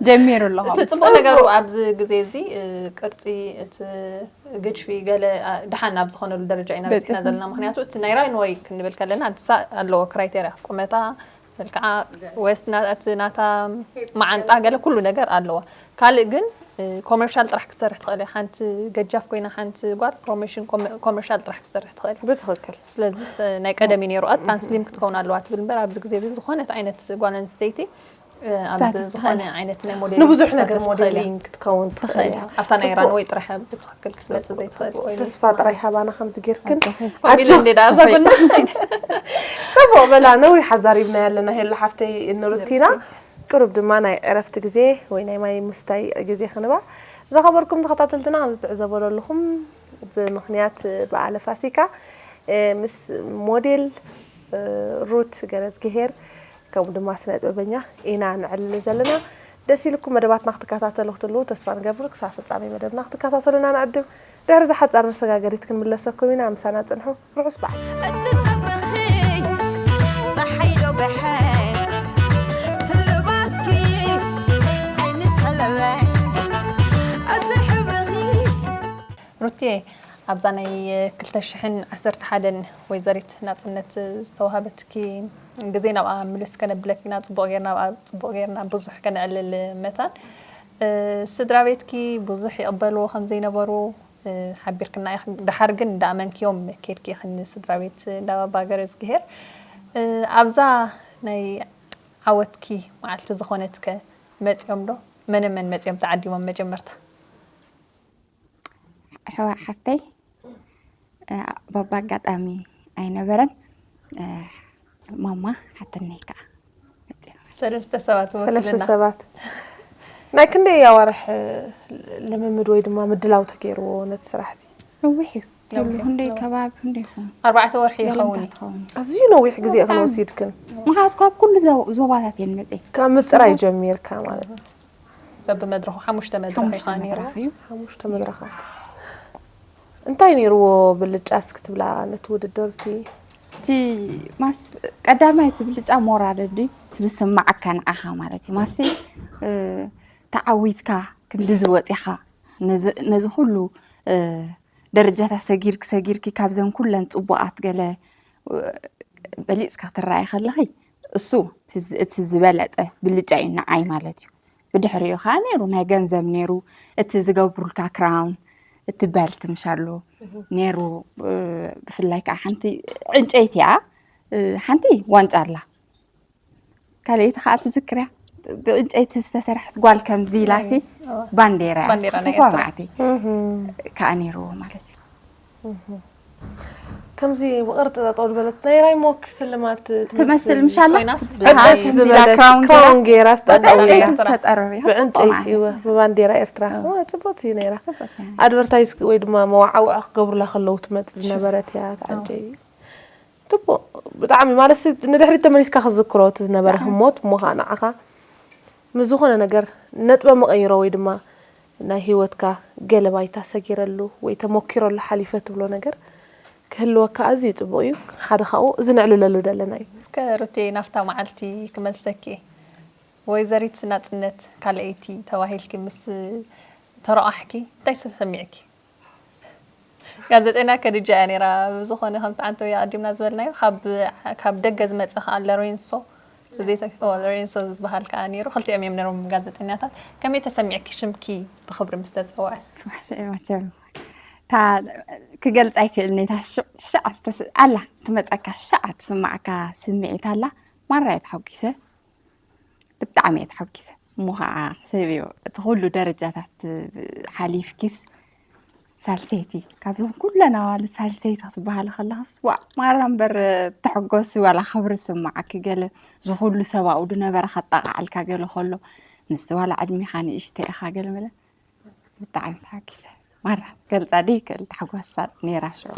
ጀሚሩ ኣለኹም። እቲ ፅቡቅ ነገሩ ኣብዚ ግዜ እዚ እ፣ ቅርፂ እቲ ግድፊ ገለ እ፣ ደሓን ኣብ ዝኾነሉ ደረጃ ኢና በፂሕና ዘለና። ምክንያቱ እቲ ናይ ራንወይ ክንብል ከለና ኣዲሳ ኣለዎ ክራይቴርያ ቁመታ፣ መልክዓ፣ ወስ እቲ ናታ መዓንጣ ገለ ኩሉ ነገር ኣለዎ። ካልእ ግን ኮመርሻል ጥራሕ ክትሰርሕ ትኽእል እያ። ሓንቲ ገጃፍ ኮይና ሓንቲ ጓል ፕሮሞሽን ኮመርሻል ጥራሕ ክትሰርሕ ትኽእል እያ። ብትኽክል ስለዚ ናይ ቀደም እዩ ነይሩ ኣጣን ስሊም ክትከውን ኣለዋ ትብል እምበር ኣብዚ ግዜ እዚ ዝኾነት ዓይነት ጓል ኣንስተይቲ ኣብ ዝኾነ ዓይነት ናይ ሞዴል ንብዙሕ ነገር ሞዴሊንግ ክትከውን ትኽእል እያ። ኣብታ ናይ ራንወይ ጥራሕ ብትኽክል ክትመፅእ ዘይትኽእል ተስፋ ጥራይ ሃባና ከምዚ ጌርክን ኮሚለ እንዴ ዳ እዛ ጎና ፅቡቅ በላ ነዊሕ ኣዛሪብና ያለና ሄላ ሓፍተይ ንሩቲና ቅሩብ ድማ ናይ ዕረፍቲ ግዜ ወይ ናይ ማይ ምስታይ ግዜ ክንባ ዝኸበርኩም ተኸታተልትና ከምዚ ትዕዘቦ ዘለኹም ብምክንያት በዓለ ፋሲካ ምስ ሞዴል ሩት ገረዝግሄር ከምኡ ድማ ስነ ጥበበኛ ኢና ንዕልል ዘለና። ደስ ኢልኩም መደባትና ክትከታተሉ ክትህልዉ ተስፋ ንገብር። ክሳብ ፍጻሜ መደብና ክትከታተሉና ንዕድም። ድሕሪ እዛ ሓጻር መሰጋገሪት ክንምለሰኩም ኢና። ምሳና ጽንሑ። ርሑስ በዓል። እቲ ጸጉርኺ ጸሓይ ዶ ግሐ ትልባስኪ ዓይኒ ሰለበ እቲ ሕብርኺ ሩቴ ኣብዛ ናይ ክልተ ሽሕን ዓሰርተ ሓደን ወይዘሪት ናፅነት ዝተዋሃበትኪ ግዜ ናብኣ ምልስ ከነብለኪ ኢና። ፅቡቕ ጌርና ኣብኣ ፅቡቕ ጌርና ብዙሕ ከነዕልል መታን እ፣ ስድራ ቤትኪ ብዙሕ ይቕበልዎ ከም ዘይነበሩ እ፣ ሓቢርክና ኢኺ። ደሓር ግን እንዳኣመንክዮም ኬድኪ ኢኺ ንስድራ ቤት እንዳባባ ገረዝግሄር። እ፣ ኣብዛ ናይ ዓወትኪ መዓልቲ ዝኾነትከ መፂኦም ዶ? መነ መን መፂኦም ተዓዲሞም መጀመርታ? ኣሕዋ ሓፍተይ እ፣ ባባ ኣጋጣሚ ኣይነበረን። እ፣ ማማ ሓትነይ ከዓ መፂኦም። ሰለስተ ሰባት ሰለስተ ወክልና ሰባት ናይ ክንደይ ኣዋርሕ እ፣ ልምምድ ወይ ድማ ምድላው ተገይርዎ ነቲ ስራሕ እዚ? ነዊሕ እዩ። ነዊሕ እዩ። ክንደይ ከባቢ ክንደይ ይኸውን? ኣርባዕተ ወርሒ ይኸውን ገለምታ እዩ። ትኸውን። ኣዝዩ ነዊሕ ግዜ ኢኽን ወሲድክን። ምኽንያቱ ካብ ኩሉ ዞ- ዞባታት እየን መፅየን። ካብ ምፅራይ ጀሚርካ ማለት እዩ። በብመድረኹ ሓሙሽተ መድረኽ ሓሙሽተ ኢኻ ነይሩ። መድረኽ እዩ። ሓሙሽተ መድረኻት እንታይ ነይርዎ ብልጫ እስኪ ትብላ ነቲ ውድድር እቲ እቲ ማስ ቀዳማይ እቲ ብልጫ ሞራል እንዲ ዝስማዓካ ንዓኻ ማለት እዩ። ማሲ እ፣ ተዓዊትካ ክንዲ ዝወፂኻ ነዚ ነዚ ኩሉ እ፣ ደረጃታት ሰጊርክ ሰጊርኪ ካብዘን ኩለን ፅቡቓት ገለ እ፣ በሊፅካ ክትረኣይ ከለኺ እሱ እቲ ዝ- እቲ ዝበለፀ ብልጫ እዩ ንዓይ ማለት እዩ። ብድሕሪኡ ከዓ ነይሩ ናይ ገንዘብ ነይሩ እቲ ዝገብሩልካ ክራውን እቲ በልት ምሻሎ ነይሩ እ፣ ብፍላይ ከዓ ሓንቲ ዕንጨይቲ እያ እ፣ ሓንቲ ዋንጫ ኣላ ካልኣይቲ ከዓ ትዝክርያ ብዕንጨይቲ ዝተሰርሐት ጓል ከምዚ ኢላሲ ባንዴራ እያ ባንዴራ ናይ ጽሑፍዋ ኤርትራ። ማዕቲ ከዓ ነይርዎ ማለት እዩ ከምዚ ብቕርፂ ጠጠው ዝበለት ናይ ራይሞክ ስልማት ትመስል ምሻላ ኮይናስ ብዝሃ ብዘይ- ከምዚ ኢላ ክራውን ክራውን ገይራ ገይራ ባንዴራ ብዕንጨይቲ ኤርትራ። ዝተፀረበ እዩ ብዕንጨይቲ ጽቡቕ እወ ማለት እዩ። ብባንዴራ ኤርትራ እወ፣ ፅቡቅ እዩ ነይራ ኣድቨርታይዝ ወይ ድማ መዋዓውዒ ክገብሩላ ከለዉ ትመፅእ ዝነበረት እያ ተዓንጨይ ፅቡቅ ብጣዕሚ ማለት ንድሕሪት ተመሊስካ ክዝክሮ እቲ ዝነበረ ህሞት እሞ ከዓ ንዓኻ ምስ ዝኾነ ነገር ነጥበ መቐይሮ ወይ ድማ ናይ ህይወትካ ገለ ባይታ ሰጊረሉ ወይ ተመኪረሉ ሓሊፈ ትብሎ ነገር ክህልወካ ኣዝዩ ፅቡቅ እዩ ሓደ ካብኡ እዚ ነዕልለሉ ዘለና እዩ እስከ ሩቴ ናፍታ መዓልቲ ክመልሰኪ ወይዘሪት ናፅነት ካልኣይቲ ተባሂልኪ ምስ ተረቋሕኪ እንታይ ተሰሚዕኪ ጋዜጠኛ ከድጃ እያ ነይራ ብዝኾነ ከምቲ ዓንተው ኣቀዲምና ዝበልናዮ ካብ ደገ ዝመፀ ከዓ ለሬንሶ ሎሬንሶ ዝበሃል ከዓ ነይሩ ክልቲኦም እዮም ነሮም ጋዜጠኛታት ከመይ ተሰሚዕኪ ሽምኪ ብክብሪ ምስ ተፀውዐ መቸም እታ ክገልፃ ኣይክእልን እታ ሽዕ ኣላ ትመፀካ ሽዓ ትስማዕካ ስምዒት ኣላ ማራ እየ ተሓጒሰ ብጣዕሚ እየ ተሐጒሰ። እሞ ከዓ ሕሰብዮ፣ እቲ ኩሉ ደረጃታት ሓሊፍኪስ ሳልሰይቲ፣ ካብዞም ኩለን ኣዋልድ ሳልሰይቲ ክትበሃሊ ከለኽስ፣ ዋእ ማራ እምበር፣ ተሐጎሲ ዋላ ክብሪ ስምዓኪ። ገለ ዝኹሉ ሰብ ኣብኡ ድነበረ ከጣቕዓልካ ገለ ከሎ፣ ምስቲ ዋላ ዕድሜኻ ንእሽተይ ኢኻ ገለ መለ። ብጣዕሚ ተሓጒሰ። ማራ ገልጻ ደይክእል ታሕጓሳ ነይራ ሽዑ።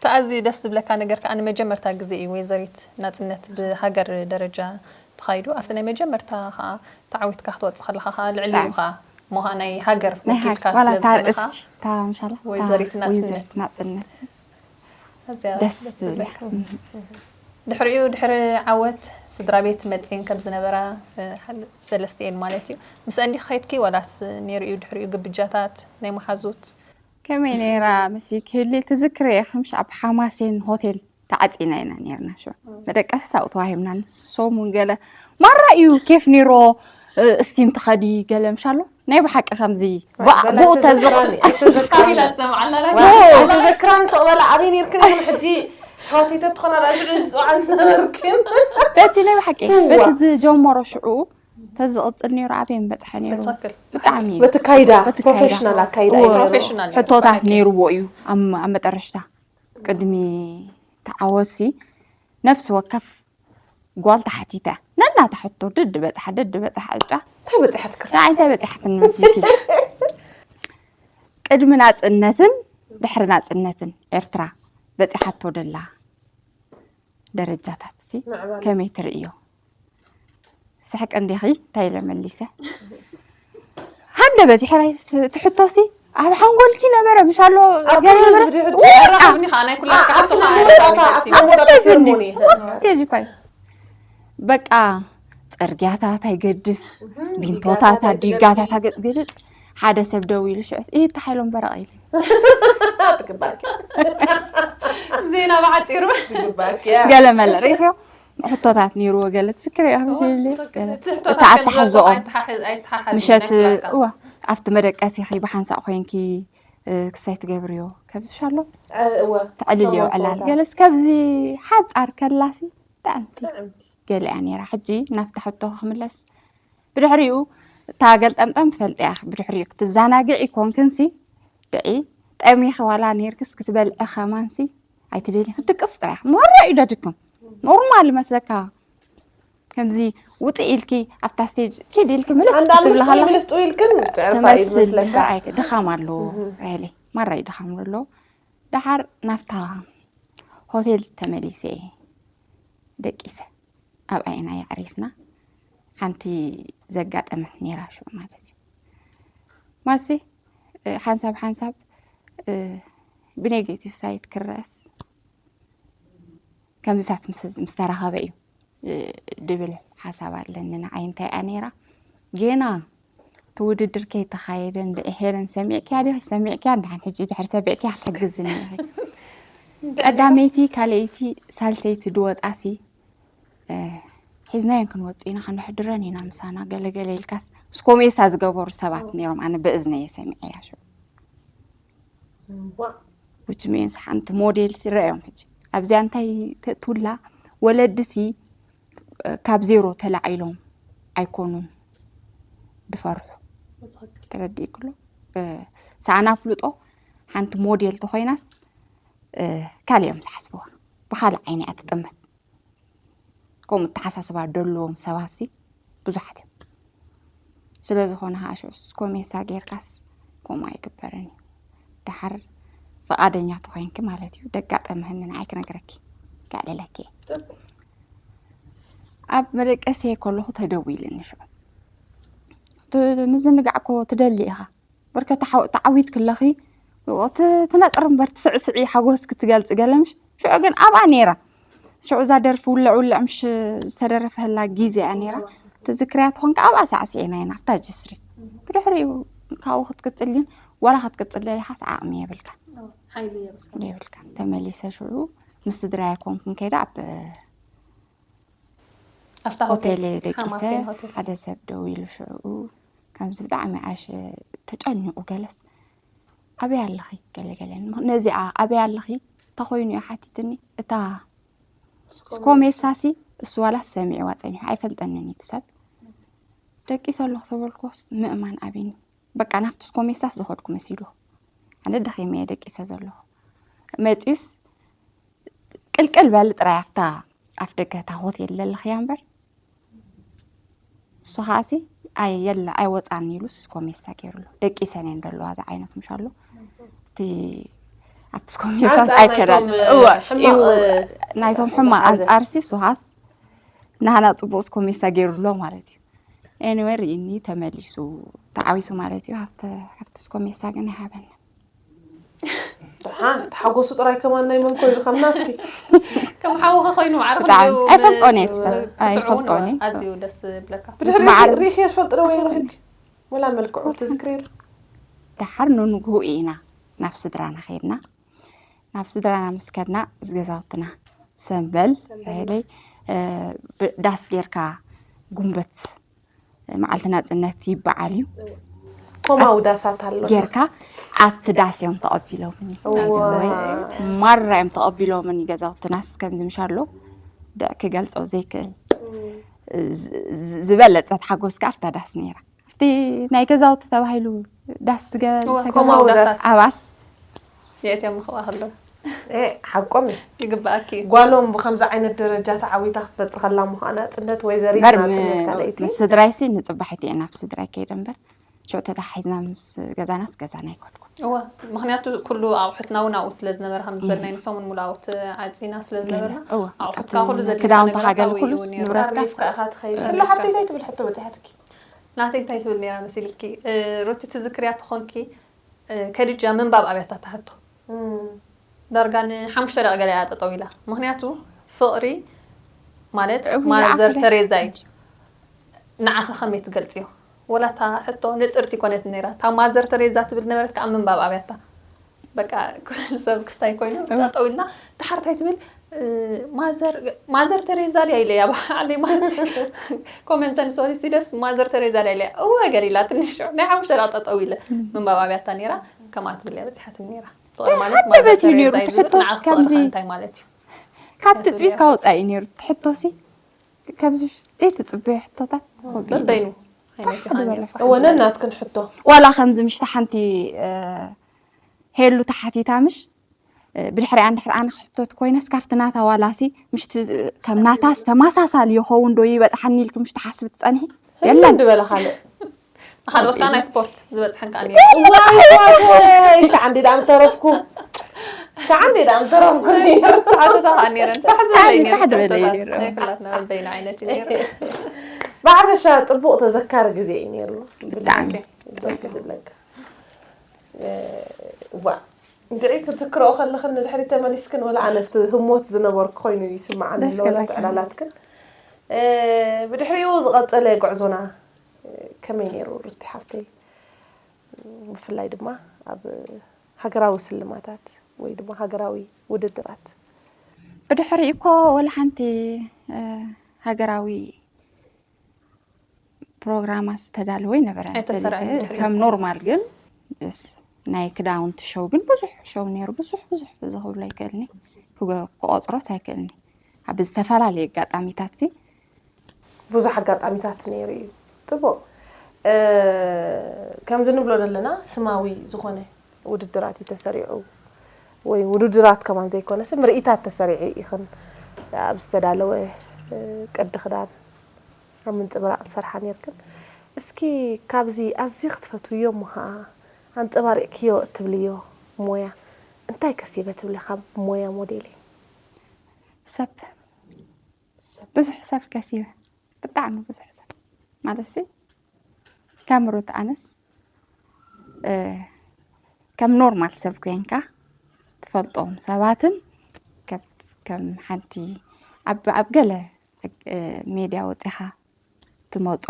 ተኣዝዩ ደስ ዝብለካ ነገር ከዓ ንመጀመርታ ግዜ እዩ ወይዘሪት ናፅነት ብሃገር ደረጃ ተኻይዱ። ኣብቲ ናይ መጀመርታ ከዓ ተዓዊትካ ክትወፅእ ከለኻ ከዓ ልዕሊኡ ከዓ ሞሃ ናይ ሃገር ናይ ወኪልካ ሃገር ዋላ ስለ እታ ዝኾንኻ ኣርእስቲ እታ ምሻላ እታ ወይዘሪት ናፅነት ወይዘሪት ናፅነት ኣዝያ ደስ ደስ ትብል እያ። ትብለካ። ድሕሪኡ ድሕሪ ዓወት ስድራ ቤት መፅኤን ከም ዝነበራ እ፣ ሓል- ሰለስቲኤን ማለት እዩ። ምስ እንዲ ከይድኪ ዋላስ ነይሩ እዩ ድሕሪኡ ግብጃታት ናይ መሓዙት? ከመይ ነይራ መሲልኪ ህሊ ትዝክሪ ኢኺ? ምሽ ኣብ ሓማሴን ሆቴል ተዓፂና ኢና ነይርና። ሽዑ መደቀሲ ኣብኡ ተዋሂብና። ንሶም እውን ገለ ማራ እዩ ኬፍ ነይሮ። እ፣ እስቲም ትኸዲ ገለ ምሻሎ ናይ ብሓቂ ከምዚ ባዕ ብኡ ተዝቕ ኢላ ትሰምዓላ ላ ተዘክራን ስቕ በላ ኣበይ ነርክን ግን ሕጂ ሓወተይተ ትኾና ላ ዝዑ ዝዓን ነበርክን በቲ ናይ ብሓቂ እዋ። በቲ ዝጀመሮ ሽዑ ተዝቕፅል ነይሩ ኣበይ ምበፅሐ ነይሩ። ትኽክል። ብጣዕሚ እዩ። በቲ ካይዳ በቲ ካይዳ። ፕሮፌሽናል ኣካይዳ እዎ፣ እዩ ነይሩ። ፕሮፌሽናል እዩ። ሕቶታት በቃ። ነይርዎ እዩ ኣብ ኣብ መጠረሽታ ቅድሚ ተዓወሲ ነፍሲ ወከፍ ጓል ተሓቲታ ነናታ ሕቶ ድድ በፅሓ ድድ በፅሓ ዕጫ እንታይ በፂሓትካ ንዓይ እንታይ በፂሓትኒ መስልኪ? ቅድሚ ናፅነትን ድሕሪ ናፅነትን ኤርትራ በፂሓቶ ደላ ደረጃታት ሲ ምዕባለ። ከመይ ትርእዮ? ስሕቂ እንዲኺ እንታይ ኢለ መሊሰ? ሃንደ በዚሑ ራይ ትሕቶሲ ኣብ ሓንጎልኪ ነበረ ምሻሎ ኣብ ገለ ክንዲ ነበረ ዝብድህቱ ወጣ። ኣራኽብኒ ከዓ ናይ ኩላ ኣብ ክሓፍቶ ክንዲ ከዓ ዝብድህቱ ይመጽእ ኣብ እዩ። ክንዲ ኣብቲ ስቴጅ እንዲ ዝብድህቱ ኣብቲ ስቴጅ እኳ እዩ። በቃ ፅርግያታት ኣይገድፍ ቢንቶታት ኣዲጋታት ኣገ- ግልፅ ሓደ ሰብ ደው ኢሉ ሽዑስ ይህ ተሓይሎም በረቕ ኢሉ ትግባኪ ዜና ብዓፂሩ ትግባኪ ገለ መለ ርኢኽዮ ሕቶታት ነይርዎ ገለ ትዝክር እያ ብሽብሊ ትኽክል። እቲ እታ ሕቶታት ከም ኣታሕዝኦም ዘሎ ኣይተሓሓዝ- ኣይተሓሓዝን ምሸት ኣይፍላጥካን። እዋ ኣብቲ መደቀሲ ኺ ብሓንሳእ ኮይንኪ እ፣ ክሳይ ትገብርዮ ከብዝሻሎ እወ ተዕልልዮ እቶም ዕላል ኣቦታት። ገለስ ከብዚ ሓፃር ከላሲ ብጣዕምቲ ብጣዕምቲ። ገሊኣ ነይራ ሕጂ ናብታ ሕቶ ክምለስ ብድሕሪኡ እታ ገልጠምጠም ትፈልጥያ ብድሕሪኡ ክትዘናግዒ ኮንክንሲ ድዒ ጠሚኺ ዋላ ነይርክስ ክትበልዒ ኸማንሲ ኣይትደሊ ክትቅስ ጥራሕ መራ እዩ ደድክም ኖርማል መስለካ ከምዚ ውፅእ ኢልኪ ኣብታ ስቴጅ ኪድ ኢልኪ ምልስ አንድ ክትብሊ አምስት ከለኺ ሚልስ ጥዊልክን ትዕርፋ እዩ ትመስል ዝመስለካ እምበር ኣይክ- ድኻም ኣለዎ ራይለይ ማራ እዩ ድኻም ኣለዎ ደሓር ናብታ ሆቴል ተመሊሰ ደቂሰ ኣብ ኣይና የዕሪፍና ሓንቲ ዘጋጠመት ነይራ ሽዑ ማለት እዩ ማሲ እ፣ ሓንሳብ ሓንሳብ እ፣ ብኔጌቲቭ ሳይድ ክረአስ ከምዚታት ምስ ምስ ተራኸበ እዩ እ፣ ድብል ሓሳብ ኣለኒ ንዓይ እንታይ እያ ነይራ ጌና እቲ ውድድር ከይተኻየደ እንድዒ ሄለን ሰሚዕክያ ዲኺ ሰሚዕክያ እንድሓን ሕጂ ድሕሪ ሰሚዕክያ ክትሕግዝኒ ኢኺ ቀዳመይቲ ካልኣይቲ ሳልሰይቲ ድወፃሲ እ፣ ሒዝናየን ክንወፅእ ኢና ከነሕድረን ኢና ምሳና ገለገለ ኢልካስ ምስ ኮሜሳ ዝገበሩ ሰባት ነይሮም ኣነ ብእዝነየ ሰሚዐያ ሽዑ ዋእ። which means ሓንቲ ሞዴል ሲ ረእዮም ሕጂ ኣብዚኣ እንታይ ተ- ትውላ ወለዲ ሲ እ፣ ካብ ዜሮ ተላዒሎም ኣይኮኑን ድፈርሑ ተረዲእክሎ እ፣ ሰኣና ኣፍልጦ ሓንቲ ሞዴል ተኮይናስ እ፣ ካልእ እዮም ዝሓስብዋ ብካልእ ዓይኒ እያ ትጥመት ከምኡ ኣተሓሳስባ ደለዎም ሰባት ሲ ብዙሓት እዮም ስለ ዝኾነ ከዓ ሽዑስ ኮሜሳ ጌርካስ ከምኡ ኣይግበርን እዩ ደሓር ፍቓደኛ ተኾይንኪ ማለት እዩ ደጋጠመህኒ ንዓይ ክነግረኪ ከዕልለኪ እየ ኣብ መደቀሲ ከለኹ ተደዊልኒ ሽዑ ት- ምዝንጋዕ እኮ ትደሊ ኢኻ በርከ ተዓው- ተዓዊት ክለኺ ት- ትነጥር እምበር ትስዕስዒ ሓጎስ ክትገልፂ ገለምሽ ሽዑ ግን ኣብኣ ነይራ ሽዑ እዛ ደርፊ ውልዕ ውልዕ ምሽ ዝተደረፈላ ግዜ እያ ነይራ ትዝክርያ ትኾንካ ኣብኣ ሳዕስዒና ኢና ኣብታ ጅስሪ ብድሕሪኡ ካብኡ ክትቅፅል ግን ዋላ ክትቅፅል ደሊኻስ ዓቕሚ የብልካ ሓይሊ የብልካ የብልካ ተመሊሰ ሽዑ ምስ ስድራየ ኮንኩን ከይዳ ኣብ ኣብታ ሆቴል ሆቴል ደቂሰ ሓማሴን ሆቴል ሓደ ሰብ ደው ኢሉ ሽዑ ከምዚ ብጣዕሚ ኣሽ ተጨኒቑ ገለስ ኣበይ ኣለኺ ገለገለ ነዚኣ ኣበይ ኣለኺ ተኮይኑ እዩ ሓቲትኒ እታ ስኮሜሳሲ እሱ ዋላ ሰሚዕዋ ፀኒሑ ኣይፈልጠንን እዩ እቲ ሰብ ደቂሰ ኣለኹ ተበልኩስ ምእማን ኣብይኒ። በቃ ናብቲ ኮሜሳስ ዝኸድኩ መሲሉ። ኣነ ደኺመ እየ ደቂሰ ዘለኹ። መጺኡስ ቅልቅል በሊ ጥራይ ኣብታ ኣፍ ደገ እታ ሆቴል ለለኽያ እምበር። እሱ ኸኣሲ ኣይ የለ ኣይወጻን ኢሉስ ኮሜሳ ገይሩሉ። ደቂሰን እየን ዘለዋ ዝዓይነቱ ምሽ ኣሎ። እቲ ኣብቲ ኮሜሳስ ኣይከዳን። እወ፣ ናይቶም ሕማቕ ኣንጻርሲ እሱ ኸኣስ ናህና ጽቡቕ ኮሜሳ ገይሩሎ ማለት እዩ። ኤኒወይ ርኢኒ ተመሊሱ ተዓዊቱ ማለት እዩ። ሃብተ ሃብትስ ኮሜሳ ግን ኣይሃበኒ። ደሓ ተሓጎሱ ጥራይ ከማን ናይ መን ኮይኑ ከም ናትኪ ከም ሓውኺ ኮይኑ ማዕረ ብጣዕሚ ክንደው ኣይፈልጦን እየ ብ- ትሰብ- ክትዕውኑ ኣይፈልጦን እየ። ኣዝዩ ደስ ዝብለካ። ምስ ማዕረ- ሪኺ ትፈልጥ ዶ ወይ ረኺብኪ ወላ መልክዑ ትዝክሪ ዶ ደሓር ንንግሁ ኢና ናብ ስድራና ከይድና። ናብ ስድራና ምስ ከድና እዚ ገዛውትና ሰንበል ራሄለይ እ፣ ብ- ዳስ ጌርካ ጉንበት መዓልቲ ናፅነት ይበዓል እዩ። ኮማዊ ዳሳት ኣሎ ጌርካ ኣብቲ ዳስ እዮም ተቐቢሎምኒ። ማራ እዮም ተቐቢሎምኒ። ገዛውትናስ ከምዚ ምሽ ኣሎ ደ ክገልጾ ዘይክእል ዝ- ዝ- ዝበለጸት ሓጎስ ከኣ ኣብታ ዳስ ነይራ። ኣብቲ ናይ ገዛውቲ ተባሂሉ ዳስ ዝገ- እወ፣ ዝተገብረ ኮማዊ ዳሳት። ኣባስ የእትዮም ምኽዋ ከለዉ እ፣ ሓቆም እዩ ይግባኣኪ። ጓሎም ብከምዚ ዓይነት ደረጃ ተዓዊታ ክትበፅእ ከላ ምዃና ፅነት ወይ ዘሪት እምበር ናብ ም- ፅነት ካልኣይቲ ምስ ስድራይሲ ንፅባሒት እየ ናብ ስድራይ ከይደ እምበር ሽዑ ተታሒዝና ምስ ገዛናስ ገዛና ኣይኮንኩ እወ፣ ምኽንያቱ ኩሉ ኣቑሑትና እውን ኣብኡ ስለ ዝነበረ ከም ዝበልናይ ንሰሙን ሙሉ ኣብኡ ተዓፂና ስለ ዝነበርና እወ፣ ኣቑሑትካ እቲ ኩሉ ዘድልየካ ክዳውንቲ ነገራት ሃገር ኣብኡ ኩሉ እዩ ነይሩ። ንብረትካ ቀሪፍካ ኢኻ ትኸይድ ኣሎ ሓፍተይ እንታይ ትብል ሕቶ በፂሓትኪ ናተይ እንታይ ትብል ነይራ መሲልኪ? እ፣ ሩቲ ትዝክርያ ትኾንኪ? እ፣ ከድጃ ምንባብ ኣብያታ ትሕቶ እም፣ ዳርጋ ንሓሙሽተ ደቂ ገለ እያ ጠጠው ኢላ። ምኽንያቱ ፍቕሪ ማለት እው፣ ማዘር ንዓኺ ተሬዛ እዩ። ንዓኺ ከመይ ትገልጽዮ? ወላ እታ ሕቶ ንጽርቲ ኮነት ነይራ። እታ ማዘር ተሬዛ ትብል ነበረት ከዓ ምንባብ ኣብያታ። በቃ ኩሉ ሰብ ክስታይ ኮይኑ ጠጠው ኢልና ድሓር እንታይ ትብል? እ፣ ማዘር ማዘር ተሬዛ ድያ ኢለያ ባዕለይ ማለት ኮመን ሰንስ ወሊሲ ደስ ማዘር ተሬዛ ድያ ኢለያ እወ ገሊላ ትንሽ ናይ ሓሙሽተ ደቂ ጠጠው ኢለ ምንባብ ኣብያታ ነይራ። ከምኣ ትብል እያ በፂሓትኒ ነይራ። ፍቕሪ ማለት ሓደ ማዘር በቲ ነይሩ ተሬዛ እዩ ትሕቶስ ዝብል ንዓኺ ከምዚ ፍቕርኻ እንታይ ማለት እዩ? ካብ ትፅቢት ካወፃኢ ነይሩ ትሕቶሲ ከብዚ ዘይትፅብዮ ሕቶታት በበይኑ ዓይነት እዩ ሓደ ከኣ በለ ነይሩ። እወ ነናትክን ሕቶ ዋላ ከምዚ ምሽ ተሓንቲ እ፣ ሄሉ ተሓቲታ ምሽ እ፣ ብድሕሪኣ እንድሕር ኣነ ክሕቶት ኮይነስ ካብቲ ናታ ዋላሲ ምሽቲ ከም ናታስ ተመሳሳሊ ይኸውን ዶ ይበፅሓኒ ኢልኪ ምሽ ትሓስቢ ትፀንሒ የለን ድበለ ካልእ ካልኦት ከዓ ናይ ስፖርት ዝበፅሐን ከዓ ሻዓንዲ ዳም ተረፍኩ ሻዓንዲ ዳም ተረፍኩ ሓተታ ከዓ ነይረን ፋሕ ዝበለ እዩ ነይሩ ፋሕ ዝበለ እዩ ሕቶታት። ነይሩ። ናይ ኩላትና በበይኑ ዓይነት እዩ ነይሩ። ብሓፈሻ ፅቡቕ ተዘካሪ ግዜ እዩ ነይሩ ብጣዕሚ ደስ ዝብለካ እ፣ ዋ እንድዒ ክትዝክረኦ ከለኽን ንድሕሪት ተመሊስክን ወላ ኣነ ኣብቲ ህሞት ዝነበርኩ ኮይኑ ይስምዓኒ ደስ ኣሎ ወላ ክብለካ። ዕላላትክን እ፣ ብድሕሪኡ ዝቐፀለ ጉዕዞና እ፣ ከመይ ነይሩ ሩቲ ሓፍተይ ብፍላይ ድማ ኣብ ሃገራዊ ስልማታት ወይ ድማ ሃገራዊ ውድድራት ብድሕሪ እኮ ወላ ሓንቲ እ፣ ሃገራዊ ፕሮግራማት ዝተዳለወ ይነበረ ኣይተሰርዐን ድሕሪኡ። ከም ኖርማል ግን ስ- ናይ ክዳውንቲ ሸው ግን ብዙሕ ሸው ነይሩ ብዙሕ ብዙሕ እዚ ክብሎ ኣይክእልኒ ክገ- ክቆፅሮስ ኣይክእልኒ ኣብ ዝተፈላለየ ኣጋጣሚታት ሲ ብዙሕ ኣጋጣሚታት ነይሩ እዩ ፅቡቕ እ፣ ከምዚ ንብሎ ዘለና ስማዊ ዝኾነ ውድድራት እዩ ተሰሪዑ ወይ ውድድራት ከማን ዘይኮነስ ምርኢታት ተሰሪዑ ኢኽን ኣብ ዝተዳለወ እ፣ ቅዲ ክዳን ኣብ ምንፅብራቕ ትሰርሓ ነርክን እስኪ ካብዚ ኣዝዩ ክትፈትውዮ እሞ ከዓ ኣንፀባሪቕክዮ እትብልዮ ሞያ እንታይ ከሲበ ትብሊ ካብ ሞያ ሞዴሊንግ ሰብ ብዙሕ ሰብ ከሲበ ብጣዕሚ ብዙሕ ሰብ ማለት ሲ ከም ሩት ኣነስ እ፣ ከም ኖርማል ሰብ ኮይንካ ትፈልጦም ሰባትን ከ- ከም ሓንቲ ኣብ ኣብ ገለ እ፣ ሜድያ ወፂኻ ትመፆ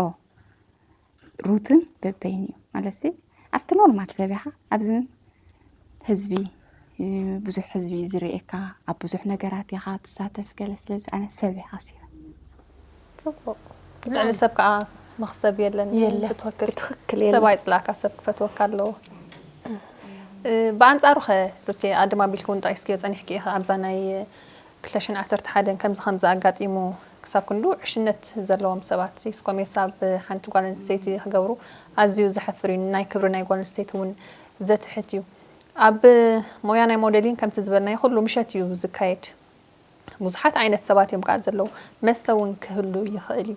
ሩትን በበይኑ እዩ ማለት ሲ ኣብቲ ኖርማል ሰብ ኢኻ ኣብዚ ህዝቢ እ፣ ብዙሕ ህዝቢ እዩ ዝርእየካ ኣብ ብዙሕ ነገራት ኢኻ ትሳተፍ ገለ ስለዚ ኣነ ሰብ ኢኻ ሲበ ፅቡቕ ልዕሊ ሰብ ከዓ መኽሰብ የለን የለን። ብትኽክል ብትኽክል ሰብ የለን ኣይፅላእካ ሰብ ክፈትወካ ኣለዎ እ፣ ብኣንፃሩ ኸ ሩቴ ኣድም ኣቢልኪ እውን ጠቂስክዮ ፀኒሕኪ ኢኻ ኣብዛ ናይ ክልተ ሽሕን ዓሰርተ ሓደን ከምዚ ከምዚ ኣጋጢሙ ክሳብ ክንዱ ዕሽነት ዘለዎም ሰባት እስኮ ሜሳ ኣብ ሓንቲ ጓል ኣንስተይቲ ክገብሩ ኣዝዩ ዘሕፍር እዩ። ናይ ክብሪ ናይ ጓል ኣንስተይቲ እውን ዘትሕት እዩ። ኣብ ሞያ ናይ ሞዴሊን ከምቲ ዝበልናዮ ኩሉ ምሸት እዩ ዝካየድ። ብዙሓት ዓይነት ሰባት እዮም ከዓ ዘለዉ። መስተ እውን ክህሉ ይኽእል እዩ።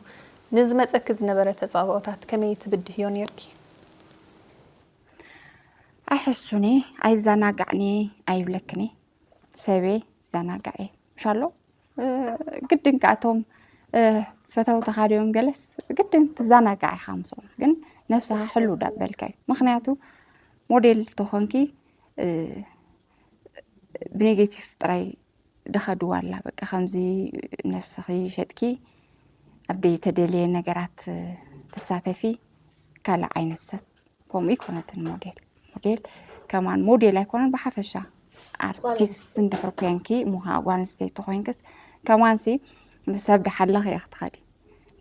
ንዝመፀኪ ዝነበረ ተፃብኦታት ከመይ ትብድህዮ ነርኪ? ኣይሕሱኒ ኣይዘናጋዕኒ ኣይብለክኒ። ሰበይ ዘናጋዕ እየ ምሻሎ። ግድን ከኣቶም ፈተውተኻ ድዮም ገለስ ግድን ትዘናጋዕ ኢኻ ምስኦም። ግን ነብስኻ ሕሉ ዳበልካ እዩ። ምክንያቱ ሞዴል ተኾንኪ ብኔጌቲቭ ጥራይ ድኸድዋ ኣላ። በቃ ከምዚ ነብስኺ ሸጥኪ ኣብ ደይተደልየ ነገራት ትሳተፊ ካልእ ዓይነት ሰብ። ከምኡ ይኮነትን ሞዴል። ሞዴል ከማን ሞዴል ኣይኮነን ብሓፈሻ ኣርቲስት እንድሕር ኮንኪ ሙሃ ጓል ኣንስተይቲ ኮይንክስ ከማንሲ ንሰብ ድሓለኽ እየ ክትኸዲ።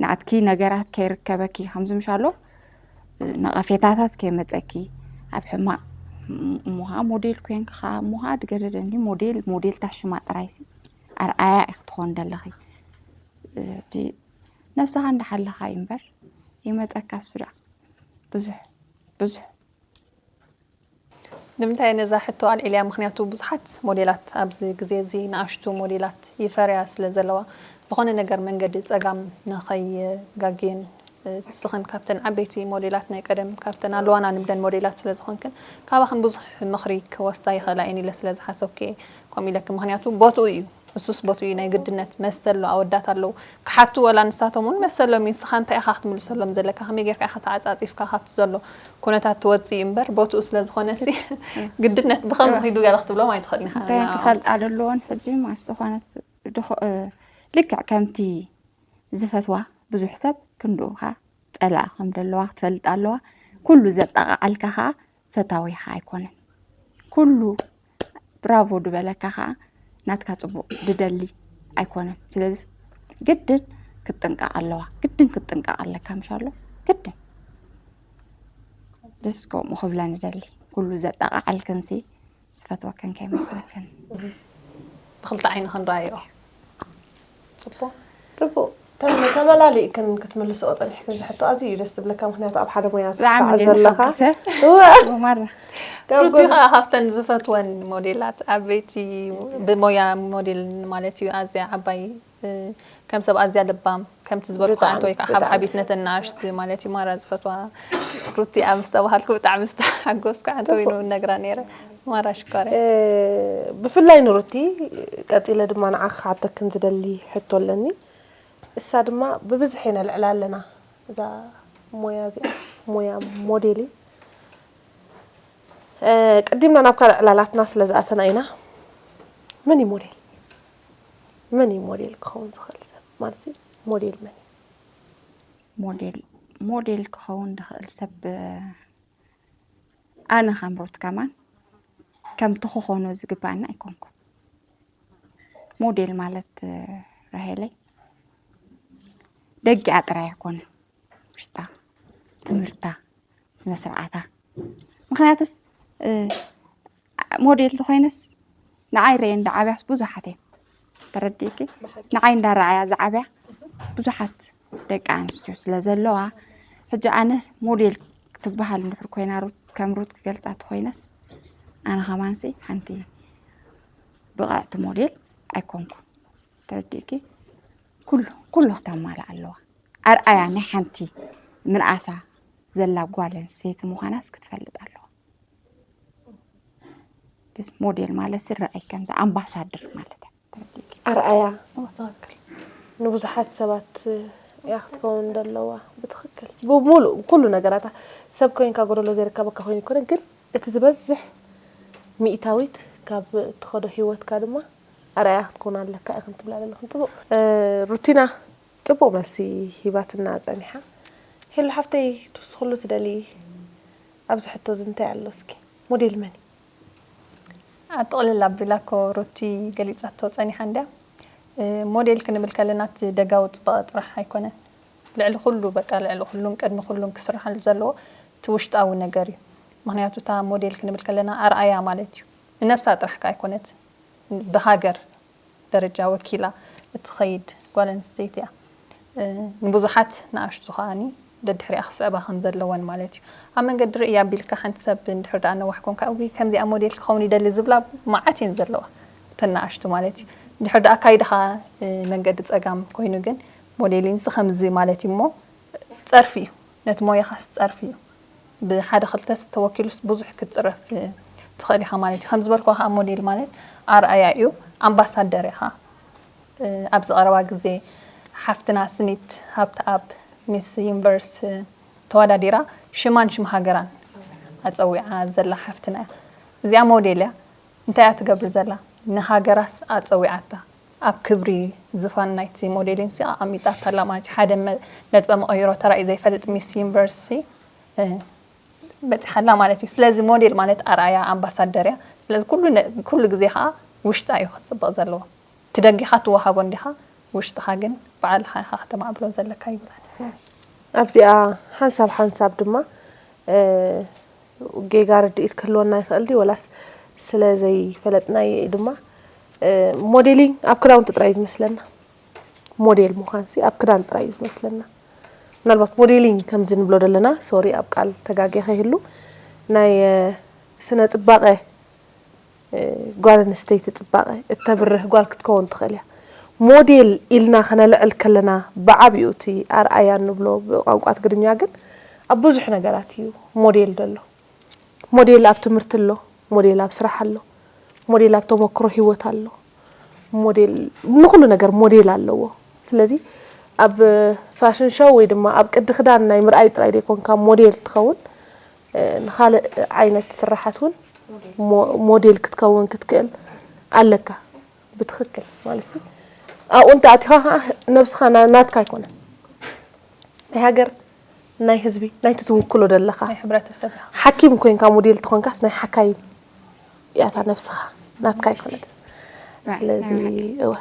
ንኣትኪ ነገራት ከይርከበኪ ከምዚ ምሻሎ ነቐፌታታት ከይመፀኪ ኣብ ሕማቕ እሞሃ ሞዴል ኮንኪ ከዓ እሞሃ ድገደደ እንዲ ሞዴል ሞዴል ታሽማ ጥራይሲ ኣርኣያ ኢኺ ትኾን ደለኺ። እቲ ነብስኻ እንዳሓለኻ እዩ እምበር ይመፀካ እሱ ደኣ ብዙሕ ብዙሕ ንምንታይ ነዛ ሕቶ ኣልዒልያ? ምክንያቱ ብዙሓት ሞዴላት ኣብዚ ግዜ እዚ ንኣሽቱ ሞዴላት ይፈርያ ስለ ዘለዋ ዝኾነ ነገር መንገዲ ጸጋም ንኸይጋግየን እስኽን ካብተን ዓበይቲ ሞዴላት ናይ ቀደም ካብተን ኣለዋና ንብለን ሞዴላት ስለ ዝኾንክን ካባኽን ብዙሕ ምኽሪ ክወስዳ ይኽእላ እየን ኢለ ስለ ዝሓሰብኩ እየ ከምኡ ኢለኪ። ምክንያቱ ቦትኡ እዩ እሱስ ቦትኡ ናይ ግድነት መሰሎ ኣወዳት ኣለዉ ክሓቱ ወላ ንሳቶም እውን መሰሎም እዩ። ንስኻ እንታይ ኢኻ ክትምልሰሎም ዘለካ? ከመይ ጌርካ ኢኻ ተዓጻጺፍካ ካብቲ ዘሎ ኩነታት ትወጽእ እዩ እምበር ቦትኡ ስለ ዝኾነ ሲ ግድነት ብኸምዚ ኺዱ ገለ ክትብሎም ኣይትኽእልን ኢኻ። እንታይ ክፈልጣ ዘለዎን ሕጂ ማስ ዝኾነት ልክዕ ከምቲ ዝፈትዋ ብዙሕ ሰብ ክንድኡ ኸዓ ጸላኢ ከም ዘለዋ ክትፈልጥ ኣለዋ። ኩሉ ዘጠቓዓልካ ኸዓ ፈታዊኻ ኣይኮነን። ኩሉ ብራቮ ድበለካ ኸዓ ናትካ ፅቡቕ ድደሊ ኣይኮነን። ስለዚ ግድን ክትጥንቀቕ ኣለዋ። ግድን ክትጥንቀቕ ኣለካ ምሻሎ ግድን ደስ ከምኡ ክብለ ንደሊ። ኩሉ ዘጠቓዓልክንሲ ዝፈትወክን ከይመስለክን። ብክልተ ዓይኒ ክንረኣዮ። ፅቡቅ ፅቡቅ ተመላሊእክን ክትምልስኦ ፀኒሕክን ዝሕቶ ኣዝዩ እዩ ደስ ዝብለካ። ምክንያቱ ኣብ ሓደ ሞያ ስሳዕ ዘለካ ማራ ሩቲ ከዓ ካብተን ዝፈትወን ሞዴላት ዓበይቲ ብሞያ ሞዴል ማለት እዩ ኣዝያ ዓባይ ከም ሰብ ኣዝያ ልባም ከምቲ ዝበልኩ ዓንተ ወይ ከዓ ሓብሓቢት ነተን ንኣሽቱ ማለት እዩ ማራ ዝፈትዋ ሩቲ ኣብ ምስ ተባሃልኩ ብጣዕሚ ዝተሓጎስኩ ዓንተ ወይ ንውን ነግራ ነይረ ማራ ሽኮረ ብፍላይ ንሩቲ ቀፂለ ድማ ንዓ ክሓተክን ዝደሊ ሕቶ ኣለኒ። እሳ ድማ ብብዝሒ ነልዕላ ኣለና እዛ ሞያ እዚኣ ሞያ ሞዴሊ። ቀዲምና ናብ ካልእ ዕላላትና ስለ ዝኣተና ኢና። መን እዩ ሞዴል? መን እዩ ሞዴል ክኸውን ዝኽእል ሰብ? ማለት ሞዴል መን እዩ? ሞዴል ሞዴል ክኸውን ዝኽእል ሰብ ኣነ ከም ሩት ከማን ከምቲ ክኾኖ ዝግባኣና ኣይኮንኩን። ሞዴል ማለት ራሄለይ ደጊኣ ጥራይ ኣይኮነን፣ ውሽጣ፣ ትምህርታ፣ ስነ ስርዓታ። ምክንያቱስ ሞዴል ተኮይነስ ንዓይ ረየ እንዳዓብያስ ብዙሓት እየን ተረዲእኪ። ንዓይ እንዳረኣያ ዝዓብያ ብዙሓት ደቂ ኣንስትዮ ስለ ዘለዋ ሕጂ ኣነ ሞዴል ክትበሃል እንድሕር ኮይና ሩት ከም ሩት ክገልፃ ተኮይነስ ኣነ ከማንሲ ሓንቲ ብቕዕቲ ሞዴል ኣይኮንኩን። ተረዲእኪ? ኩሉ ኩሉ ክተማልእ ኣለዋ። ኣርኣያ ናይ ሓንቲ ምንኣሳ ዘላ ጓል ኣንስተይቲ ምዃናስ ክትፈልጥ ኣለዋ። ሞዴል ማለት ስረኣይ ከምዚ ኣምባሳደር ማለት እያ። ተረዲእኪ? ኣርኣያ ንብዙሓት ሰባት እያ ክትከውን ዘለዋ። ብትኽክል ብሙሉእ ኩሉ ነገራታ ሰብ ኮይንካ ጎደሎ ዘይርከበካ ኮይኑ ይኮነ ግን እቲ ዝበዝሕ ሚእታዊት ካብ እትኸዶ ህይወትካ ድማ ኣርኣያ ክትኮን ኣለካ ኢኽን ትብላ ዘለኹም ፅቡቅ ሩቲና ፅቡቅ መልሲ ሂባትና ፀኒሓ። ሄሉ ሓፍተይ ትውስኽሉ ትደሊ ኣብዚ ሕቶ እዚ እንታይ ኣሎ እስኪ ሞዴል መን እዩ? ኣጥቕልል ኣቢላ እኮ ሩቲ ገሊፃቶ ፀኒሓ እንድያ። ሞዴል ክንብል ከለና እቲ ደጋዊ ፅባቐ ጥራሕ ኣይኮነን። ልዕሊ ኩሉ በቃ ልዕሊ ኩሉን ቅድሚ ኩሉን ክስርሓሉ ዘለዎ እቲ ውሽጣዊ ነገር እዩ። ምክንያቱ እታ ሞዴል ክንብል ከለና ኣርኣያ ማለት እዩ። ንነብሳ ጥራሕ ከ ኣይኮነትን ብሃገር ደረጃ ወኪላ እትኸይድ ጓል ኣንስተይቲ እያ። ንብዙሓት ንኣሽቱ ከዓኒ ደድሕሪኣ ክስዕባ ከም ዘለወን ማለት እዩ። ኣብ መንገዲ ርእያ ኣቢልካ ሓንቲ ሰብ እንድሕር ደኣ ነዋሕ ኮንካ፣ "እውይ ከምዚኣ ሞዴል ክኸውን ይደሊ" ዝብላ መዓት እየን ዘለዋ፣ እተን ንኣሽቱ ማለት እዩ። እንድሕር ደኣ ኣካይዳኻ መንገዲ ጸጋም ኮይኑ ግን ሞዴሊንሲ ከምዚ ማለት እዩ እሞ ጸርፊ እዩ። ነቲ ሞያኻስ ጸርፊ እዩ። ብሓደ ክልተስ ተወኪሉስ ብዙሕ ክትጽረፍ ትኽእል ኢኻ ማለት እዩ። ከም ዝበልኩ ከዓ ሞዴል ማለት ኣርኣያ እዩ፣ ኣምባሳደር ኢኻ። ኣብዚ ቀረባ ግዜ ሓፍትና ስኒት ሃብተኣብ ሚስ ዩኒቨርስ ተወዳዲራ ሽማን ሽም ሃገራን ኣጸዊዓ ዘላ ሓፍትና እያ። እዚኣ ሞዴል እያ። እንታይ እያ ትገብር ዘላ? ንሃገራስ ኣጸዊዓታ። ኣብ ክብሪ ዝፋን ናይቲ ሞዴሊንሲ ኣቐሚጣታ ኣላ ማለት እዩ። ሓደ መ- ነጥበ መቐይሮ ተራእዩ ዘይፈልጥ ሚስ ዩኒቨርስ በጺሓ ኣላ ማለት እዩ። ስለዚ ሞዴል ማለት ኣርኣያ ኣምባሳደር እያ። ስለዚ ኩሉ ነ- ኩሉ ግዜ ከዓ ውሽጣ እዩ ክትጽብቕ ዘለዎ። ትደጊኻ ትወሃቦ እንዲኻ ውሽጥኻ ግን ባዕልኻ ኢኻ ከተማዕብሎ ዘለካ ይብላል። ኣብዚኣ ሓንሳብ ሓንሳብ ድማ እ፣ ጌጋ ርድኢት ክህልወና ይኽእል ድዩ ወላስ ስለ ዘይፈለጥናዮ እዩ ድማ እ፣ ሞዴሊንግ ኣብ ክዳውንቲ ጥራይ እዩ ዝመስለና። ሞዴል ምዃንሲ ኣብ ክዳን ጥራይ እዩ ዝመስለና። ምናልባት ሞዴሊንግ ከምዚ ንብሎ ዘለና ሶሪ ኣብ ቃል ተጋጌ ከይህሉ ናይ እ፣ ስነ ፅባቐ ጓል ኣንስተይቲ ፅባቐ እተብርህ ጓል ክትከውን ትኽእል እያ። ሞዴል ኢልና ከነልዕል ከለና ብዓብኡ እቲ ኣርኣያ እንብሎ ብቋንቋ ትግርኛ ግን ኣብ ብዙሕ ነገራት እዩ ሞዴል ዘሎ። ሞዴል ኣብ ትምህርቲ ኣሎ፣ ሞዴል ኣብ ስራሕ ኣሎ፣ ሞዴል ኣብ ተመክሮ ሂወት ኣሎ። ሞዴል ንኹሉ ነገር ሞዴል ኣለዎ። ስለዚ ኣብ ፋሽን ሾው ወይ ድማ ኣብ ቅዲ ክዳን ናይ ምርኣይ ጥራይ ዘይኮንካ ሞዴል ትኸውን ንኻልእ ዓይነት ስራሓት እውን ሞዴል ክትከውን ክትክእል ኣለካ። ብትኽክል ማለት ኣብኡ እንተ ኣቲኻ ከዓ ነብስኻ ናትካ ኣይኮነን ናይ ሃገር ናይ ህዝቢ ናይቲ ትውክሎ ደለኻ ናይ ሕብረተሰብ ኢኻ። ሓኪም ኮይንካ ሞዴል ትኾንካስ ናይ ሓካይም እያታ ነብስኻ ናትካ ኣይኮነት። ስለዚ እወ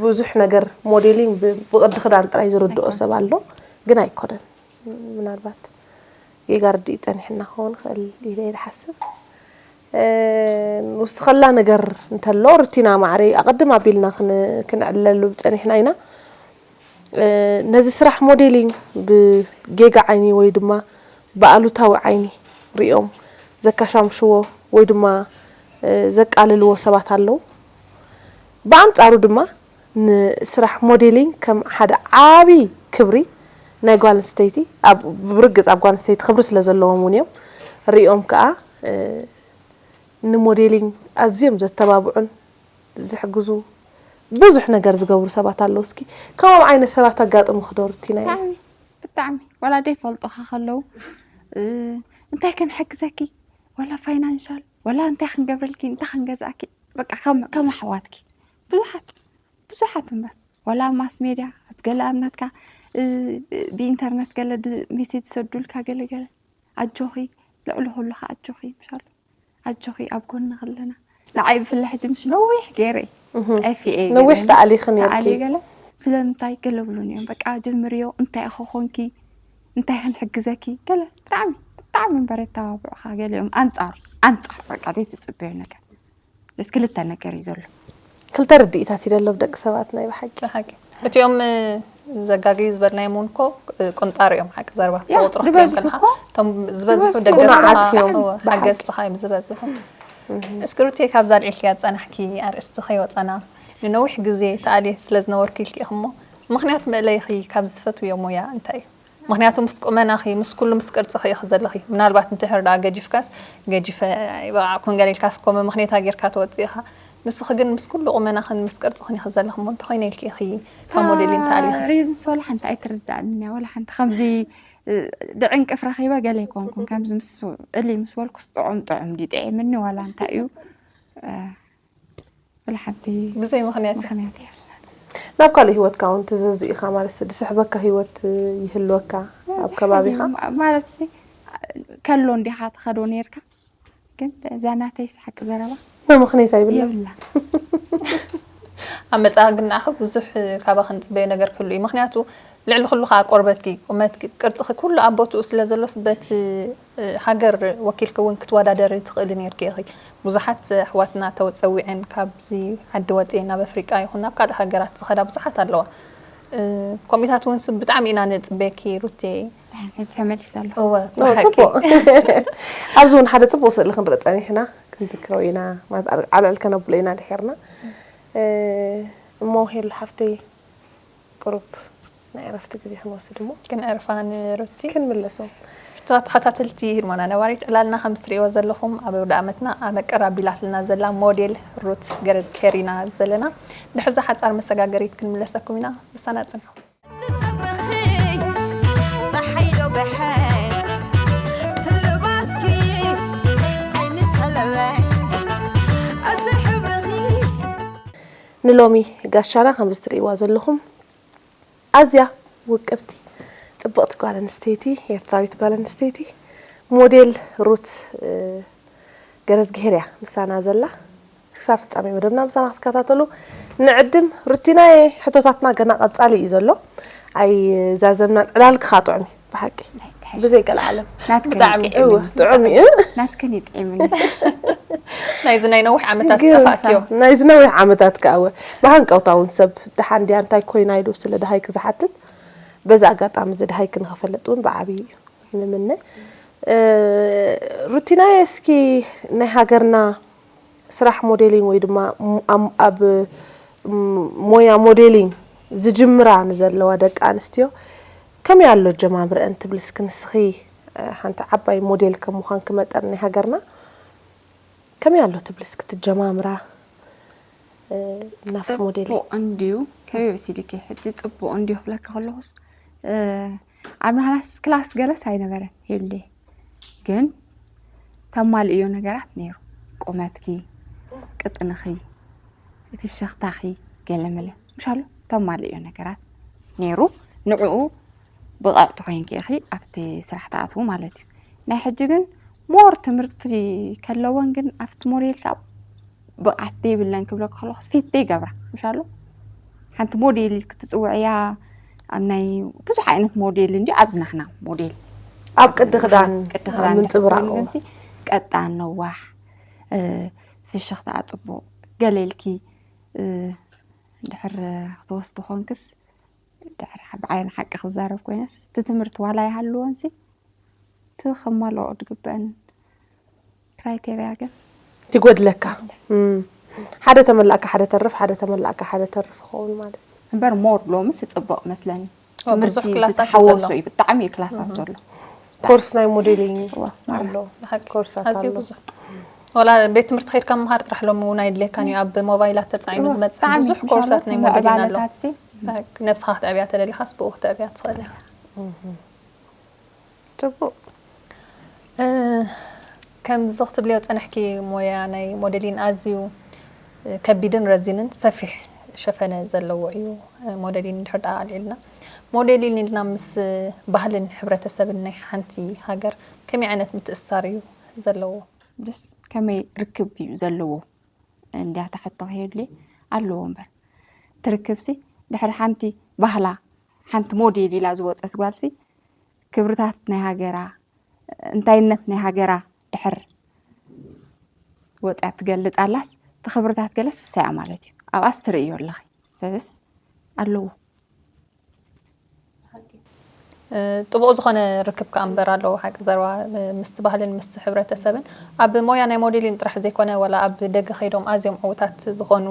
ብዙሕ ነገር ሞዴሊንግ ብቅዲ ክዳን ጥራይ ዝርድኦ ሰብ ኣሎ ግን ኣይኮነን። ምናልባት ጌጋ ርድኢት ጸኒሕና ክኸውን ይኽእል ኢለ እየ ዝሓስብ። ንውስኸላ ነገር እንተሎ ሩቲና ማዕረይ ኣቐድም ኣቢልና ክንዕለሉ ጸኒሕና ኢና። ነዚ ስራሕ ሞዴሊንግ ብጌጋ ዓይኒ ወይ ድማ ብኣሉታዊ ዓይኒ ሪኦም ዘካሻምሽዎ ወይ ድማ ዘቃልልዎ ሰባት ኣለዉ። ብኣንጻሩ ድማ ንስራሕ ሞዴሊንግ ከም ሓደ ዓቢ ክብሪ ናይ ጓል ኣንስተይቲ ኣብ ብርግጽ ኣብ ጓል ኣንስተይቲ ክብሪ ስለ ዘለዎም እውን እዮም ሪኦም ከዓ ንሞዴሊንግ ኣዝዮም ዘተባብዑን ዝሕግዙ ብዙሕ ነገር ዝገብሩ ሰባት ኣለዉ። እስኪ ከምኦም ዓይነት ሰባት ኣጋጥሙኺ ዶ ሩቲናየ? ብጣዕሚ ብጣዕሚ ዋላ ደይ ፈልጡኻ ከለዉ እንታይ ክንሕግዘኪ ዋላ ፋይናንሻል ዋላ እንታይ ክንገብረልኪ እንታይ ክንገዝኣኪ በቃ ከም ኣሕዋትኪ ብዙሓት ብዙሓት እምበር ዋላ ኣብ ማስ ሜድያ ኣብ ገለ ኣብ ናትካ ብኢንተርነት ገለ ሜሴጅ ዝሰዱልካ ገለ ገለ ኣጆኺ ልዕሊ ኩሉ ከ ኣጆኺ ምሻሎ ኣጆኺ ኣብ ጎንኺ ኣለና ንዓይ ብፍላይ ሕጂ ምስ ነዊሕ ገይረ ጠፊኤ ነዊሕ ተኣሊኺ ነርኪ ተኣልየ ገለ ስለምንታይ ገለ ብሉኒ እዮም በቃ ጀምርዮ እንታይ ኢኺ ኮንኪ እንታይ ክንሕግዘኪ ገለ ብጣዕሚ ብጣዕሚ እምበር የተባብዑኻ ገሊኦም ኣንፃር ኣንፃር በቃ ዘይትፅበዮ ነገር ጀስ ክልተ ነገር እዩ ዘሎ ክልተ ርድኢታት እዩ ዘሎ ብደቂ ሰባት ናይ ብሓቂ ሓቂ እቲኦም ዘጋግዩ ዝበልናዮም እውን እኮ ቁንጣር እዮም ሓቂ ዘረባ ያ፣ ብቁፅሪ ዝበዝሑ ክትሪኦም ከለኻ እኮ እቶም ዝበዝሑ ዝበዝሑ ደገፍቲ ቁኑዓት ከዓ እዮም፣ እወ፣ ብሓቂ። ሓገዝቲ ከዓ እዮም ዝበዝሑ እስክሪብቲ ካብዛ ልዒልክያ ዝፀናሕኪ ኣርእስቲ ከይወፀና ንነዊሕ ግዜ ተኣልየ ስለ ዝነበርኩ ኢልኪ ኢኺ እሞ ምኽንያት መእለይኺ ካብ ዝፈትውዮ ሞያ እንታይ እዩ ምኽንያቱ ምስ ቁመናኺ ምስ ኩሉ ምስ ቅርፅኺ ኢኺ ዘለኺ ምናልባት እንድሕር ደኣ ገጂፍካስ ገጂፈ ኣይበቃዕኩን ገለ ኢልካስ ኮመ ምኽንያታ ጌርካ ትወፅእ ኢኻ ንስኺ ግን ምስ ኩሉ ቁመናኽን ምስ ቅርፅኽን ኢኺ ዘለኺ እሞ እንተኾይነ ኢልኪ ኢኺ ካብ ሞዴሊን ተኣሊኺ ሪዝንስ ዋላ ሓንቲ ኣይትርዳእንን እያ ዋላ ሓንቲ ከምዚ ድዕንቅፍ ረኺበ ገለ ኣይኮንኩን ከምዚ ምስ እሊ ምስ በልኩስ ጥዑም ጥዑም ድዩ ጥዒምኒ ዋላ እንታይ እዩ ዋላ ሓንቲ ብዘይ ምኽንያት እዩ ምኽንያት እየ ናብ ካልእ ህይወትካ እውን ትዘዙ ኢኻ ማለት ድስሕበካ ህይወት ይህልወካ ኣብ ከባቢኻ ማለት ሲ ከሎ እንዲኻ ትኸዶ ነርካ ግን እዛ ናተይ ሓቂ ዘረባ ብምኽንያት ኣይብለን የብላ ኣብ መጻኢ ግን ንዓኺ ብዙሕ ካባኺ ንጽበዮ ነገር ክህሉ እዩ ምኽንያቱ ልዕሊ ኩሉ ከዓ ቆርበትኪ፣ ቁመትኪ፣ ቅርፅኺ ኩሉ ኣብ ቦትኡ ስለ ዘሎስ በቲ ሃገር ወኪልኪ እውን ክትወዳደሪ ትኽእሊ ነርኪ ኢኺ። ብዙሓት ኣሕዋትና ተፀዊዐን ካብዚ ዓዲ ወፅኤ ናብ ኣፍሪቃ ይኹን ናብ ካልእ ሃገራት ዝኸዳ ብዙሓት ኣለዋ። ከምኡታት እውን ብጣዕሚ ኢና ነፅበኪ ሩቴ። ተመሊስ ኣሎ። እወ ኖ፣ ብሓቂ። ጽቡቅ። ኣብዚ እውን ሓደ ጽቡቅ ስእሊ ክንርኢ ጸኒሕና፣ ክንዝክሮ ኢና ማለት፣ ኣል- ኣልዕል ከነብሎ ኢና ድሒርና። እ፣ እሞ ሄሉ ሓፍተይ፣ ቁሩብ ናይ ዕረፍቲ ግዜ ክንወስድ እሞ ክንዕርፋ ንሩቲ። ክንምለሶም። ክቡራት ተኸታተልቲ ህድሞና ነባሪት ዕላልና ከም እትርእይዎ ዘለኹም ኣብ ኣውደ ኣመትና ኣመቀር ኣቢላትና ዘላ ሞዴል ሩት ገረዝግሄር ኢና ዘለና። ድሕሪ እዛ ሓጻር መሰጋገሪት ክንምለሰኩም ኢና። ምሳና ጽንሑ። ጸጉርኺ ጸሓይ ዶ ብሐይ ትልባስኪ ዓይኒ ሰለበ እቲ ሕብርኺ ንሎሚ ጋሻና ከምዚ ትርእይዋ ዘለኹም ኣዝያ ውቅብቲ ጽብቕቲ ጓል ኣንስተይቲ፣ ኤርትራዊት ጓል ኣንስተይቲ ሞዴል ሩት፣ እ፣ ገረዝግሄር እያ ምሳና ዘላ። ክሳብ ፍጻሜ መደብና ምሳና ክትከታተሉ ንዕድም። ሩቲናየ፣ ሕቶታትና ገና ቀጻሊ እዩ ዘሎ። ኣይዛዘምናን። ዕላልኪ ከዓ ጥዑም እዩ ብሓቂ። ብዘይ ገለ ዓለም። ናትክን ብጣዕሚ ይጥዕም። እወ፣ ጥዑም እዩ። ናትክን ይጥዕምኒ። ናይዚ ናይ ነዊሕ ዓመታት ግን ዝጠፋእክዮ። ናይዚ ነዊሕ ዓመታት ከኣ እወ። ብሃንቀውታ እውን ሰብ ደሓን ድያ እንታይ ኮይና ኢሉ ስለ ደሃይኪ ዝሓትት በዚ ኣጋጣሚ እዚ ደሃይኪ ንኸፈለጥ እውን ብዓብዪ እዩ ንምነ። እ፣ ሩቲናየ እስኪ ናይ ሃገርና ስራሕ ሞዴሊንግ ወይ ድማ ም- ኣም- ኣብ ም- ሞያ ሞዴሊንግ ዝጅምራ ንዘለዋ ደቂ ኣንስትዮ ከመይ ኣሎ ጀማምርአን ትብሊ እስኪ ንስኺ እ፣ ሓንቲ ዓባይ ሞዴል ከም ምዃንኪ መጠን ናይ ሃገርና ከመይ ኣሎ ትብሊ እስኪ ትጀማምራ እ፣ ናብቲ ሞዴሊንግ ጽቡቕ እንድዩ ከመይ መሲልኪ ሕጂ ጽቡቕ እንድዩ ክብለኪ ከለኹስ እ፣ ኣብ ናህናስ ክላስ ገለስ ኣይነበረን ሄሉየ ግን ተማልእዮ ነገራት ነይሩ ቁመትኪ ቅጥንኺ ፍሽኽታኺ ገለመለ ምሻሉ ተማልእዮ ነገራት ነይሩ ንዕኡ ብቕዕቲ ኮይንኪ ኢኺ ኣብቲ ስራሕ ትኣትዉ ማለት እዩ ናይ ሕጂ ግን ሞር ትምህርቲ ከለወን ግን ኣብቲ ሞዴል ካብ ብቕዓት ዘይብለን ክብለኪ ከለኹስ ፊት ዘይገብራ ምሻሉ ሓንቲ ሞዴል ክትፅውዕያ ኣብ ናይ ብዙሕ ዓይነት ሞዴል እንዲ ኣብዚ ናሕና ሞዴል ኣብ ቅዲ ክዳን ቅዲ ክዳን ምንፅብራቕ ግንሲ ቀጣን ነዋሕ እ፣ ፍሽኽታ ፅቡቕ ገለ ኢልኪ እ፣ ድሕር ክትወስዲ ኮንክስ ድሕር ብዓይን ሓቂ ክዛረብ ኮይነስ እቲ ትምህርቲ ዋላ ይሃልወንሲ እቲ ከማልኦ ድግበአን ክራይቴርያ ግን ይጎድለካ እም። ሓደ ተመላእካ ሓደ ተርፍ ሓደ ተመላእካ ሓደ ተርፍ ይኸውን ማለት እዩ እምበር ሞር ሎምስ ይፅብቕ መስለኒ ኦ፣ ብዙሕ ትምህርቲ ክላሳት ዝተሓወሶ ዘሎ። እዩ ብጣዕሚ እዩ ክላሳት ዘሎ ኮርስ ናይ ሞዴሊንግ እዋ፣ ኣሎ ብሓቂ ኮርሳት ኣዝዩ ኣሎ ብዙሕ። ዋላ ቤት ትምህርቲ ከይድካ ምምሃር ጥራሕ ሎሚ እውን ኣይድልየካን እዩ። ኣብ ሞባይላት ተጻዒኑ ዝመጽእ ብጣዕሚ ብዙሕ ኮርሳት ናይ ሞዴሊን ኣሎ። ምዕባለታት ሲ ነብስኻ ክትዕብያ ተደሊኻስ ብኡ ክትዕብያ ትኽእል ኢኻ። ጽቡቅ እ፣ ከምዚ ክትብልዮ ጸንሕኪ ሞያ ናይ ሞዴሊን ኣዝዩ እ፣ ከቢድን ረዚንን ሰፊሕ ሸፈነ ዘለዎ እዩ። እ፣ ሞዴሊን እንድሕር ደኣ ኣልዒልና ሞዴሊን ኢልና ምስ ባህልን ሕብረተሰብን ናይ ሓንቲ ሃገር ከመይ ዓይነት ምትእስሳር እዩ ዘለዎ? ደስ ከመይ ርክብ እዩ ዘለዎ እንዲያ ተሕቶ ከየድሊ ኣለዎ እምበር ትርክብሲ ድሕሪ ሓንቲ ባህላ ሓንቲ ሞዴል ኢላ ዝወፀት ጓልሲ ክብርታት ናይ ሃገራ እንታይነት ናይ ሃገራ ድሕር ወፅያ ትገልፅ ኣላስ እቲ ክብርታት ገለስ እሳያ ማለት እዩ ኣብኣስ ትርእዮ ኣለኺ ስለዚስ ኣለዎ እ፣ ጥቡቕ ዝኾነ ርክብ ከኣ እምበር ኣለዎ ሓቂ ዘረባ እ፣ ምስቲ ባህልን ምስቲ ሕብረተሰብን ኣብ ሞያ ናይ ሞዴሊን ጥራሕ ዘይኮነ ዋላ ኣብ ደገ ከይዶም ኣዝዮም ዕውታት ዝኾኑ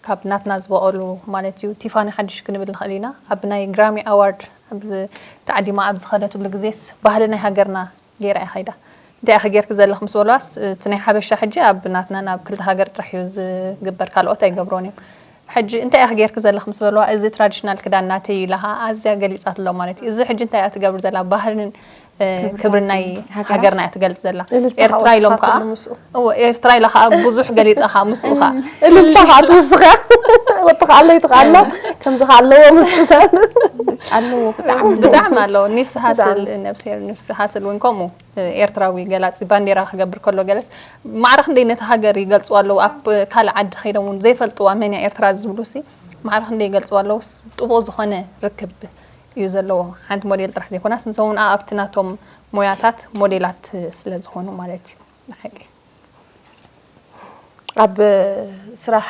ካብ ናትና ዝበቐሉ ማለት እዩ ቲፋኒ ሓድሽ ክንብል ንኽእል ኢና ኣብ ናይ ግራሚ ኣዋርድ ኣብዚ ተዓዲማ ኣብ ዝኸደትሉ ግዜስ ባህሊ ናይ ሃገርና ገይራ እያ ከይዳ እንታይ ኢኺ ጌርኪ ዘለኽ ምስ በልዋስ እቲ ናይ ሓበሻ ሕጂ ኣብ ናትናን ኣብ ክልተ ሃገር ጥራሕ እዩ ዝግበር ካልኦት ኣይገብሮን እዮም ሕጂ እንታይ ኢኺ ጌርኪ ዘለኽ ምስ በልዋ እዚ ትራዲሽናል ክዳን ናተይ ኢላ ኸዓ ኣዝያ ገሊጻትሎም ማለት እዩ እዚ ሕጂ እንታይ እያ ትገብር ዘላ ባህልን እ፣ ክብርን ናይ ሃገርና እያ ትገልጽ ዘላ እልልታ ኤርትራ ኢሎም ወስኻትሉ ከዓ ምስኡ። እወ ኤርትራ ኢላ ከዓ ብዙሕ ገሊጻ ከዓ ምስኡ ከዓ እልልታ ከዓ ትውስኸ ወጥኻ ኣሎ ይትኻ ኣሎ ከምዚ ከዓ ኣለዎ ምስክሳት ኣለዎ ብጣዕሚ ብጣዕሚ ኣለዎ ኒፍሲ ሃስል ነብስሄር ኒፍሲ ሃስል እውን ከምኡ ኤርትራዊ ገላጺ ባንዴራ ክገብር ከሎ ገለስ ማዕረ ክንደይ ነቲ ሃገር ይገልጽዋ ኣለዉ ኣብ ካልእ ዓዲ ከይዶም እውን ዘይፈልጥዋ መን እያ ኤርትራ ዝብሉ ሲ ማዕረ ክንደይ ይገልጽዋ ኣለዉ ጥቡቕ ዝኾነ ርክብ እዩ ዘለዎ። ሓንቲ ሞዴል ጥራሕ ዘይኮናስ ንሶም እውን ኣብቲ ናቶም ሞያታት ሞዴላት ስለ ዝኾኑ ማለት እዩ። ብሓቂ ኣብ ስራሕ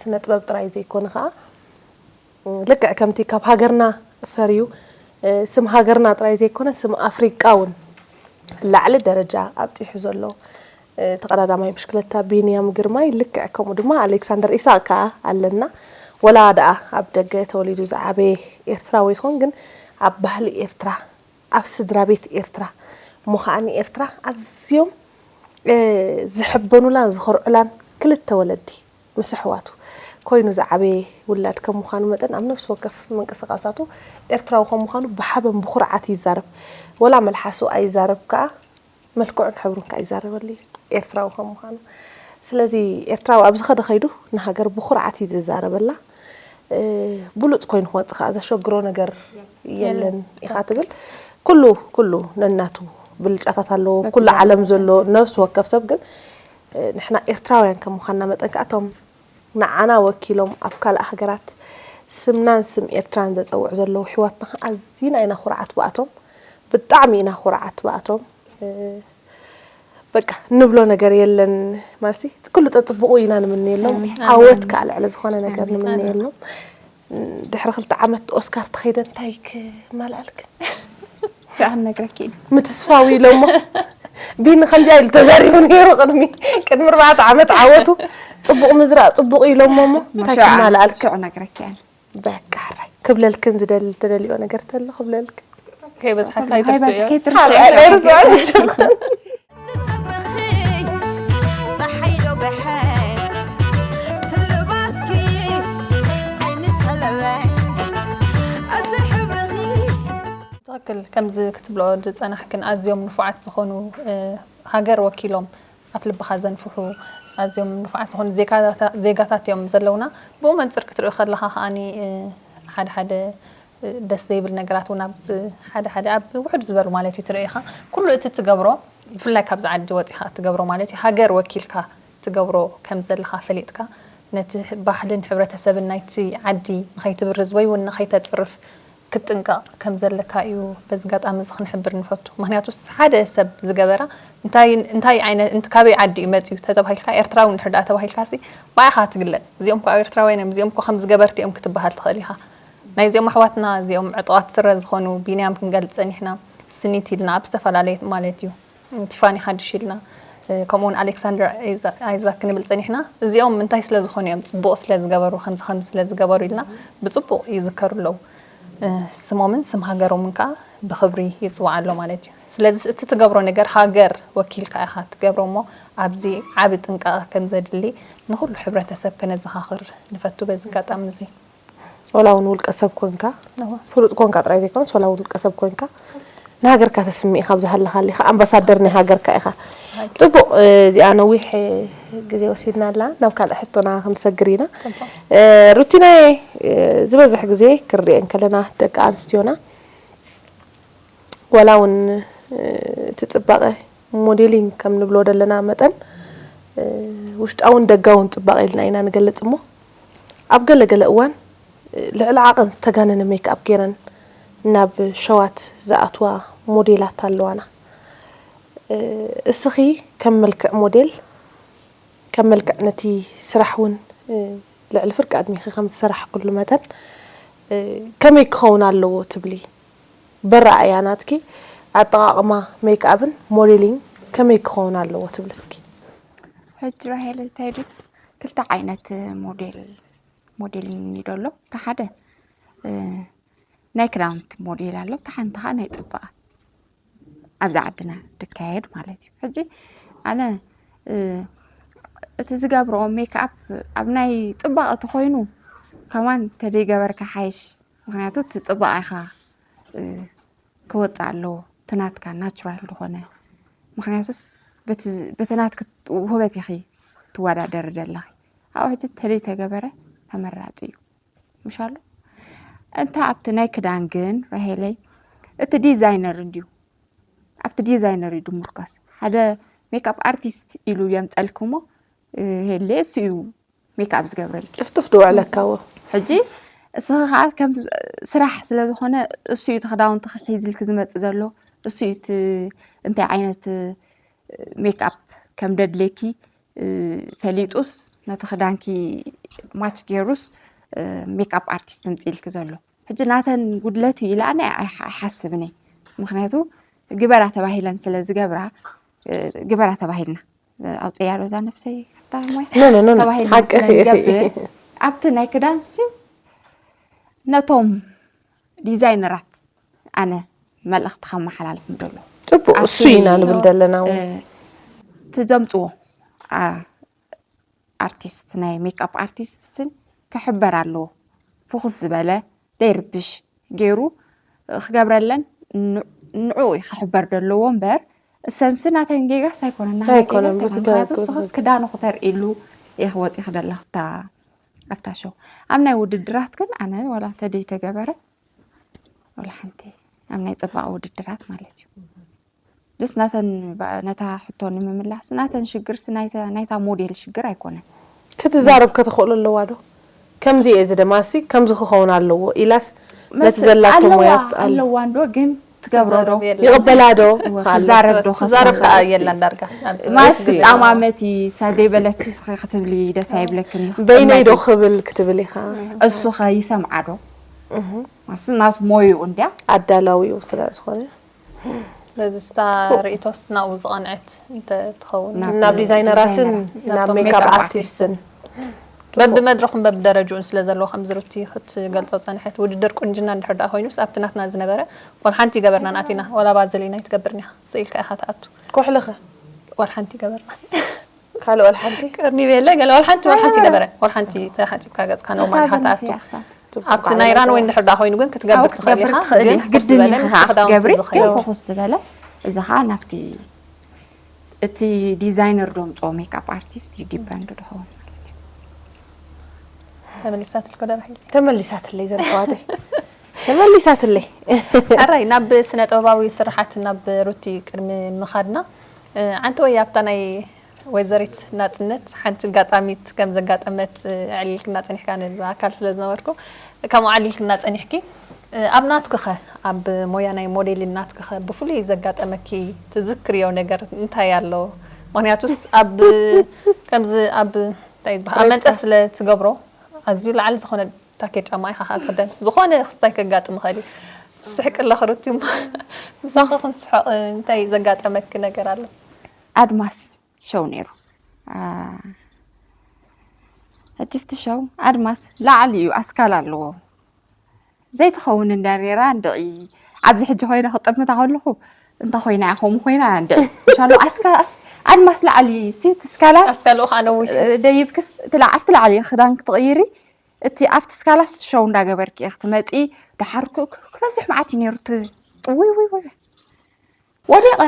ስነ ጥበብ ጥራይ ዘይኮነ ከዓ ልክዕ ከምቲ ካብ ሃገርና ፈርዩ ስም ሃገርና ጥራይ ዘይኮነ ስም ኣፍሪቃ እውን ላዕሊ ደረጃ ኣብፂሑ ዘሎ ተቐዳዳማይ ብሽክለታ ቢንያም ግርማይ፣ ልክዕ ከምኡ ድማ ኣሌክሳንደር ኢሳቅ ከዓ ኣለና። ወላ ደኣ ኣብ ደገ ተወሊዱ ዝዓበየ ኤርትራዊ ይኹን፣ ግን ኣብ ባህሊ ኤርትራ፣ ኣብ ስድራ ቤት ኤርትራ፣ እሞ ከዓኒ ኤርትራ ኣዝዮም ዝሕበኑላን ዝኾርዑላን ክልተ ወለዲ ምስ ኣሕዋቱ ኮይኑ ዝዓበየ ውላድ ከም ምዃኑ መጠን፣ ኣብ ነፍሲ ወከፍ ምንቅስቓሳቱ ኤርትራዊ ከም ምዃኑ ብሓበን ብኹርዓት ይዛረብ። ወላ መልሓሱ ኣይዛረብ ከኣ፣ መልክዑን ሕብሩን ከኣ ይዛረበሉ እዩ፣ ኤርትራዊ ከም ምዃኑ። ስለዚ ኤርትራዊ ኣብ ዝኸደ ከይዱ ንሃገር ብኹርዓት እዩ ዝዛረበላ። ብሉጽ ኮይኑ ክወጽእ ከኣ ዘሸግሮ ነገር የለን ኢኻ ትብል። ኩሉ ኩሉ ነናቱ ብልጫታት ኣለዎ። ኩሉ ዓለም ዘሎ ነፍሲ ወከፍ ሰብ ግን ንሕና ኤርትራውያን ከም ምዃንና መጠን ከኣ እቶም ንዓና ወኪሎም ኣብ ካልእ ሃገራት ስምናን ስም ኤርትራን ዘጸውዑ ዘለዉ ኣሕዋትና ኣዚና ኢና ኩርዓት ብኣቶም። ብጣዕሚ ኢና ኩርዓት ብኣቶም። በቃ ንብሎ ነገር የለን። ማለትሲ ኩሉ ጸጽብቑ ኢና ንምነየሎም። ዓወት ከኣ ልዕሊ ዝኾነ ነገር ንምነየሎም። ድሕሪ ክልተ ዓመት ኦስካር ተኸይደ እንታይ ክማልኣልክን? ሽዑ ክነግረኪ እየ። ምትስፋው ኢሎሞ። ቢኒ ከምዚኣ ኢሉ ተዛሪቡ ነይሩ ቅድሚ ቅድሚ ኣርባዕተ ዓመት ዓወቱ። ጽቡቕ ምዝራእ ጽቡቕ ኢሎሞ እሞ እንታይ ክማልኣልክን? ሽዑ ነግረኪ እየ። በቃ ሕራይ ክብለልክን ዝደሊ ተደልዮ ነገር ተሎ ክብለልክን። ከይበዝሓካ ኣይትርስዕዮ። ከይትርስዕዮ። ጸጉርኺ ጸሓይ ዶ ብሐ ትልባስኪ ዓይኒ ሰለበ እቲ ሕብርኺ ትኽክል። ከምዚ ክትብልኦ ዝጸናሕክን ኣዝዮም ንፉዓት ዝኾኑ ሃገር ወኪሎም ኣፍ ልብኻ ዘንፍሑ ኣዝዮም ንፉዓት ዝኾኑ ዜጋታት እዮም ዘለውና። ብኡ መንፅር ክትርኢ ከለኻ ከዓኒ ሓደ ሓደ ደስ ዘይብል ነገራት እውን ኣብ ሓደ ሓደ ኣብ ውሕድ ዝበሉ ማለት እዩ ትርኢ ኢኻ። ኩሉ እቲ ትገብሮ ብፍላይ ካብዚ ዓዲ ወፂኻ እትገብሮ ማለት እዩ ሃገር ወኪልካ ትገብሮ ከም ዘለኻ ፈሊጥካ ነቲ ባህልን ሕብረተሰብን ናይቲ ዓዲ ንኸይትብርዝ ወይ እውን ንኸይተፅርፍ ክትጥንቀቕ ከም ዘለካ እዩ በዚ ኣጋጣሚ እዚ ክንሕብር ንፈቱ። ምኽንያቱስ ሓደ ሰብ ዝገበራ እንታይ እንታይ ዓይነት እንት ካበይ ዓዲ እዩ መፅዩ ተተባሂልካ ኤርትራዊ እንድሕር ደኣ ተባሂልካ ሲ ብኣኻ ትግለፅ። እዚኦም እኮ ኣብ ኤርትራውያን እዮም፣ እዚኦም እኮ ከምዚ ገበርቲ እዮም ክትበሃል ትኽእል ኢኻ። ናይዚኦም ኣሕዋትና እዚኦም ዕጡቓት ስረ ዝኾኑ ቢንያም ክንገልፅ ፀኒሕና፣ ስኒት ኢልና ኣብ ዝተፈላለየ ማለት እዩ። ቲፋኒ ሓድሽ ኢልና ከምኡውን ኣሌክሳንደር ኣይዛክ ክንብል ፀኒሕና። እዚኦም እንታይ ስለ ዝኾኑ እዮም? ፅቡቕ ስለ ዝገበሩ፣ ከምዚ ከምዚ ስለ ዝገበሩ ኢልና ብፅቡቕ ይዝከሩ ኣለዉ። ስሞምን ስም ሃገሮምን ከዓ ብኽብሪ ይፅዋዕ ኣሎ ማለት እዩ። ስለዚ እቲ ትገብሮ ነገር ሃገር ወኪልካ ኢኻ ትገብሮ እሞ ኣብዚ ዓቢ ጥንቃቐ ከም ዘድሊ ንኹሉ ሕብረተሰብ ከነዘኻኽር ንፈቱ በዚ ኣጋጣሚ እዚ። ወላ እውን ውልቀ ሰብ ኮንካ ፍሉጥ ኮንካ ጥራይ ዘይኮነስ ወላ ውልቀ ሰብ ኮንካ ንሃገርካ ተስምዒ ካብ ዝሃለኻ ኣለኻ ኣምባሳደር ናይ ሃገርካ ኢኻ። ጥቡቕ። እዚኣ ነዊሕ ግዜ ወሲድና ኣላ ናብ ካልእ ሕቶና ክንሰግር ኢና። ሩቲናየ ዝበዝሕ ግዜ ክንሪኤን ከለና ደቂ ኣንስትዮና ዋላ እውን እቲ ፅባቐ ሞዴሊንግ ከም ንብሎ ዘለና መጠን ውሽጣውን ደጋውን ፅባቐ ኢልና ኢና ንገልፅ እሞ ኣብ ገለ ገለ እዋን ልዕሊ ዓቐን ዝተጋነነ ሜክኣፕ ገይረን ናብ ሸዋት ዝኣትዋ ሞዴላት ኣለዋና። እስኺ ከም መልክዕ ሞዴል ከም መልክዕ ነቲ ስራሕ እውን ልዕሊ ፍርቂ ዕድሜኺ ከም ዝሰራሕክሉ መጠን ከመይ ክኸውን ኣለዎ ትብሊ? በረኣእያ ናትኪ ኣጠቓቕማ ሜክኣፕን ሞዴሊንግ ከመይ ክኸውን ኣለዎ ትብሊ እስኪ? ሕጂ ራሄል እንታይ ድዩ ክልተ ዓይነት ሞዴል ሞዴሊንግ ኒድ ኣሎ። እቲ ሓደ ናይ ክዳውንቲ ሞዴል ኣሎ፣ እቲ ሓንቲ ከዓ ናይ ፅባቐ ኣብዚ ዓድና ዝካየድ ማለት እዩ። ሕጂ ኣነ እቲ ዝገብርኦ ሜክኣፕ ኣብ ናይ ፅባቐ ተኮይኑ ከማን ተደይገበርካ ሓይሽ፣ ምክንያቱ እቲ ፅባቐ ኢኻ ክወፅእ ኣለዎ፣ እቲ ናትካ ናቹራል ዝኾነ። ምክንያቱስ በቲ ናትኪ ውህበት ኢኺ ትወዳደሪ ዘለኺ። ኣብኡ ሕጂ ተደይ ተገበረ ተመራፂ እዩ። ምሻሉ እንተ ኣብቲ ናይ ክዳን ግን ራሄለይ እቲ ዲዛይነር እንድዩ ኣብቲ ዲዛይነር እዩ ድምርኮስ። ሓደ ሜክኣፕ ኣርቲስት ኢሉ የምፀልክሞ ሄሌ እሱ እዩ ሜክኣፕ ዝገብረልኪ። ጥፍጥፍ ድውዕለካ እዎ። ሕጂ እስኺ ከዓ ከም ስራሕ ስለ ዝኾነ እሱ እዩ እቲ ክዳውንቲ ክሒዝልኪ ዝመፅእ ዘሎ። እሱ እዩ እቲ እንታይ ዓይነት ሜክኣፕ ከም ደድሌኪ ፈሊጡስ ነቲ ክዳንኪ ማች ገይሩስ ሜክኣፕ ኣርቲስት ምፅኢልኪ ዘሎ። ሕጂ ናተን ጉድለት እዩ ኢለ ኣነ ኣይሓስብን እየ። ምክንያቱ ግበራ ተባሂለን ስለ ዝገብራ ግበራ ተባሂልና ኣውፅያ ዶ እዛ ነፍሰይ ካብታ ሞያ ኖ ኖ ኖ ኖ ተባሂልና ሓቂ ስለ ንገብር ኣብቲ ናይ ክዳን ሲ ነቶም ዲዛይነራት ኣነ መልእኽቲ ከመሓላልፍ ምደሎ ፅቡቅ እሱ ኢና ንብል ዘለና እውን ትዘምፅዎ ኣርቲስት ናይ ሜክኣፕ ኣርቲስት ስን ክሕበር ኣለዎ ፍኹስ ዝበለ ዘይርብሽ ገይሩ ክገብረለን ንዕኡ ክሕበር ዘለዎ እምበር እሰንሲ ናተን ጌጋስ ኣይኮነን ናተን ኣይኮነን፣ ጌጋስ ኣይኮነን። ብትክክል፣ ምክንያቱ ብትክክል። ስኽስ ክዳኑ ክተርእሉ ኢኽ ወፂኺ ደለኽ ኣብታ ኣብታ ሾው ኣብ ናይ ውድድራት ግን ኣነ ዋላ ተደይተገበረ ዋላ ሓንቲ ኣብ ናይ ፅባቐ ውድድራት ማለት እዩ ስ ናተን ነታ ሕቶ ንምምላስ ናተን ሽግርስ ናይታ ሞዴል ሽግር ኣይኮነን ክትዛረብ ከተኽእሎ ኣለዋ ዶ ከምዚ እየ ዝደማሲ ከምዚ ክኸውን ኣለዎ ኢላስ ነቲ ዘላቶ ኣለዋ ሞያት ኣለ ኣለዋ እንዶ ግን ትገብሮ ዶ ይቕበላ ዶ ክዛረብ ዶ ትዛረብ ከዓ ከሳስ የላን ዳርጋ ኣብዚ ማስ ጣማመት ሰደይ በለት ክትብሊ ደስ ኣይብለክን እዩ በይነይ ዶ ክብል ክትብል ኢኻ እሱ ከ ይሰምዓ ዶ እሱ ናት ሞዩ እንድያ ኣዳላዊኡ ስለ ዝኾነ ስለዚ ስታ ርእቶስ ናብኡ ዝቐንዐት እንተትኸውን ናብ ናብ ዲዛይነራትን ናብ ናብቶም ሜካፕ ሜካፕ ኣርቲስትን በብመድረኹም በብደረጅኡን ስለ ዘለዉ ከምዚ ሩቲ ክትገልፆ ፀንሐት ውድድር ቁንጅና እንድሕር ደኣ ኮይኑስ ኣብቲ ናትና ዝነበረ ዋላ ሓንቲ ይገበርናን ኣቲና ዋላ ባዘሊን ኣይትገብርን ኢኻ ስኢልካ ኢኻ ትኣቱ ኮሕልኸ ዋላ ሓንቲ ይገበርና ካልእ ወላ ሓንቲ ቀርኒ ቤለ ገለ ዋላ ሓንቲ ዋላ ሓንቲ ይገበረ ዋላ ሓንቲ ተሓፂብካ ገፅካ ነው ማለት ሓትኣቱ ኣብቲ ናይ ራንወይ እንድሕር ደኣ ኮይኑ ግን ክትገብር ትኽእል ኢኻ ግን ግድን ዝበለ ኢኻ ምስ ከዓ ክዳውንቲ ክትገብሪ ግን ዝኸይድ ፍኹስ ዝበለ እዚ ከዓ ናብቲ እቲ ዲዛይነር ዶምፅኦ ሜክኣፕ ኣርቲስት እዩ ዲፐንድ ድኸውን ማለት እዩ ተመሊሳትልኮ ደራሒ ተመሊሳትለይ ዘለዋተይ ተመሊሳትለይ ሕራይ ናብ ስነ ጥበባዊ ስራሓት ናብ ሩቲ ቅድሚ ምኻድና እ፣ ዓንቲ ወይ ኣብታ ናይ ወይዘሪት ናፅነት ሓንቲ ኣጋጣሚት ከም ዘጋጠመት እ፣ ኣዕሊልክና ፀኒሕካ ን- ብኣካል ስለ ዝነበርኩ ከምኡ ኣዕሊልክና ፀኒሕኪ እ፣ ኣብ ናትክኸ ኣብ ሞያ ናይ ሞዴሊን ናትክኸ ብፍሉይ ዘጋጠመኪ ትዝክርዮ ነገር እንታይ ኣሎ ምክንያቱስ ኣብ ከምዚ ኣብ እንታይ ዝበሃል ኣብ መንፀፍ ስለ ትገብሮ ኣዝዩ ላዕሊ ዝኾነ ታኬ ጫማ ኢኻ ከዓ ትኽደን ዝኾነ ክስታይ ከጋጥም ይኽእል እዩ ትስሕቂ ኣለኺ ሩቲ እሞ ምሳኺ ክንስሕቕ እንታይ ዘጋጠመኪ ነገር ኣሎ ኣድማስ ሸው ነይሩ ሕጂ ፍቲ ሸው ኣድማስ ላዕሊ እዩ ኣስካል ኣለዎ ዘይትኸውን እንዳ ነራ እንድዒ ኣብዚ ሕጂ ኮይነ ክጥምታ ከለኹ እንተ ኮይና እያ ከምኡ ኮይና እንድዒ እንሻሎ ኣስካ ኣድማስ ላዕሊ ሲንት ስካላስ ኣስካልኡ ከዓ ነዊሕ ደይብክስ ትላ ኣብቲ ላዕሊ ክዳን ክትቕይሪ እቲ ኣብቲ ስካላስ ሸው እንዳገበርኪ እየ ክትመፂ ድሓር ክበዝሕ መዓት እዩ ነይሩ እቲ ጥውይ ውይ ውይ ወዲቐ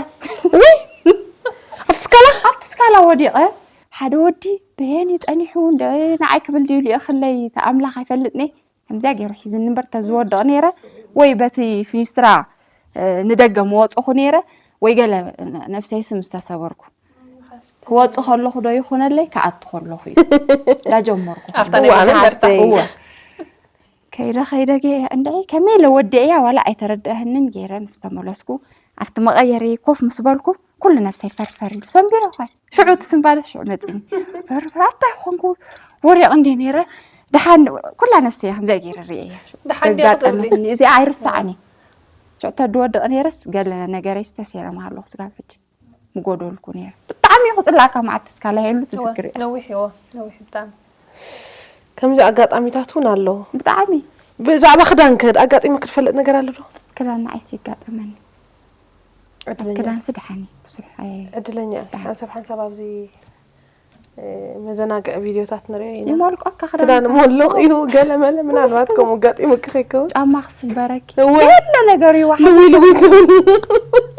ኣብቲ ስካላ ኣብቲ ስካላ ወዲቐ ሓደ ወዲ ብሄን እዩ ፀኒሑ እንደ ንዓይ ክብል ድዩ ልእኽለይ ተኣምላኽ ኣይፈልጥኒ ከምዚያ ገይሩ ሒዝኒ እምበር ተዝወድቕ ነይረ ወይ በቲ ፊኒስትራ ንደገ መወፅኹ ነይረ ወይ ገለ ነብሰይ ስም ዝተሰበርኩ ክወፅእ ከለኹ ዶ ይኹነለይ ክኣቱ ከለኹ እዩ እንዳጀመርኩ ኣብታ ናይ መጀመርታ ሓፍተይ እወ ከይደ ከይደ ገ እንደ ከመይ ኢለ ወዲአያ ዋላ ኣይተረድአህንን ገይረ ምስ ተመለስኩ ኣብቲ መቐየሪ ኮፍ ምስ በልኩ ኩሉ ነብሰይ ፈርፈር ኢሉ ሰንቢረ ኳ ሽዑ እቲ ስንባደ ሽዑ መፅኒ ፈርፈር ኣታ ይኾንኩ ወሪቕ እንደ ነይረ ደሓን ኩላ ነብሰይ ከምዚኣ ገይረ ርእየያ ደሓን ድያ ክትወዲ? ደጋጠመትኒ እዚኣ ኣይርስዓኒ ሽዑ ተድወድቕ ነይረስ ገለ ነገረይ ዝተሴረ ማሃለኹ ስጋብ ሕጂ ምጎደልኩ ነይረ ብጣዕሚ እዩ ክፅላእካ መዓት ስካላ የሉ ትዝክር እያ ነዊሕ እዎ ነዊሕ ብጣዕሚ ከምዚ ኣጋጣሚታት እውን ኣለዎ ብጣዕሚ ብዛዕባ ክዳን ከ ኣጋጢሙ ክትፈልጥ ነገር ኣሎ ዶ ክዳን ንዓይስ ይጋጠመኒ ዕድለኛ ክዳንሲ ደሓን እዩ ብዙሕ ኣየ- ዕድለኛ እየ ሓንሳብ ሓንሳብ ኣብዚ እ፣ መዘናግዒ ቪድዮታት ንሪኦ ኢና ይሞልቆካ ክዳን ሞልቕ እዩ ገለ መለ ምናልባት ከምኡ ኣጋጢሙኪ ከይከውን ጫማ ክስበረኪ እወ ገለ ነገር እዩ ዋሓ ልዊ ልዊ ትብል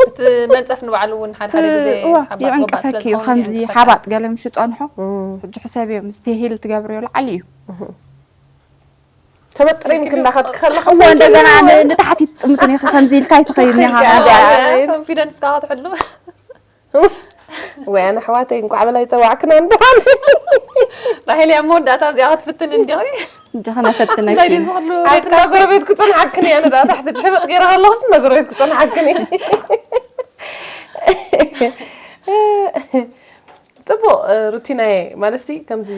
እቲ መንፀፍ ንባዕሉ እውን ሓደ ሓደ ግዜ እዋ ሓባጥ ይዕንቅፈኪ ጎባጥ ስለ እዩ ዝኾነ ከምዚ ይዕንቅፈካ። ሓባጥ ገለ ምሽ ፀንሖ ሕጂ ሕሰብ እዮም ምስ ቴሂል ትገብርዮ ላዓሊ እዩ ተበጥሪን ክንዳኸድኪ ከለኻ እዎ እንደገና ን- ንታሕቲ ትጥምትን ኢኻ ከምዚ ኢልካ ይትኸይድኒ ኢኻ ኮንፊደንስ ከዓ ክትሕሉ ወይ ኣነ ኣሕዋተይ እንኳዕ በላይ ፀዋዕክና እንድሓን። ራሄል፣ ኣብ መወዳእታ እዚኣ ክትፍትን እንዲኺ? እጂ ከነፈትነኪ እንታይ ድዩ ዝኽሉ? ኣይ እንዳ ጎረቤት ክፀንሓክን እየ ኣነ ደኣ ታሕቲ ድሕበጥ ገይረ ከለኹ እንዳ ጎረቤት ክፀንሓክን እየ። ፅቡቕ። ሩቲናየ ማለት ከምዚ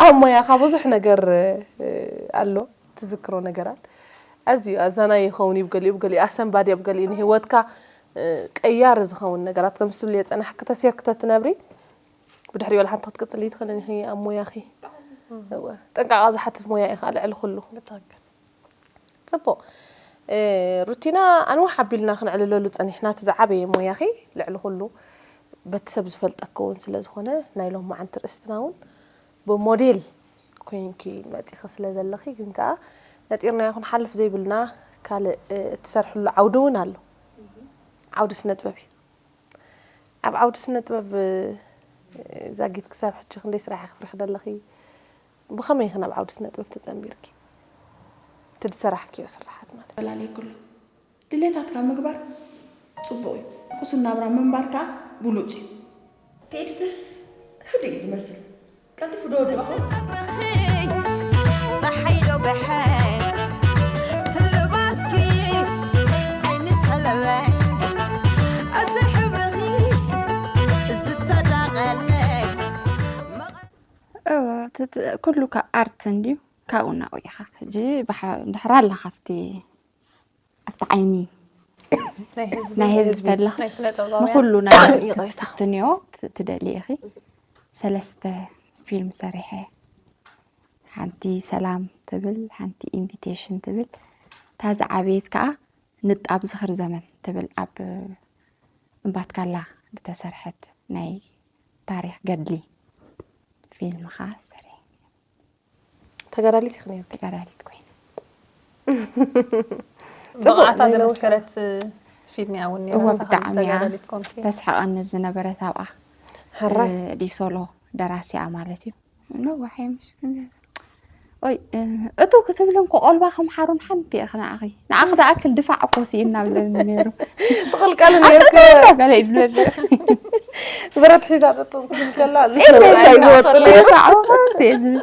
ኣብ ሞያኻ ብዙሕ ነገር ኣሎ ትዝክሮ ነገራት። ኣዝዩ ኣዛናይ ይኸውን እዩ ብገሊኡ ብገሊኡ ኣሰንባዲ ኣብ ገሊኡ ንህይወትካ ቀያሪ ዝኸውን ነገራት ከምዚ ትብልዮ ፀናሕኪ ተሴርኪ ተትነብሪ ብድሕሪኡ ወላ ሓንቲ ክትቅፅሊ ትኽእልን ኢኺ ኣብ ሞያኺ። እወ፣ ጥንቃቐ ዝሓትት ሞያ እዩ ከዓ ልዕሊ ኩሉ። ብትኽክል። ፅቡቕ። ሩቲና ኣንውሕ ኣቢልና ክንዕልለሉ ፀኒሕና እቲ ዝዓበየ ሞያኺ ልዕሊ ኩሉ በቲ ሰብ ዝፈልጠኪ እውን ስለ ዝኾነ ናይ ሎም መዓንቲ ርእስትና እውን ብሞዴል ኮይንኪ መፂኺ ስለ ዘለኺ ግን ከዓ ነጢርናዮ ክንሓልፍ ዘይብልና ካልእ እትሰርሕሉ ዓውዲ እውን ኣሎ። ዓውዲ ስነ ጥበብ እዩ። ኣብ ዓውዲ ስነ ጥበብ ዛጊት ክሳብ ሕጂ ክንደይ ስራሕ ክፍርሒ ደለኺ? ብኸመይ ኢኺ ናብ ዓውዲ ስነ ጥበብ ተጸንቢርኪ? እቲ ዝሰራሕክዮ ስራሓት ማለት እዩ። ፈላለይ ኩሉ ድሌታትካ ምግባር ጽቡቕ እዩ። ቅሱን ናብራ ምንባር ከኣ ብሉጽ እዩ። እቲ ኤዲተርስ ህዱእ እዩ ዝመስል። ቀልጢፉ ዶ ወዲእኹም? ጸጉርኺ ጸሓይ ዶ ገሐ ትልባስኪ ዓይኒ ሰለበ እቲ ሕብርኺ ዝተዳቐለይ እወ፣ እቲ- እቲ- ኩሉ ካብ ኣርት እንድዩ ካብኡ ናብኡ ኢኻ ሕጂ ብሓ- እንድሕር ኣላ ካብቲ ኣብቲ ዓይኒ ናይ ህዝቢ ናይ ህዝቢ ናይ ተለኽስ ስነ ጥበባውያን። ንኩሉ ነገር ይቕሬታ። ክትፍትንዮ ት- ትደሊ ኢኺ። ሰለስተ ፊልም ሰሪሐ፣ ሓንቲ ሰላም ትብል፣ ሓንቲ ኢንቪቴሽን ትብል፣ እታ ዝዓበየት ከዓ ንጣብ ዝኽሪ ዘመን ትብል ኣብ እምባትካላ ዝተሰርሐት ናይ ታሪክ ገድሊ ፊልም ከዓ ሰሪሐ። ተጋዳሊት ኢኺ ነይርኪ። ተጋዳሊት ኮይነ። ብቕዓታ ዘመስከረት ፊልም እያ እውን ነይራ። እወ፣ ንሳ ከም ብጣዕሚ እያ ተጋዳሊት ኮንኪ። ተስሕቐኒ ዝነበረት ኣብኣ። ሕራይ። እ፣ ዲሶሎ ደራሲኣ ማለት እዩ። ነዋሕ እየ ምሽ ክንዘ- ኦይ፣ እ፣ እቱ ክትብል እንኮ ቆልባ ከም ሓሩን ሓንቲ እየ ንዓኺ። ንዓኺ ደኣክል ድፋዕ እኮ ስኢና ብለኒ ነይሩ። ትቕልቀል ነርክ ገለ ይብለኒ። ብረት ሒዛ ጠጠው ክትብል ከላ ጢል ኢለ ዝወፅእ ነይሩ። ብጣዕሚ ከምዚ እየ ዝብል።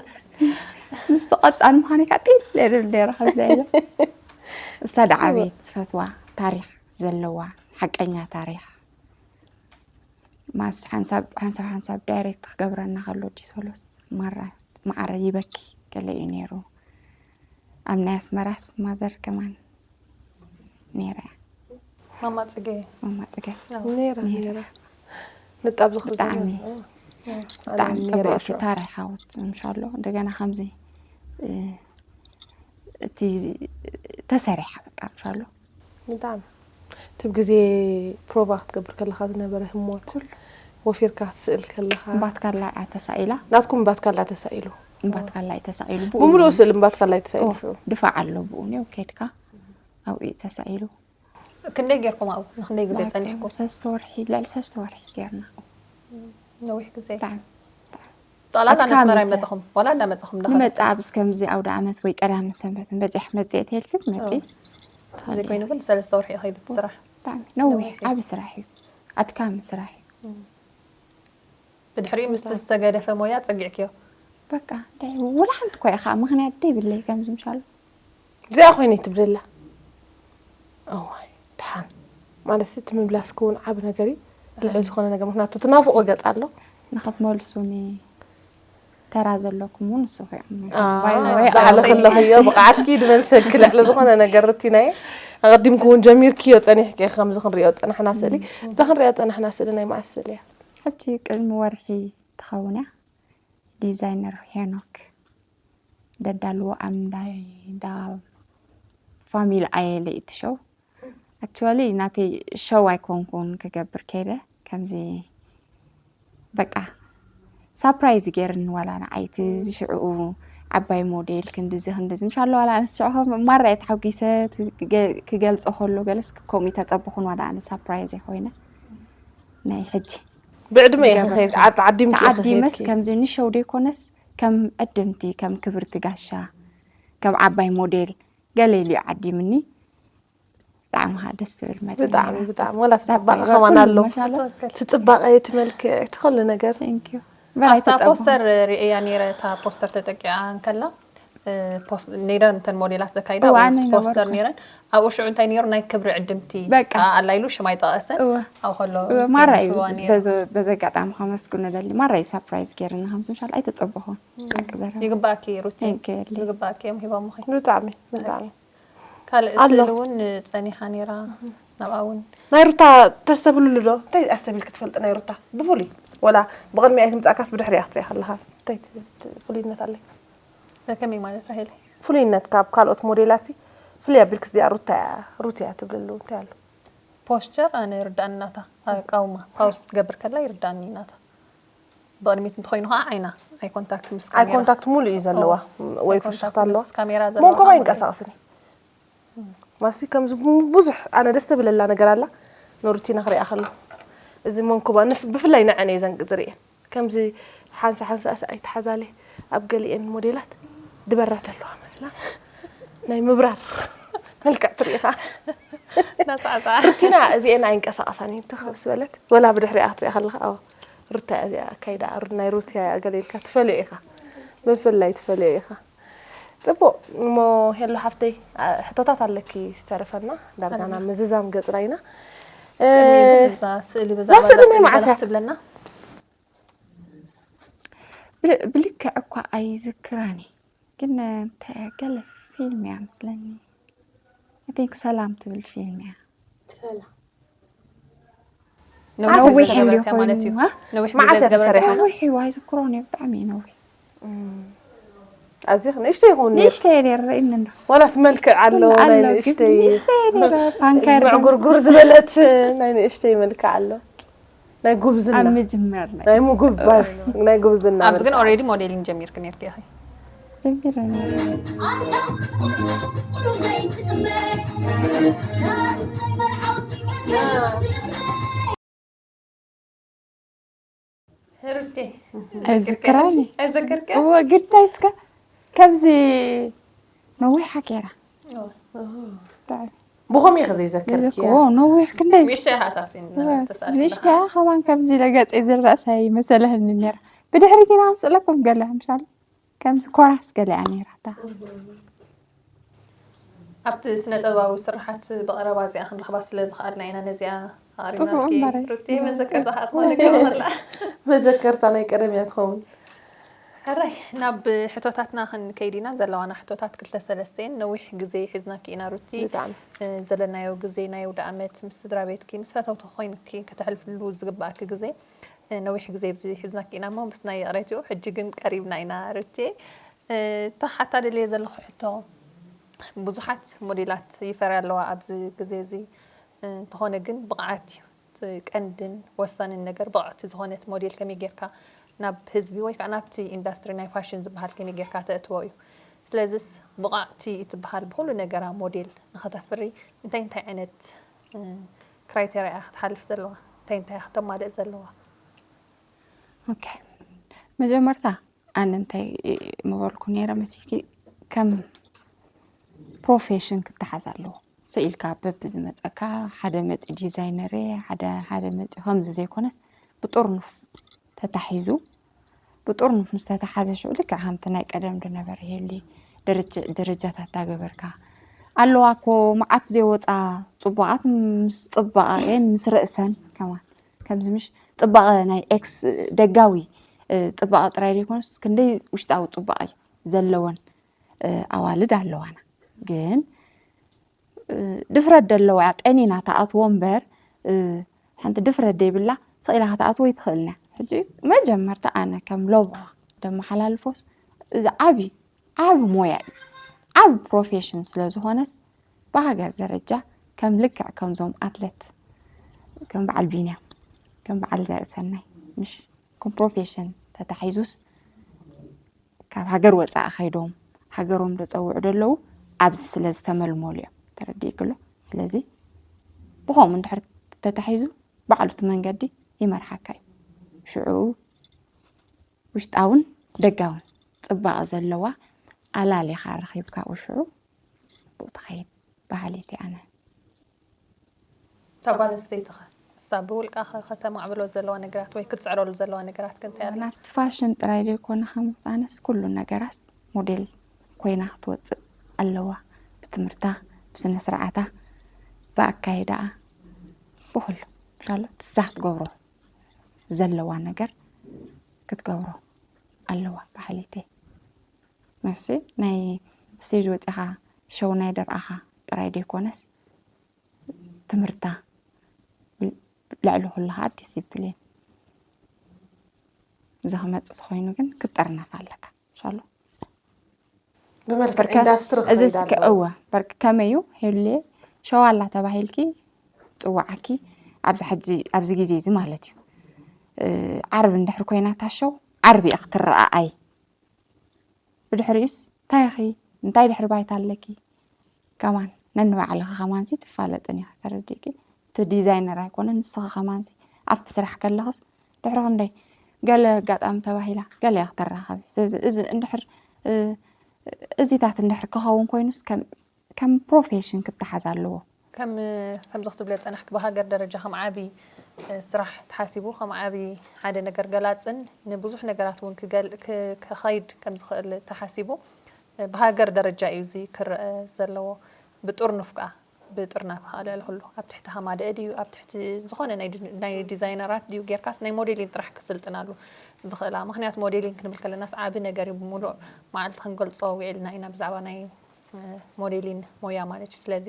ምስ ተቐጣን ምዃነይ ከዓ ጢል እየ ዝብል ነይረ ከምዚ ኢለ። እሳ ደዓ ቤት ዝፈትዋ ታሪክ ዘለዋ ሓቀኛ ታሪክ ማስ ሓንሳብ ሓንሳብ ሓንሳብ ዳይሬክት ክገብረና ከሎ ዲሶሎስ ማራ ማዕረ ይበኪ ገለ እዩ ነይሩ። ኣብ ናይ ኣስመራስ ማዘር ከማን ነይራ እያ። ማማ ጽጌ ማማ ጽገ ነይራ ነይራ። ነይራ ንጣብ ዝኽሪ ብጣዕሚ ዘመን። ብጣዕሚ ነይራ ጽቡቕቲ ሽዑ። ታሪኻዊት እንሻሎ እንደገና ከምዚ እ፣ እቲ ተሰሪሓ በቃ እንሻሎ ብጣዕሚ እቲ ግዜ ፕሮቫ ክትገብር ከለኻ ዝነበረ ህሞት ወፊርካ ክትስእል ከለኻ እምባትካላ እያ ተሳኢላ ናትኩም እምባትካላ ተሳኢሉ። እምባትካላ እዩ ተሳኢሉ ብኡ ብምሉእ እውን- ስእል እምባትካላ እዩ ተሳኢሉ ኦ፣ ሽዑ። ድፋዕ ኣሎ ብኡ ኔው ከድካ ኣብኡ እዩ ተሳኢሉ ክንደይ ጌርኩም ኣብኡ ንክንደይ ግዜ ጸኒሕኩም? ሰለስተ ወርሒ ልዕሊ ሰለስተ ወርሒ ጌርና ነዊሕ ግዜ። ብጣዕሚ ጠቕላላ ኣድካሚ ነስመራ ስራሕ። ይመጽኹም ዋላ እንዳመጽኹም ንመፅእ ኣብዚ ከምዚ ኣውደ ዓመት ወይ ቀዳምን ሰንበትን በፂሕ መፅእ ተልክት መፂ ኦ። ዘይኮይኑ ግን ሰለስተ ወርሒ ይኸይድ እቲ ስራሕ። ብጣዕሚ ነዊሕ ነዊሕ እዩ። ዓብ ስራሕ እዩ ኣድካሚ ስራሕ እዩ ብድሕሪኡ ምስ ዝተገደፈ ሞያ ጸጊዕክዮ? በቃ እንታይ ወላ ሓንቲ እኮ ኢኻ ምክንያት ደይብለይ ከምዚ ምሻሉ እዚኣ ኮይነ ትብደላ እዋይ ድሓን ማለት እቲ ምምላስ ክውን ዓብ ነገር እዩ። ልዕሊ ዝኾነ ነገር ምክንያቱ ትናፍቆ ገፅ ኣሎ። ንክትመልሱኒ ተራ ዘለኩም እውን ንስኹ እዮም ኣዎ፣ ባይ ዘ ወይ ባዕልኺ ኣዎ። ኣለኽዮ ብቕዓትኪ ድመልሰልኪ ልዕሊ ዝኾነ ነገር ርቲናየ ኣቐዲምኪ እውን ጀሚርክዮ ጸኒሕኪ ኢኺ ከምዚ ክንሪኦ ዝጸናሕና ስእሊ እዛ ክንሪኦ ዝጸናሕና ስእሊ ናይ መዓስ ስእሊ እያ? ሕጂ ቅድሚ ወርሒ ትኸውን እያ ዲዛይነር ሄኖክ ደዳልዎ ኣብ እንዳ እንዳ ፋሚሊ ኣየለ እቲ ሾው ኣክቹዋሊ ናተይ ሾው ኣይኮንኩን ክገብር ከይደ ከምዚ በቃ ሳፕራይዝ ገይርኒ ዋላ ንዓይ እቲ ዝሽዕኡ ዓባይ ሞዴል ክንድዚ ክንድዚ ምሽ ኣሎ ዋላ ኣነስ ሽዑ ከም ማራ እየ ተሓጒሰ ክገ- ክገልጾ ከሎ ገለስ ከምኡ ተጸብኹን ዋላ ኣነ ሳፕራይዝ ኣይኮይነ ናይ ሕጂ ብዕድመ ኢኺ ዝገበርኩ። ከይድ ዓድ ዓዲምኪ ኢኺ ተዓዲመስ ከይድኪ። ከምዚ ንሾው ደይኮነስ ከም ዕድምቲ ከም ክብርቲ ጋሻ ከም ዓባይ ሞዴል ገለ ኢሉ እዩ ዓዲምኒ ብጣዕሚ ኸዓ ደስ ትብል መደብ ብጣዕሚ ነይራ። ብጣዕሚ ወላ እቲ ሳባ ፅባቐ ይበል ከማን ኩሉ ኣሎ መሻሎ። እቲ ፅባቐ እቲ መልክዕ እቲ ኩሉ ነገር Thank you። በላይ ኣብታ ተፀበኹ። ፖስተር ርእያ ነይረ፣ እታ ፖስተር ተጠቂዓ እንከላ እ፣ ፖስ- ነይረን እተን ሞዴላት ዘካይዳ እዋ፣ ኣብኡ ኣነ ምስቲ ፖስተር ነበርኩ። ነይረን። ኣብኡ ሽዑ እንታይ ነይሩ፣ ናይ ክብሪ ዕድምቲ በቃ። ኣላ ኢሉ ሽም ኣይጠቐሰን። እወ። ኣብ ከሎ እወ፣ ማራ እዩ ሽዋ ነይሩ። በዚ በዚ ኣጋጣሚ ከመስግኖ ደሊ። ማራ እዩ ሳፕራይዝ ገይርና ከምዚ ምሻል ኣይተፀበኹን። ሓቂ ዘረባ። ይግባእኪ ሩቲ፣ Thank you፣ የድሊ። ዝግባእኪ እዮም ሂቦምኺ። ብጣዕሚ ብጣዕሚ ካልእ ኣሎ። ስእሊ እውን ጸኒሓ ነይራ፣ ናብኣ እውን ናይ ሩታ ተስተብልሉ ዶ እንታይ ኣስተቢልክ ትፈልጥ ናይ ሩታ ብፍሉይ ወላ ብቕድሚያ ኣይትምፃእካስ ብድሕሪያ ክትሪያ ከለኻ እንታይ ት- ት- ፍሉይነት ኣለይ ከመይ ማለት ራሄለይ? ፍሉይነት ካብ ካልኦት ሞዴላት ፍልይ ኣቢልክ እዚኣ ሩታ እያ ሩት እያ ትብልሉ እንታይ ኣሎ ፖስቸር ኣነ ይርዳእኒ ናታ፣ ኣቃውማ ፓውስ ትገብር ከላ ይርዳእኒ ናታ። ብቕድሚት እንተኮይኑ ከዓ ዓይና ኣይ ኮንታክት ምስ ኣይ ካሜራ። ኮንታክት ሙሉእ እዩ ዘለዋ እዎ። ወይ ኣይ ኮንታክት ፍሽኽታ ኣለዋ ምስ ካሜራ ዘለዋ መንኮባ ከዓ ይንቀሳቐስኒ ማሲ ከምዚ ብዙሕ ኣነ ደስ ተብለላ ነገር ኣላ ንሩቲና ክሪኣ ከሎ እዚ መንኮባ ንፍ- ብፍላይ ንዓነ እየ ዘንቅ ዝርእየን ከምዚ ሓንሳ ሓንሳ ኣይተሓዛለ ኣብ ገሊኤን ሞዴላት ድበራ ዘለዋ መስላ ናይ ምብራር መልክዕ ትርኢኻ ናሳዕሳዕ ሩቲና እዚኤን ኣይንቀሳቐሳን እየን ትኽብ ዝበለት ወላ ብድሕሪኣ ክትሪኣ ከለኻ ኣዎ ሩታ እዚኣ ኣካይዳ ሩ- ናይ ሩትያ እያ ገለ ኢልካ ትፈልዮ ኢኻ ብፍላይ ትፈልዮ ኢኻ ፅቡቕ እሞ ሄሎ ሓፍተይ ኣ- ሕቶታት ኣለኪ ዝተረፈና ዳርጋ ናብ ምዝዛም ገፅና ኢና እ፣ እዛ ስእሊ በዛ እዛ ስእሊ በዛ ናይ ስእሊ መዓስ በላ እያ? ክትብለና ብል- ብልክዕ እኳ ኣይዝክራን እየ፣ ግን እንታይ እያ፣ ገለ ፊልም እያ ምስለኒ። I think ሰላም ትብል ፊልም እያ። ነዊሕ ነዊሕ ዝነበረ እንድዩ ማለት እዩ። ኮይኑ፣ ዋ? ነዊሕ መዓስ ግዜ እያ ዝገበረ ተሰሪሓ? ይኾን? ነዊሕ እዩ ኣይዝክሮን እየ፣ ብጣዕሚ እዩ ነዊሕ። ኣዚኽ ንእሽተይ ይኸውን ነይሩ ንእሽተይ እየ ነይረ፣ ርእይኒ እንዶ ዋላ እቲ መልክዕ ኣሎ ናይ ኣሎ፣ ግን ንእሽተይ ንእሽተይ እየ ነይረ፣ ፓንከር ግን ምዕጉርጉር ዝበለት ናይ ንእሽተይ መልክዕ ኣሎ ናይ ኣብ ጉብዝና ምጅመር ናይ ናይ ምጉባዝ ናይ ጉብዝና ኣብዚ ግን መልክዕ። ኦልሬዲ ሞዴሊንግ ጀሚርክ ነርኪ ኢኺ። ጀሚረ ነይረ። ሩቴ ኣይዝክራን እየ። ኣይዘከርክያ? እወ ግድታይ እስከ ከምዚ ነዊሓ ገይራ። ብጣዕሚ ብኸም ኢኸ ዘይዘከርክያ እወ ነዊሕ ክንደይ ሚሻ ሃታሲን ንእሽተያ ከማን ከምዚ ኢለ ገፀይ ዝረእሳ ይመሰለህኒ ነይራ። ብድሕሪ ግና ኣምፅለኩም ገለ ምሻል ከምዚ ኮራስ ገለ እያ ነይራታ። ኣብቲ ስነ ጥበባዊ ስራሓት ብቐረባ እዚኣ ክንረኽባ ስለ ዝኸኣልና ኢና ነዚኣ ጽቡቕ ኣቕሪብናልኪ። እምበረ። ሩቴ መዘከርታ ክትኾነኪ ይኽእላ። መዘከርታ ናይ ቀደም እያ ትኸውን ሕራይ ናብ ሕቶታትና ክንከይድ ኢና። ዘለዋና ሕቶታት ክልተ ሰለስተ እየን። ነዊሕ ግዜ ሒዝናኪ ኢና ሩቲ። ብጣዕሚ እ፣ ዘለናዮ ግዜ ናይ ኣውደ ዓመት ምስ ስድራ ቤትኪ ምስ ፈተውቲ ኮይንኪ ከተሕልፍሉ ዝግባእኪ ግዜ እ፣ ነዊሕ ግዜ ኣብዚ ሒዝናኪ ኢና እሞ ምስናይ ይቕሬትኡ ሕጂ ግን ቀሪብና ኢና ሩቲ። እ፣ እታ ሓታ ደልየ ዘለኹ ሕቶ ብዙሓት ሞዴላት ይፈርያ ኣለዋ ኣብዚ ግዜ እዚ። እ፣ እንተኾነ ግን ብቕዓት እዩ እቲ ቀንድን ወሳንን ነገር። ብቕዕቲ ዝኾነት ሞዴል ከመይ ጌርካ ናብ ህዝቢ ወይ ከዓ ናብቲ ኢንዳስትሪ ናይ ፋሽን ዝበሃል ከመይ ጌርካ ተእትዎ እዩ። ስለዚስ ብቕዕቲ እትበሃል ብኹሉ ነገራ ሞዴል ንኸተፍሪ እንታይ እንታይ ዓይነት እ፣ ክራይቴርያ እያ ክትሓልፍ ዘለዋ? እንታይ እንታይ እያ ክተማልእ ዘለዋ? ኦኬ፣ መጀመርታ ኣነ እንታይ ምበልኩ ነይረ መሲልኪ፣ ከም ፕሮፌሽን ክተሓዝ ኣለዎ። ስኢልካ በብዝመፀካ ሓደ መፂ ዲዛይነር እየ፣ ሓደ ሓደ መፂ ከምዚ ዘይኮነስ ብጥርኑፍ ተታሒዙ ብጥርኑፍ ምስ ተታሓዘ ሽዑ ልክዕ ከምቲ ናይ ቀደም ዝነበረ ይህሊ ደረጃ- ደረጃታት እንዳገበርካ ኣለዋ እኮ መዓት ዘይወፃ ፅቡቓት ምስ ፅባቐኤን ምስ ርእሰን ከማን ከምዚ ምሽ ፅባቐ ናይ ኤክስ ደጋዊ እ፣ ፅባቐ ጥራይ ዘይኮነስ ክንደይ ውሽጣዊ ፅባቐ ዘለወን እ፣ ኣዋልድ ኣለዋና ግን ድፍረት ደለዋ እያ ጠኒና ትኣትዎ እምበር ሓንቲ ድፍረት ደይብላ ስቕ ኢላ ክትኣትዎ ኣይትኽእልን እያ። ሕጂ መጀመርታ ኣነ ከም ሎቦዋ ደመሓላልፎስ እዚ ዓቢ ዓቢ ሞያ እዩ። ዓቢ ፕሮፌሽን ስለ ዝኾነስ ብሃገር ደረጃ ከም ልክዕ ከምዞም ኣትለት ከም በዓል ቢንያም ከም በዓል ዘርእሰናይ ምሽ ከም ፕሮፌሽን ተታሒዙስ ካብ ሃገር ወፃኢ ከይዶም ሃገሮም ዘፀውዑ ዘለዉ ኣብዚ ስለ ዝተመልመሉ እዮም። ተረዲእክሎ? ስለዚ ብኸምኡ እንድሕር ተታሒዙ ባዕሉ እቲ መንገዲ ይመርሓካ እዩ። ሽዑ ውሽጣውን ደጋውን ፅባቐ ዘለዋ ኣላሊኻ ረኺብካኡ ሽዑ ብኡ ትኸይድ በሃሊት እየ ኣነ። ጓል ኣንስተይቲ ኸ? እሳ ብውልቃ ኸ ከተማዕብሎ ዘለዋ ነገራት ወይ ክትጽዕረሉ ዘለዋ ነገራት ከ እንታይ ኣሎ? ናብቲ ፋሽን ጥራይ ዘይኮነ ከምጣነስ ኩሉ ነገራስ ሞዴል ኮይና ክትወፅእ ኣለዋ። ብትምህርታ፣ ብስነ ስርዓታ፣ ብኣካይዳኣ፣ ብኩሉ ሻሎ ትሳ ክትገብሮ ዘለዋ ነገር ክትገብሮ ኣለዋ። ብሓሊተይ መሲ ናይ ስቴጅ ወፂኻ ሸው ናይ ደርኣኻ ጥራይ ዘይኮነስ ትምህርታ ልዕሊ ኩሉ ከዓ ዲሲፕሊን እዚ ክመፅእ ተኮይኑ ግን ክትጥርነፍ ኣለካ ሻሎ ብመልክዕ ኢንዳስትሪ እዚ ክኸይድ እስከ ኣለዎ። እወ በርክ ከመዩ ሄሉየ ሸዋ ኣላ ተባሂልኪ ፅዋዓኪ ኣብዚ ሕጂ ኣብዚ ግዜ እዚ ማለት እዩ ዓርቢ እንድሕር ኮይና ታሸው ዓርቢ እያ ክትረኣኣይ ብድሕሪኡስ እንታይ ኢኺ እንታይ ድሕሪ ባይታ ኣለኪ ከማን ነንባዕልኺ ከማንሲ ትፋለጥን ኢኺ ተረዲእኪ እቲ ዲዛይነር ኣይኮነን ንስኺ ከማንሲ ኣብቲ ስራሕ ከለኽስ ድሕሪ ክንደይ ገለ ኣጋጣሚ ተባሂላ ገለ እያ ክተራኸቢ ስለዚ እዚ እንድሕር እዚታት እንድሕር ክኸውን ኮይኑስ ከም ከም ፕሮፌሽን ክተሓዝ ኣለዎ። ከም ከምዚ ክትብልዮ ዝጸናሕኪ ብሃገር ደረጃ ከም ዓቢ ስራሕ ተሓሲቡ ከም ዓቢ ሓደ ነገር ገላጽን ንብዙሕ ነገራት እውን ክገል- ክ- ክኸይድ ከም ዝኽእል ተሓሲቡ ብሃገር ደረጃ እዩ እዚ ክረአ ዘለዎ። ብጥርኑፍ ከኣ ብጥርናፍ ከኣ ልዕሊ ኩሉ ኣብ ትሕቲ ሃማደአ ድዩ ኣብ ትሕቲ ዝኾነ ናይ ዲ- ናይ ዲዛይነራት ድዩ ጌርካስ ናይ ሞዴሊን ጥራሕ ክስልጥናሉ ዝኽእላ ምኽንያቱ ሞዴሊን ክንብል ከለናስ ዓቢ ነገር እዩ ብምሉእ መዓልቲ ክንገልጾ ውዒልና ኢና ብዛዕባ ናይ ሞዴሊን ሞያ ማለት እዩ ስለዚ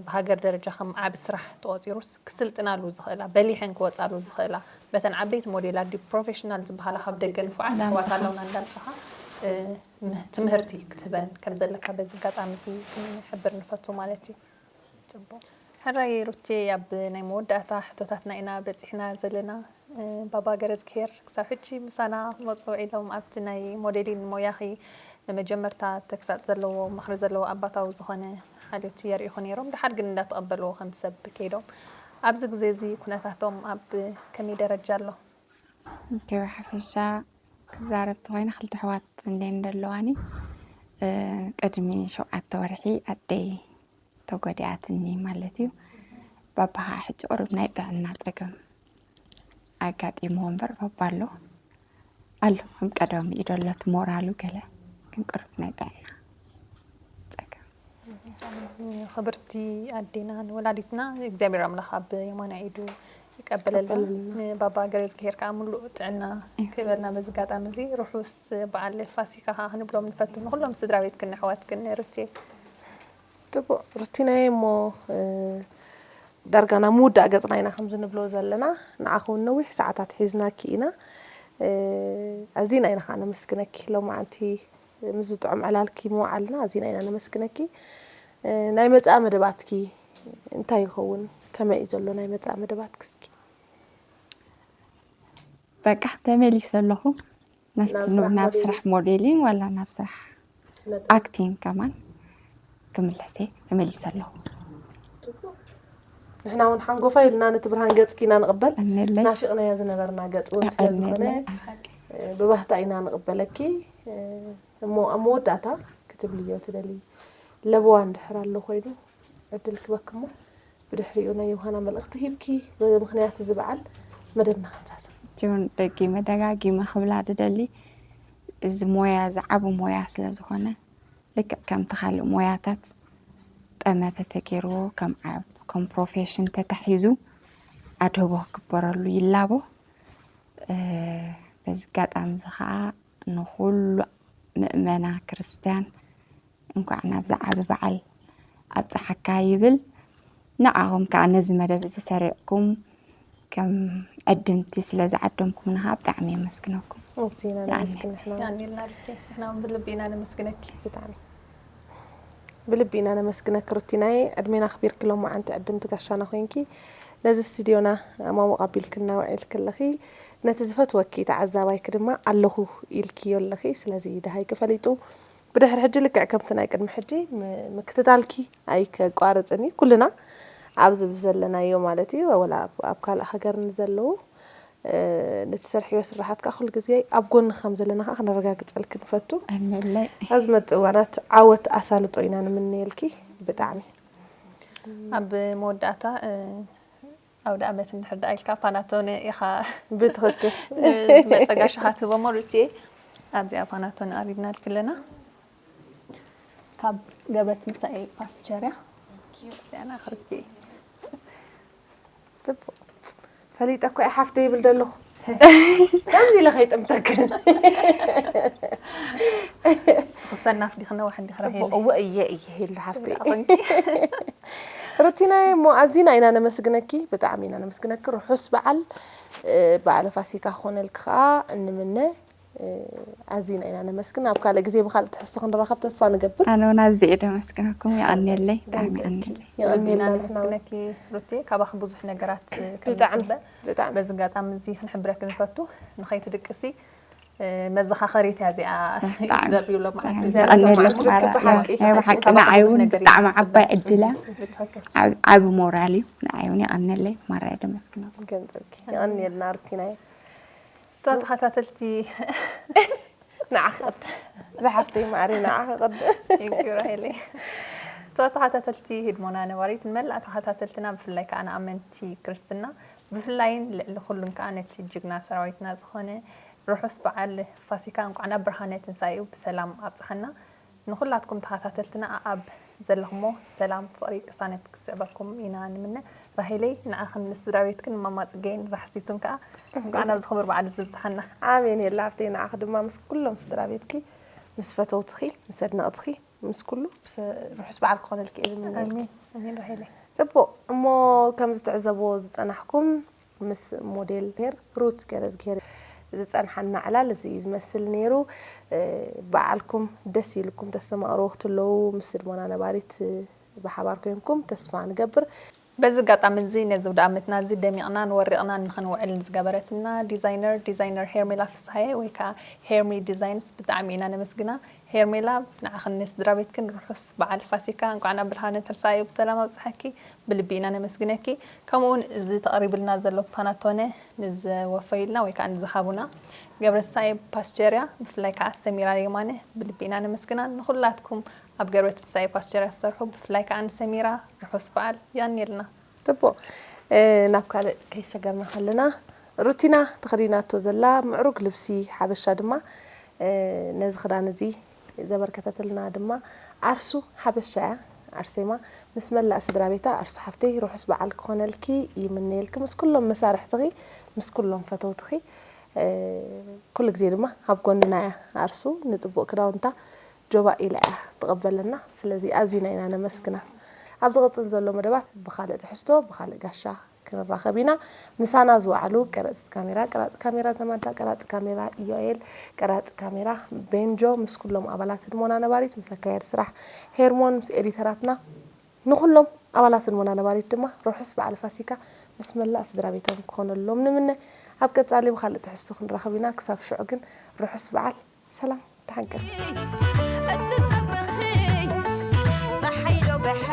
ብሃገር ደረጃ ከም ዓቢ ስራሕ ተቆፂሩስ ክስልጥናሉ ዝኽእላ በሊሐን ክወፃሉ ዝኽእላ በተን ዓበይቲ ሞዴላት ድዩ ፕሮፌሽናል ዝበሃላ ካብ ደገ ንፉዓት ኣሕዋት ኣለውና እንዳምፅኻ ትምህርቲ ክትህበን ከም ዘለካ በዚ ኣጋጣሚ እዚ ክንሕብር ንፈቱ ማለት እዩ። ፅቡቅ ሕራይ ሩቴ ኣብ ናይ መወዳእታ ሕቶታትና ኢና በፂሕና ዘለና ባባ ገረዝግሄር ክሳብ ሕጂ ምሳና ክመፁ ውዒሎም ኣብቲ ናይ ሞዴሊን ሞያኺ ንመጀመርታ ተግሳፅ ዘለዎ ምኽሪ ዘለዎ ኣባታዊ ዝኾነ ሓልዮት የርእኹ ነይሮም ድሓር ግን እንዳተቐበልዎ ከም ሰብ ከይዶም ኣብዚ ግዜ እዚ ኩነታቶም ኣብ ከመይ ደረጃ ኣሎ? እንተ ብሓፈሻ ክዛረብ ተኾይነ ክልተ ኣሕዋት እንድየን ዘለዋኒ ቅድሚ ሸውዓተ ወርሒ ኣደይ ተጎዲኣትኒ ማለት እዩ። ባባ ከዓ ሕጂ ቁሩብ ናይ ጥዕና ፀገም ኣጋጢምዎ እምበር ባባ ኣሎ ኣሎ ከም ቀደም ኢዶ ኣሎ እቲ ሞራሉ ገለ ግን ቁሩብ ናይ ጥዕና ፀገም። ክብርቲ ኣዴና ንወላዲትና እግዚኣብሔር ኣምላኽ ኣብ የማናይ ኢዱ ይቀበለልና። ንባባ ገረዝግሄር ከዓ ሙሉእ ጥዕና ክህበልና በዚ ኣጋጣሚ እዚ ርሑስ በዓል ፋሲካ ከዓ ክንብሎም ንፈቱ ንኩሎም ስድራ ቤትክን ኣሕዋትክን ሩቴ። ፅቡቅ ሩቲናየ እሞ ዳርጋ ናብ ምውዳእ ገፅና ኢና ከምዚ ንብሎ ዘለና ንዓኺ እውን ነዊሕ ሰዓታት ሒዝናኪ ኢና ኣዚና ኢና ከዓ ነመስግነኪ ሎማዓንቲ ምስዚ ጥዑም ዕላልኪ ምውዓልና ኣዚና ኢና ነመስግነኪ ናይ መፅኣ መደባትኪ እንታይ ይኸውን ከመይ እዩ ዘሎ ናይ መፅኣ መደባትኪ እስኪ በቃ ተመሊሰ ኣለኹ ናብቲ ናብ ስራሕ ናብ ሞዴሊን? ስራሕ ሞዴሊን ዋላ ናብ ስራሕ ስነ ጥበብ? ኣክቲንግ ከማን ክምለሰ ተመሊሰ ኣለኹ። ንሕና እውን ሓንጎፋይ ኢልና ነቲ ብርሃን ገፅኪ ኢና ንቕበል። ኣነለይ። ናፊቕናዮ ዝነበርና ገፅ እውን ስለ ዝኾነ ኣነለይ። ብባህታ ኢና ንቕበለኪ። እሞ ኣብ መወዳእታ ክትብልዮ ትደልዪ ለበዋ እንድሕር ኣሎ ኮይኑ ዕድል ክበክሞ ብድሕሪኡ ናይ ዮሃና መልእኽቲ ሂብኪ በዚ ምኽንያት እዚ በዓል መደብና ክንዛዘም። ጆን ደጊመ ደጋጊመ ክብላ ድደሊ እዚ ሞያ እዚ ዓቢ ሞያ ስለ ዝኾነ ልክዕ ከምቲ ካልእ ሞያታት ጠመተ ተገይርዎ ከም ዓብ ከም ፕሮፌሽን ተታሒዙ ኣድህቦ ክግበረሉ ይላቦ። በዚ ኣጋጣሚ እዚ ከዓ ንኹሉ ምእመና ክርስትያን እንኳዕ ናብዚ ዓቢ በዓል ኣብፀሓካ ይብል። ንዓኹም ከዓ ነዚ መደብ እዚ ሰሪዕኩም ከም ዕድምቲ ስለ ዝዓደምኩምና ከዓ ብጣዕሚ የመስግነኩም። ኣዚና የኣኒ። ነመስግን ንሕና እውን። የቀንየልና ሩቴ፣ ንሕና እውን ብልቢ ኢና ነመስግነኪ። ብጣዕሚ ብልቢ ኢና ነመስግነኪ ሩቲናየ፣ ዕድሜን ኣኽቢርኪ ሎማዓንቲ ዕድምቲ ጋሻና ኮይንኪ ነዚ ስቱድዮና ኣማሙቕ ኣቢልክልና ውዒልኪ ኣለኺ። ነቲ ዝፈትወኪ ተዓዛባይኪ ድማ ኣለኹ ኢልክዮ ኣለኺ። ስለዚ ደሃይኪ ፈሊጡ ብድሕሪ ሕጂ ልክዕ ከምቲ ናይ ቅድሚ ሕጂ ም- ምክትታልኪ ኣይከቋርፅን እዩ። ኩልና ኣብዚ ብዘለናዮ ማለት እዩ ወላ ኣብ- ኣብ ካልእ ሃገር ንዘለዉ እ፣ ንትሰርሕዮ ስራሓት ከዓ ኩሉ ግዜ ኣብ ጎንኺ ከም ዘለና ከዓ ክነረጋግፀልኪ ንፈቱ። ኣነለይ። ኣብ ዝመፅእ እዋናት ዓወት ኣሳልጦ ኢና ንምነየልኪ ብጣዕሚ። ኣብ መወዳእታ እ፣ ኣውደ ኣመት እንድሕር ደኣ ኢልካ ፓናቶነ ኢኻ ብትኽክል ንዝመፀ ጋሻ ክትህቦ እሞ ሩትየ ኣብዚኣ ፓናቶነ ኣሪድናልኪ ኣለና። ካብ ገብረ ትንሳኤ ፓስቸርያ እዚኣና ክርቲ ጽቡቕ ፈሊጠ እኮ እየ ሓፍተ ይብል ዘለኹ ከምዚ ኢለ ከይጥምተክን ስኽሰናፍ ዲኽነ ዋሕን ዲኽራ ሄለ እወ እየ እየ ሄለ ሓፍተይ ኣኾንኪ ሩቲናየ እሞ ኣዚና ኢና ነመስግነኪ ብጣዕሚ ኢና ነመስግነኪ ርሑስ በዓል እ፣ በዓለ ፋሲካ ክኾነልኪ ከዓ እንምነ እ፣ ኣዚና ኢና ነመስግን ኣብ ካልእ ግዜ ብካልእ ትሕዝቶ ክንራኸብ ተስፋ ንገብር ኣነ እውን ኣዝየ ደመስግነኩም ይቐንየለይ ብጣዕሚ ይቐንየለይ ብልቢ ኢና የቐንየልና ነመስግነኪ ሩቴ ካባኺ ብዙሕ ነገራት ብጣዕሚ ክንፅበ ብጣዕሚ በዚ ኣጋጣሚ እዚ ክንሕብረኪ ንፈቱ ንኸይትድቅሲ እ፣ መዘኻኸሪት እያ እዚኣ ብጣዕሚ። ዘርእዩ ሎም የቐንየለይ ማራ ብሓቂ። ናይ ብሓቂ ንዓይ እውን ብጣዕሚ ዓባይ ዕድል እያ ዓብ- ዓቢ ሞራል እዩ ንዓይ እውን የቐንየለይ ማራ እየ ደመስግነኩም ገንዘብኪ የቐንየልና ሩቲናየ እቶ ተኸታተልቲ ንዓኺ ቅድም ዝሓፍተይ ማዕሪ ንዓኺ ቅድም Thank you ራሄለይ እቶ ተኸታተልቲ ህድሞና ነባሪት ንመላእ ተኸታተልትና ብፍላይ ከዓ ንኣመንቲ ክርስትና ብፍላይን ልዕሊ ኩሉን ከዓ ነቲ ጅግና ሰራዊትና ዝኾነ ርሑስ በዓል ፋሲካ እንኳዕ ናብ ብርሃነ ትንሳኤኡ ብሰላም ኣብፅሓና ንኹላትኩም ተኸታተልትና ኣብ ዘለኹሞ ሰላም ፍቕሪ ቅሳነት ክስዕበኩም ኢና ንምነ ራሄለይ ንዓኽን ንስድራ ቤትክን ማማ ፅገይን ራሕሲቱን ከዓ እንኳዕ ናብዚ ክቡር በዓል ዝበፅሓና ኣሜን የላ ሃብተይ ንዓኺ ድማ ምስ ኩሎም ስድራ ቤትኪ ምስ ፈተውትኺ ምስ ኣድነቕትኺ ምስ ኩሉ ብሰ- ርሑስ በዓል ክኾነልኪ እየ ዝምነየልኪ ኣሜን ኣሜን ራሄለይ ፅቡቕ እሞ ከም ዝትዕዘብዎ ዝፀናሕኩም ምስ ሞዴል ሄር ሩት ገረዝግሄር ዝፀንሓና ዕላል እዚ እዩ ዝመስል ነይሩ እ፣ በዓልኩም ደስ ኢልኩም ተስተማቕርዎ ክትለዉ ምስ ድሞና ነባሪት እ፣ ብሓባር ኮይንኩም ተስፋ ንገብር በዚ ኣጋጣሚ እዚ ነዚ ውደ ኣመትና እዚ ደሚቕናን ወሪቕናን ንኽንውዕል ንዝገበረትና ዲዛይነር ዲዛይነር ሄርሜላ ፍስሃየ ወይ ከዓ ሄርሚ ዲዛይንስ ብጣዕሚ ኢና ነመስግና ሄርሜላ ንዓኽን ንስድራ ቤትክን ርሑስ በዓል ፋሲካ እንኳዕ ናብ ብርሃነ ትንሳኤኡ ብሰላም ኣብፅሐኪ ብልቢ ኢና ነመስግነኪ ከምኡ እውን እዚ ተቐሪብልና ዘሎ ፓናቶነ ንዘወፈዩልና ወይ ከዓ ንዝሃቡና ገብረትንሳኤ ፓስቸርያ ብፍላይ ከዓ ሰሚራ የማነ ብልቢ ኢና ነመስግና ንኹላትኩም ኣብ ገብረትንሳኤ ፓስቸርያ ዝሰርሑ ብፍላይ ከዓ ንሰሚራ ርሑስ በዓል የቐንየልና ፅቡቕ እ፣ ናብ ካልእ ከይሰገርና ከለና ሩቲና ተኸዲናቶ ዘላ ምዕሩግ ልብሲ ሓበሻ ድማ እ፣ ነዚ ክዳን እዚ ዘበርከተትልና ድማ ዓርሱ ሓበሻ እያ ኣርሴማ ምስ መላእ ስድራ ቤታ ኣርሱ ሓፍተይ ርሑስ በዓል ክኾነልኪ ይምነየልኪ ምስ ኩሎም መሳርሕትኺ ምስ ኩሎም ፈተውትኺ እ፣ ኩሉ ግዜ ድማ ኣብ ጎንና እያ ኣርሱ ንፅቡቕ ክዳውንታ ጆባእ ኢላ እያ ትቕበለና ስለዚ ኣዚና ኢና ነመስግና ኣብ ዝቕፅል ዘሎ መደባት ብኻልእ ትሕዝቶ ብኻልእ ጋሻ ክንራኸብ ኢና ምሳና ዝወዓሉ ቀረፂት ካሜራ ቀራፂ ካሜራ ዘማዳ ቀራፂ ካሜራ ኢዮኤል ቀራፂ ካሜራ ቤንጆ ምስ ኩሎም ኣባላት ህድሞና ነባሪት ምስ ኣካየዲ ስራሕ ሄርሞን ምስ ኤዲተራትና ንኹሎም ኣባላት ህድሞና ነባሪት ድማ ርሑስ በዓል ፋሲካ ምስ መላእ ስድራ ቤቶም ክኾነሎም ንምነ ኣብ ቀፃሊ ብካልእ ትሕዝቶ ክንራኸብ ኢና ክሳብ ሽዑ ግን ርሑስ በዓል ሰላም ተሓንቀል እቲ ጸጉርኺ ጸሓይ ዶ ገሐ